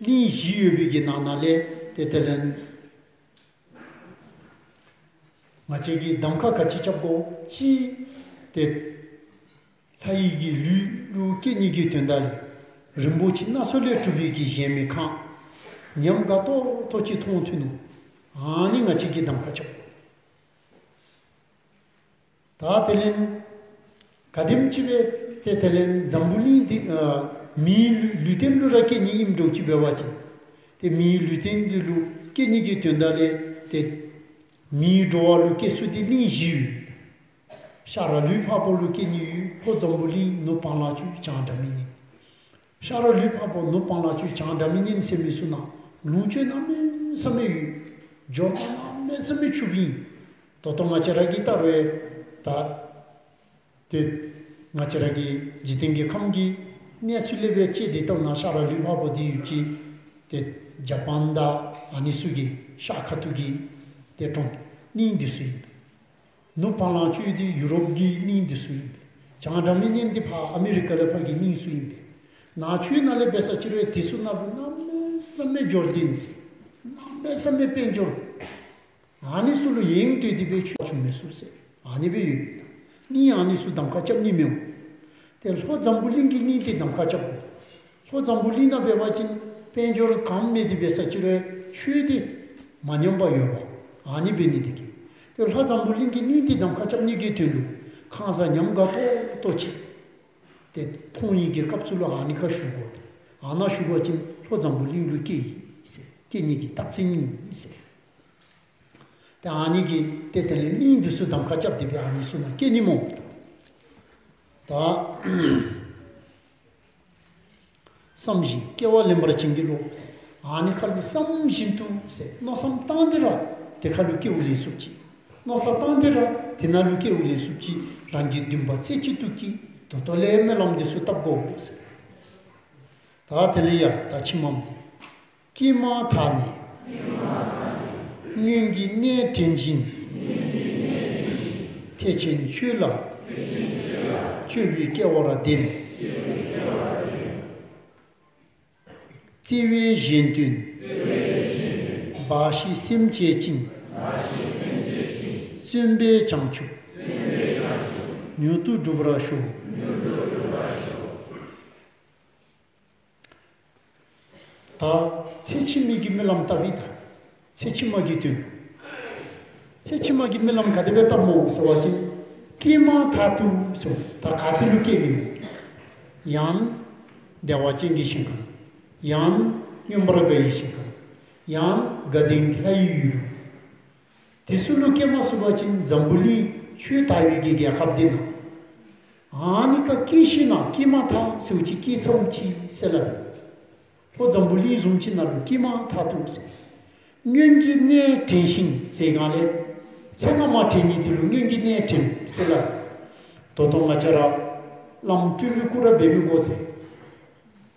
གླིང་བཞི་ཡོད་པའི་གི་ནང་ན་ལས་ཏེ་དེ་ལས་ང་བཅས་ཀྱིས་གདམ་ཁ་ག་ཅི་རྐྱབ་དགོ། གཅིག་ཏེ་ལྷ་ཡི་གི་ལུས་ལུ་སྐྱེ་ནི་གི་དོན་དག་ལས་རིན་པོ་ཆེ་སྣ་ཚོགས་ལས་གྲུབ་པའི་གི་གཞལ་མེད་ཁང་ཉམས་དགའ་ཏོག་ཏོ་ཅིག་མཐོང་ཐོན་ནུག། ཨ་ནི་ང་བཅས་ཀྱིས་གདམ་ཁ་རྐྱབ་དགོ། ད་དེ་ལས་ག་དེམ་ཅིག་སྦེ་ཏེ་དེ་ལས་འཛམ་བུ་གླིང་འདི་ཨ་མིའི་ལུས་ལུས་རྟེན་ལུ་ར་སྐྱེ་ནི་ཨིནམ་འདྲཝ་ཅིག་འབད་བ་ཅིན་ཏེ་མིའི་ལུས་རྟེན་འདི་ལུ་སྐྱེ་ནི་གི་དོན་དག་ལས་ཏེ་མིའི་འགྲོ་བ་ལུ་སྐྱེ་ས་འདི་གླིང་བཞི་ཡོད། ཤ་ར་ལུས་འཕགས་པོ་ལུ་སྐྱེ་ནི་ཡོད། ལྷོ་འཛམ་བུ་གླིང་ནུབ་སྤང་ལང་སྤྱོད་བྱང་སྒྲ་མི་སྙན། ཤ་ར་ལུས་འཕགས་པོ་ནུབ་སྤང་ལང་སྤྱོད་བྱང་སྒྲ་མི་སྙན་ཟེར་མི་ཚུ་ནང་ལོངས་སྤྱོད་གནམ་མེད་ས་མེད་ཡོད། འབྱོར་པ་གནམ་མེད་ས་མེད་ཕྱུགཔ་ཨིན། ད་ལྟོ་ང་བཅས་ར་གིས་བལྟ་རུང་ད་ཏེ་ང་བཅས་ར་གི་འཇིག་རྟེན་གྱི་ཁམས་ཀྱི་གནས་ཚུལ་ལས་འབད་ཅི་འདི་ལྟ་བ་ན་ཤ་ར་ལུས་འཕགས་པོ་འདི་ཡོད་ཅི། ཏེ་ཇ་པཱན་དང་ཨ་ནི་ཚུ་གི་ཤར་ཁ་ཐུག་གི་ཏེ་གྲོང་གླིང་འདི་ཚུ་ཨིན། ནུབ་སྤང་ལང་སྤྱོད་འདི་ཡུ་རོབ་ཀྱི་གླིང་འདི་ཚུ་ཨིན་པས། བྱང་སྒྲ་མི་སྙན་འདི་ཕར་ཨ་མི་རི་ཀ་ལས་ཕར་གྱི་གླིང་ཚུ་ཨིན་པས། ནང་ཆོས་ནང་ལས་འབད་ས་ཅིག་རུང་དེ་ཚུ་ནང་ལུ་གནམ་མེད་ས་མེད་འབྱོར་ལྡན་ཟེར། གནམ་མེད་ས་མེད་དཔལ་འབྱོར། ཨ་ནི་ཚུ་ལུ་ཡེངས་ཏེ་དེ་སྦེ་ཆོས་བྱུང་མི་ཚུགས་ཟེར། ཨ་ནི་སྦེ་ཡོད་པས། གླིང་ཨ་ནི་ཚུ་གདམ་ཁ་རྐྱབ་ནི་མི་འོང་། ཏེ་ལྷོ་འཛམ་བུ་གླིང་གི་གླིང་འདི་གདམ་ཁ་རྐྱབ་དགོ། ལྷོ་འཛམ་བུ་གླིང་ནང་འབད་བ་ཅིན་དཔལ་འབྱོར་གང་མེད་དེ་འབད་ས་ཅིག་རུང་ཆོས་འདི་མ་ཉམས་པར་ཡོད་པ། ཨ་ནི་འབད་ནི་དེ་གིས་ཏེ་ལྷོ་འཛམ་བུ་གླིང་གི་གླིང་འདི་གདམ་ཁ་རྐྱབ་ནི་གི་དོན་ལུ་ཁང་བཟང་ཉམས་དགའ་ཏོག་ཏོ་ཅིག་ཏེ་མཐོང་ནི་གི་སྐབས་སུ་ལུ་ཨ་ནི་ཁར་བཞུགས་དགོ། ཨ་ནཱ་བཞུགས་པ་ཅིན་ལྷོ་འཛམ་བུ་གླིང་ལུ་སྐྱེ་ཡི་ཟེར། སྐྱེ་ནི་གི་རྟགས་མཚན་ཨིན་ཟེར། ཏེ་ཨ་ནི་གིས་ཏེ་དེ་ལས་གླིང་འདི་ཚུ་གདམ་ཁ་རྐྱབ་སྟེ་སྦེ་ཨ་ནི་ཚུ་ནང་སྐྱེ་ནི་སྨོ། ད་བསམ་བཞིན་སྐྱེ་བ་ལེན་པར་བྱིན་གྱིས་རློབས་ཟེར། ཨ་ནི་ཁར་ལུ་བསམ་བཞིན་དུ་ཟེར་མནོ་བསམ་བཏང་སྟེ་ར་དེ་ཁར་ལུ་སྐྱེ་བ་ལེན་ཚུགསཔ་ཅིག། མནོ་བསམ་བཏང་སྟེ་ར་དེ་ནང་ལུ་སྐྱེ་བ་ལེན་ཚུགསཔ་ཅིག། རང་གི་འདུན་པ་རྩེ་གཅིག་ཏུ་བསྐྱེད། ད་ལྟོ་ལས་སྨོན་ལམ་འདི་ཚུ་བཏབ་དགོ་ཟེར། ད་དེ་ལས་ཡ་ད་ཕྱི་མམ་འདི། སྐྱེས་མ་ཐག་ནས། སྔོན་གྱི་གནས་དྲན་བཞིན། ཐེག་ཆེན་ཆོས་ལ། སྤྱོད་པའི་སྐལ་བ་ར་ལྡན། བརྩེ་བས་གཞན་དོན། འབའ་ཞིག་སེམས་བསྐྱེད་ཅིང་། བརྩོན་པས་བྱང་ཆུབ། མྱུར་དུ་འགྲུབ་པར་ཤོག། ད་ཚེ་ཕྱི་མའི་གི་སྨོན་ལམ་བཏབ་ཨིན་ད། ཚེ་ཕྱི་མ་གི་དོན། ཚེ་ཕྱི་མ་གི་སྨོན་ལམ་ག་དེ་སྦེ་བཏབ་སྨོ་ཟེར་བ་ཅིན། སྐྱེས་མ་ཐག་ཏུ་ཟེར་ད་ག་ཏེ་ལུ་སྐྱེ་ནི་སྨོ། ཡང་བདེ་བ་ཅན་གྱི་ཞིང་ཁམས། ཡང་མངོན་པར་དགའ་བའི་ཞིང་ཁམས། ཡང་དགའ་ལྡན་ལྷ་ཡི་ཡུལ། དེ་ཚུ་ལུ་སྐྱེ་མ་ཚུགས་པ་ཅིན་འཛམ་བུ་གླིང་ཆོས་དར་བའི་གི་རྒྱལ་ཁབ་འདི་ནང་ཨ་ནི་ཁར་སྐྱེ་ཞིནམ་ལས་སྐྱེས་མ་ཐག་ཟེརཝ་ཅིག་སྐྱེ་ཚརཝ་ཅིག་ཟེར་སླབ་ཨིན། ལྷོ་འཛམ་བུ་གླིང་བཟུམ་ཅིག་ནང་ལུ་སྐྱེས་མ་ཐག་ཏུ་ཟེར། སྔོན་གྱི་གནས་དྲན་ཞིང་ཟེར་གང་ལས། ཚེ་སྔ་མ་དྲན་ནི་དེ་ལུ་སྔོན་གྱི་གནས་དྲན་ཟེར་སླབ་ཨིན། ད་ལྟོ་ང་བཅས་ར་བླམ་སྤྲུལ་པའི་སྐུ་ར་འབད་མི་དགོ་སྟེ།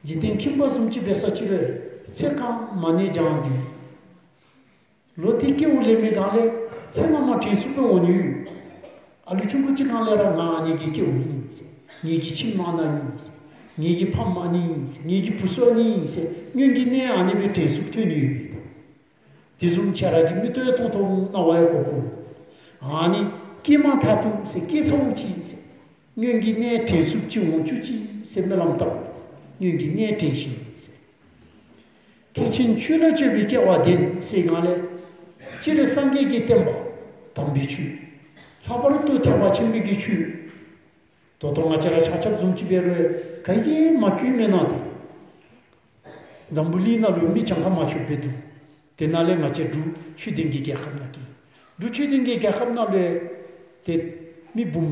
འཇིག་རྟེན་ཁྱིམ་པ་བཟུམ་ཅིག་འབད་ས་ཅིག་རུང་ཚེ་གང་མ་ནས་སྦྱངས་ཏེ། ལོག་སྟེ་སྐྱེ་བ་ལེན་མི་གང་ལས་ཚེ་སྔ་མ་དྲན་ཚུགསཔ་འོང་ནི་ཡོད། ཨ་ལུ་ཆུང་ཀུ་ཅིག་གང་ལས་ར་ང་ཨ་ནི་གི་སྐྱེ་བ་ཨིན་ཟེར། ངེ་གི་ཁྱིམ་ཨ་ནཱ་ཨིན་ཟེར། ངེ་གི་ཕམ་ཨ་ནི་ཨིན་ཟེར། ངེ་གི་བུ་ཚུ་ཨ་ནི་ཨིན་ཟེར། སྔོན་གྱི་གནས་ཨ་ནི་སྦེ་དྲན་ཚུགསཔ་ཐོན་ནི་ཡོད་པས་ད། དེ་བཟུམ་ཁྱེད་ར་གི་མིག་ཏོ་ཡང་མཐོང་མཐོང་རྣ་བ་ཡང་གོ་གོ། ཨ་ནི་སྐྱེས་མ་ཐག་ཏུ་ཟེར། སྐྱེས་ཚརཝ་ཅིག་ཟེར། སྔོན་གྱི་གནས་དྲན་ཚུགསཔ་ཅིག་འོང་བཅུག་ཅིག་ཟེར་སྨོན་ལམ་བཏབ། སྔོན་གྱི་གནས་དྲན་ཞིང་ཟེར། ཐེག་ཆེན་ཆོས་ལ་སྤྱོད་པའི་སྐལ་བ་ལྡན་ཟེར་གང་ལས། སྤྱིར་སངས་རྒྱས་ཀྱི་བསྟན་པ་དམ་པའི་ཆོས། ལྷག་པར་དུ་ཐེག་པ་ཆེན་པོའི་གི་ཆོས། ད་ལྟོ་ང་བཅས་ར་ཆ་ཁྱབ་བཟུམ་ཅིག་འབད་རུང་ག་གིས་མ་བཀོད་མེན་ན་ཏེ། འཛམ་བུ་གླིང་ནང་ལུ་མི་གྱངས་ཁ་མ་ཆོདཔ་སྦེ་འདུག། དེ་ནང་ལས་ང་བཅས་འབྲུག་ཆོས་ལྡན་གྱི་རྒྱལ་ཁབ་ནང་གི། འབྲུག་ཆོས་ལྡན་གྱི་རྒྱལ་ཁབ་ནང་ལུ་ཏེ་མི་འབུམ་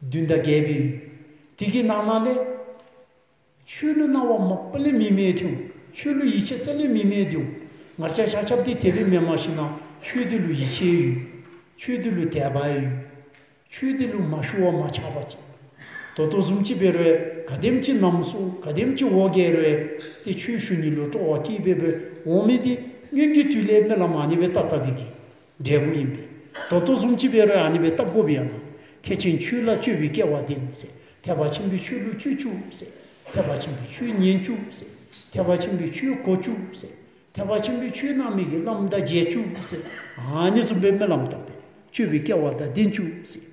བདུན་དང་བརྒྱད་སྦེ་ཡོད། དེ་གི་ནང་ན་ལས་ཆོས་ལུ་སྣང་བ་མ་པ་ལས་མི་མེད་དེ་འོང་། ཆོས་ལུ་ཡིད་ཆེས་རྩ་ལས་མི་མེད་དེ་འོང་། ང་བཅས་ཆ་ཁྱབ་འདི་དེ་སྦེ་མེན། མ་གཞི་ནཱ་ཆོས་འདི་ལུ་ཡིད་ཆེས་ཡོད། ཆོས་འདི་ལུ་དད་པ་ཡོད། ཆོས་འདི་ལུ་མ་ཞུ་བར་མ་ཆགས་པ་ཅིག། ད་ལྟོ་བཟུམ་ཅིག་འབད་རུང་ག་དེམ་ཅིག་ནམ་སོང་ག་དེམ་ཅིག་འོ་བརྒྱལ་རུང་ཏེ་ཆོས་ཞུ་ནི་ལུ་སྤྲོ་བ་སྐྱེས་སྦེ་སྦེ་འོང་མི་འདི་སྔོན་གྱི་དུས་ལས་སྨོན་ལམ་ཨ་ནི་སྦེ་བཏབ་བཏབ་པའི་གི་འབྲས་བུ་ཨིན་པས། ད་ལྟོ་བཟུམ་ཅིག་འབད་རུང་ཨ་ནི་སྦེ་བཏབ་དགོ་པས། ཨ་ནཱ་ཐེག་ཆེན་ཆོས་ལ་སྤྱོད་པའི་སྐལ་བ་ལྡན་ཟེར། ཐེག་པ་ཆེན་པོའི་ཆོས་ལུ་སྤྱོད་བཅུག་ཟེར། ཐེག་པ་ཆེན་པོའི་ཆོས་ཉན་བཅུག་ཟེར། ཐེག་པ་ཆེན་པོའི་ཆོས་གོ་བཅུག་ཟེར། ཐེག་པ་ཆེན་པོའི་ཆོས་གནང་མི་གི་བླམ་དང་མཇལ་བཅུག་ཟེར། ཨ་ནི་བཟུམ་སྦེ་སྨོན་ལམ་བཏབ་སྦེ་སྤྱོད་པའི་སྐལ་བ་དང་ལྡན་བཅུག་ཟེར།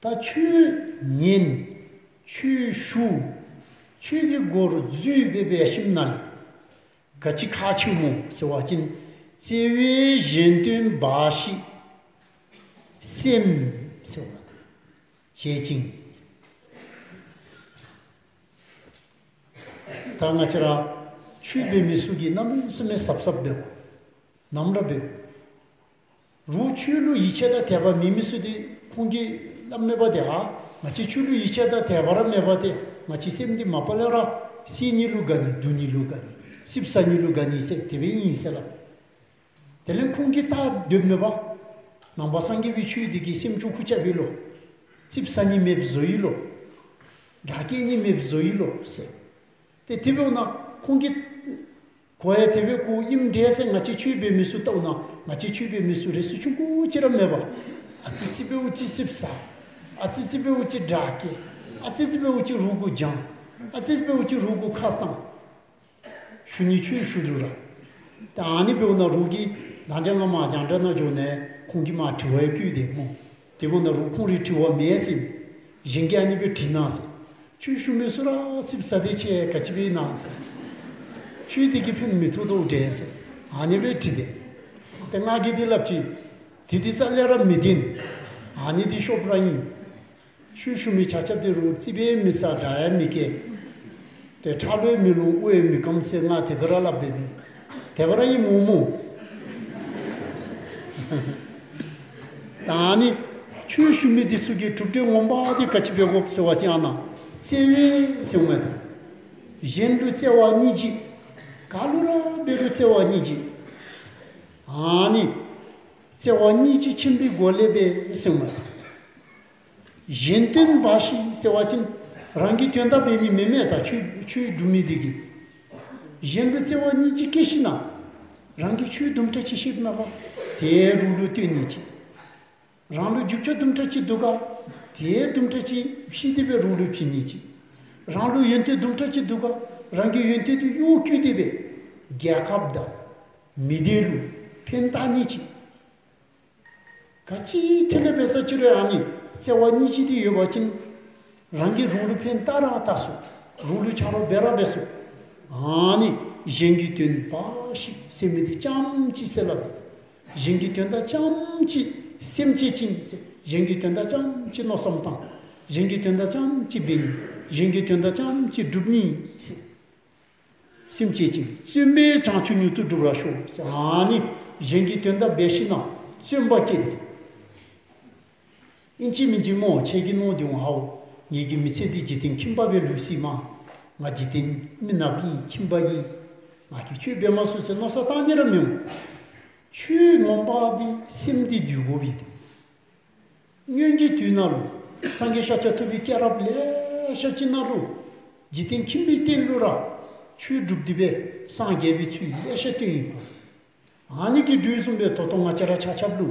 ད་ཆོས་ཉན། ཆོས་ཞུ། ཆོས་ཀྱི་སྒོར་འཛུལ་སྦེ་འབད་ཞིནམ་ན་ལས་ག་ཅི་ཁག་ཆེཝ་སྨོ་ཟེར་བ་ཅིན། བརྩེ་བས་གཞན་དོན་འབའ་ཞིག་སེམས་ཟེར་བ་བྱེད་ཅིང་། ད་ང་བཅས་ར་ཆོས་འབད་མི་ཚུ་གིས་གནམ་མེད་ས་མེད་གཟབ་གཟབ་འབད་དགོ། ནམ་ར་འབད་རུང་ཆོས་ལུ་ཡིད་ཆེས་དང་དད་པ་མེད་མི་ཚུ་འདི་ཁོང་གིས་སླབ་མས་པ་ཏེ། ཨ་ང་བཅས་ཆོས་ལུ་ཡིད་ཆེས་དང་དད་པ་ར་མེད་པ་ཏེ། ང་བཅས་སེམས་འདི་མ་པ་ལས་ར་བསད་ནི་ལུ་དགའ་ནི། བརྡུང་ནི་ལུ་དགའ་ནི། ཙིགཔ་ཟ་ནི་ལུ་དགའ་ནི་ཟེར་དེ་སྦེ་ཨིན་ཟེར་སླབ། དེ་ལས་ཁོང་གིས་བལྟ་སྡོདཔ་མས་པ། ནང་པ་སངས་རྒྱས་པའི་ཆོས་འདི་གིས་སེམས་ཅུང་ཁུར་ཆ་བས་ལོ། ཙིགཔ་ཟ་ནི་མེདཔ་བཟོ་ཡི་ལོ། དགྲ་བཀལ་ནི་མེདཔ་བཟོ་ཡི་ལོ་ཟེར། ཏེ་དེ་འབདཝ་ད་ཁོང་གིས་གོ་ཡང་དེ་སྦེ་གོཝ་ཨིནམ་འདྲས་ཟེར། ང་བཅས་ཆོས་འབད་མི་ཚུ་བལྟཝ་ད་ང་བཅས་ཆོས་འབད་མི་ཚུ་རེ་ཟུང་ཆུང་ཀུ་ཅིག་ར་མེད་པ། ཨ་ཙི་ཙི་འབདཝ་ཅིག་ཙིགཔ་ཟ། ཨ་ཙི་ཙི་འབདཝ་ཅིག་དགྲ་བཀལ། ཨ་ཙི་ཙི་འབདཝ་ཅིག་རོགས་གུ་བྱང་། ཨ་ཙི་ཙི་འབདཝ་ཅིག་རོགས་གུ་ཁ་བཏང་། ཞུ་ནི་ཆོས་ཞུ་རུང་ར། ད་ཨ་ནི་འབདཝ་ད་རོགས་ཀྱིས་ད་ཅི་ང་མར་རྒྱང་བསྒྲགས་ནང་འགྱོ་ནི་ཁོང་གིས་མར་དྲི་བ་ཡང་བཀོད་དེ་སྨོ། དེ་འབདཝ་ད་རོགས་ཁོང་རའི་དྲི་བ་མེད་ཟེར་མས། གཞན་གྱིས་ཨ་ནི་སྦེ་དྲིས་གནང་ཟེར། ཆོས་ཞུ་མི་ཚུ་ར་ཙིགཔ་ཟ་སྟེ་ཁྱེད་ག་ཅི་འབད་ནི་ཟེར། ཆོས་འདི་གིས་ཕན་མི་ཐོགས་དོ་འདྲས་ཟེར། ཨ་ནི་སྦེ་དྲིས་ཏེ། ཏེ་ང་གིས་འདི་སླབ་ཅི། དེ་འདི་རྩ་ལས་ར་མི་བདེན། ཨ་ནི་འདི་ཤོབ་ར་ཨིན། ཆོས་ཞུ་མི་ཆ་ཁྱབ་འདི་རོགས་ཙིགཔ་ཡང་མི་ཟ་དགྲ་ཡང་མི་བཀལ། ཏེ་ཁྲག་ལུ་ཡང་མི་ལོང་དབུ་ཡང་མི་སྐམ་ཟེར་ང་དེ་སྦེ་ར་སླབ་འབད་མི། དེ་སྦེ་ར་ཨིནམ་འོང་སྨོ། ད་ཨ་ནི་ཆོས་ཞུ་མི་འདི་ཚུ་གི་གྲུབ་འབྲས་ངོ་མ་འདི་ག་ཅི་འབད་དགོཔ་ཟེར་བ་ཅིན་ཨ་ནཱ་བརྩེ་བས་ཟེར་འོང་མས་ད། གཞན་ལུ་བརྩེ་བ་སྙིང་རྗེ། ག་ལུ་ར་འབད་རུང་བརྩེ་བ་སྙིང་རྗེ། ཨ་ནི་བརྩེ་བ་སྙིང་རྗེ་ཆེན་པོའི་སྒོ་ལས་འབད་ཟེར་འོང་མས་ད། གཞན་དོན་འབའ་ཞིག་ཟེར་བ་ཅིན་རང་གི་དོན་དག་འབད་ནི་མེན་མས་ད། ཆོས་ཆོས་སྒྲུབ་མི་འདི་གིས་གཞན་ལུ་བརྩེ་བ་སྙིང་རྗེ་བསྐྱེད་ཞིནམ་ན་རང་གིས་ཆོས་དུམ་གྲ་ཅིག་ཤེསཔ་མས་པ། དེ་རོགས་ལུ་སྟོན་ནི་ཅིག། རང་ལུ་རྒྱུ་ཆ་དུམ་གྲ་ཅིག་འདུག་ག། དེ་དུམ་གྲ་ཅིག་བཤུད་དེ་སྦེ་རོགས་ལུ་བྱིན་ནི་ཅིག། རང་ལུ་ཡོན་ཏན་དུམ་གྲ་ཅིག་འདུག་ག། རང་གི་ཡོན་ཏན་འདི་གཡོག་བཀོལ་ཏེ་སྦེ་རྒྱལ་ཁབ་དང་མི་སྡེ་ལུ་ཕན་བཏགས་ནི་ཅིག། ག་ཅི་ཐད་ལས་འབད་ས་ཅི་རུང་ཨ་ནི་བརྩེ་བ་སྙིང་རྗེ་འདི་ཡོད་པ་ཅིན་རང་གིས་རོགས་ལུ་ཕན་བཏགས་ར་བཏགས་ཚུགས། རོགས་ལུ་ཆ་རོགས་འབད་ར་འབད་ཚུགས། ཨ་ནི་གཞན་གྱི་དོན་འབའ་ཞིག་ཟེར་མི་འདི་རྐྱངམ་ཅིག་ཟེར་སླབ་ཨིན། གཞན་གྱི་དོན་དག་རྐྱངམ་ཅིག་སེམས་བསྐྱེད་ཅིང་ཟེར། གཞན་གྱི་དོན་དག་རྐྱངམ་ཅིག་མནོ་བསམ་བཏང་། གཞན་གྱི་དོན་དག་རྐྱངམ་ཅིག་འབད་ནི། གཞན་གྱི་དོན་དག་རྐྱངམ་ཅིག་སྒྲུབ་ནི་ཟེར། སེམས་བསྐྱེད་ཅིང་བརྩོན་པས་བྱང་ཆུབ་མྱུར་དུ་འགྲུབ་པར་ཤོག་ཟེར། ཨ་ནི་གཞན་གྱི་དོན་དག་འབད་ཞིནམ་ན་བརྩོན་པ་བསྐྱེད་དེ། ཨིན་ཅི་མིན་ཅི་སྨོ་ཁྱེད་ཀྱིས་མནོ་སྟེ་འོང་། ཧའོ་ངེ་གི་མི་ཚེ་འདི་འཇིག་རྟེན་ཁྱིམ་པ་སྦེ་ལུས་ཅི་སྨོ། ང་འཇིག་རྟེན་མི་ནགཔ་ཨིན་ཁྱིམ་པ་ཨིན། ང་གིས་ཆོས་འབད་མ་ཚུགས་ཟེར་མནོ་བསམ་བཏང་ནི་ར་མི་འོང་། ཆོས་ངོ་མ་འདི་སེམས་འདི་འདུལ་དགོ་པས་ཏེ། སྔོན་གྱི་དུས་ནང་ལུ་སངས་རྒྱས་ཤཱཀྱ་ཐུབ་པའི་སྐྱེས་རབས་ལེ་ཤ་ཅིག་ནང་ལུ་འཇིག་རྟེན་ཁྱིམ་པའི་རྟེན་ལུ་ར་ཆོས་སྒྲུབ་སྟེ་སྦེ་སངས་རྒྱས་པའི་ཚུལ་ལེ་ཤ་སྟོན་ཡི་གོ། ཨ་ནི་གི་འགྲོས་བཟུམ་སྦེ་ད་ལྟོ་ང་བཅས་ར་ཆ་ཁྱབ་ལུ་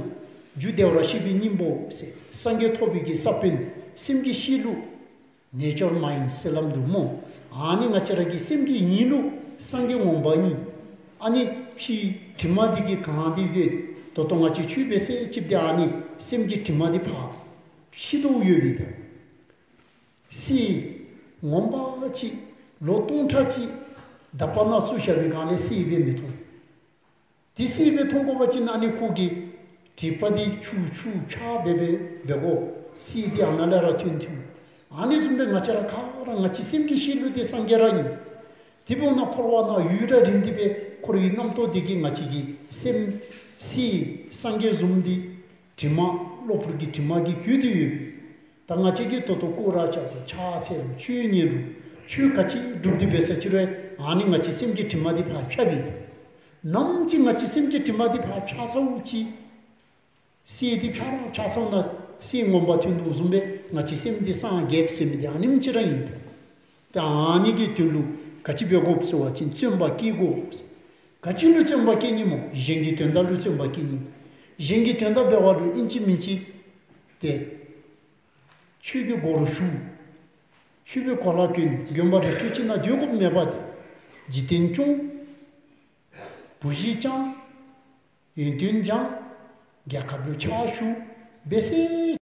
རྒྱུ་བདེ་བར་གཤེགས་པའི་སྙིང་པོ་ཟེར་སངས་རྒྱས་ཐོབ་པའི་གི་ས་བོན་སེམས་ཀྱི་གཤིས་ལུ་ ནེ་ཅར་མའིནཌ་ཟེར་སླབ་འདུག་སྨོ། ཨ་ནི་ང་བཅས་ར་གི་སེམས་ཀྱི་ཡིན་ལུགས་སངས་རྒྱས་ངོ་མ་ཨིན། ཨ་ནི་ཕྱི་དྲི་མ་འདི་གིས་གང་སྟེ་སྦེ་ད་ལྟོ་ང་བཅས་ཆོས་འབད་ས་ཅིག་འདི་ཨ་ནི་སེམས་ཀྱི་དྲི་མ་འདི་ཕར་ཞི་དོ་ཡོད་པས་ད། གསེར་ངོ་མ་ཅིག་ལོ་སྟོང་ཕྲག་ཅིག་ད་པ་ནང་བཙུགས་བཞག་པའི་སྒང་ལས་གསེར་སྦེ་མི་མཐོང་། དེ་གསེར་སྦེ་མཐོང་དགོ་པ་ཅིན་ཨ་ནི་ཁོ་གི་དྲེག་པ་འདི་ཆུ་ཆུ་ཕྱགས་སྦེ་འབད་འབད་དགོ། གསེར་འདི་ཨ་ནཱ་ལས་ར་ཐོན་ཐོན། ཨ་ནི་བཟུམ་སྦེ་ང་བཅས་ར་ག་ར་ང་བཅས་སེམས་ཀྱི་གཤིས་ལུགས་འདི་སངས་རྒྱས་ར་ཨིན། དེ་འབདཝ་ད་འཁོར་བ་ནང་ཡུན་རིང་སྡོད་དེ་འབད་འཁོར་བའི་རྣམ་རྟོག་འདི་གིས་ང་བཅས་ཀྱི་སེམས་གསེར་སངས་རྒྱས་བཟུམ་འདི་དྲི་མ་གློ་བུར་གྱི་དྲི་མ་གིས་གོས་ཏེ་ཡོད་པས། ད་ང་བཅས་ཀྱིས་ད་ལྟོ་སྐོར་ར་རྐྱབ་རུང་ཕྱག་འཚལ་རུང་ཆོས་ཉན་རུང་ཆོས་ག་ཅི་སྒྲུབ་སྟེ་འབད་ས་ཅིག་རུང་ཨ་ནི་ང་བཅས་སེམས་ཀྱི་དྲི་མ་འདི་ཕར་ཕྱགས་པས། ནམ་ཅིག་ང་བཅས་སེམས་ཀྱི་དྲི་མ་འདི་ཕར་ཕྱགས་ཚརཝ་ཅིག་གསེར་འདི་ཕྱགས་ར་ཕྱགས་ཚརཝ་ན་གསེར་ངོ་མ་ཐོན་དོ་བཟུམ་སྦེ་ང་བཅས་སེམས་འདི་སངས་རྒྱསཔ་ཟེར་མི་འདི་ཨ་ནེམ་ཅིག་ར་ཨིན། ད་ཨ་ནི་གི་དོན་ལུ་ག་ཅི་འབད་དགོཔ་ཟེར་བ་ཅིན་བརྩོན་པ་བསྐྱེད་དགོ། ག་ཅི་ལུ་བརྩོན་པ་བསྐྱེད་ནི་སྨོ། གཞན་གྱི་དོན་དག་ལུ་བརྩོན་པ་བསྐྱེད་ནི། གཞན་གྱི་དོན་དག་འབད་བ་ལུ་ཨིན་ཅི་མིན་ཅི་ཏེ་ཆོས་ཀྱི་སྒོ་རུ་ཞུགས། ཆོས་པའི་གོ་ལ་གྱོན། དགོན་པ་རི་ཁྲོད་ཅིག་ནང་སྡོད་དགོཔ་མེད་པ་ཏེ། འཇིག་རྟེན་སྐྱོང་། བུ་གཞི་བསྐྱང་། ཡོན་ཏན་སྦྱང་། རྒྱལ་ཁབ་ལུ་ཕྱག་ཞུ། འབད་ས་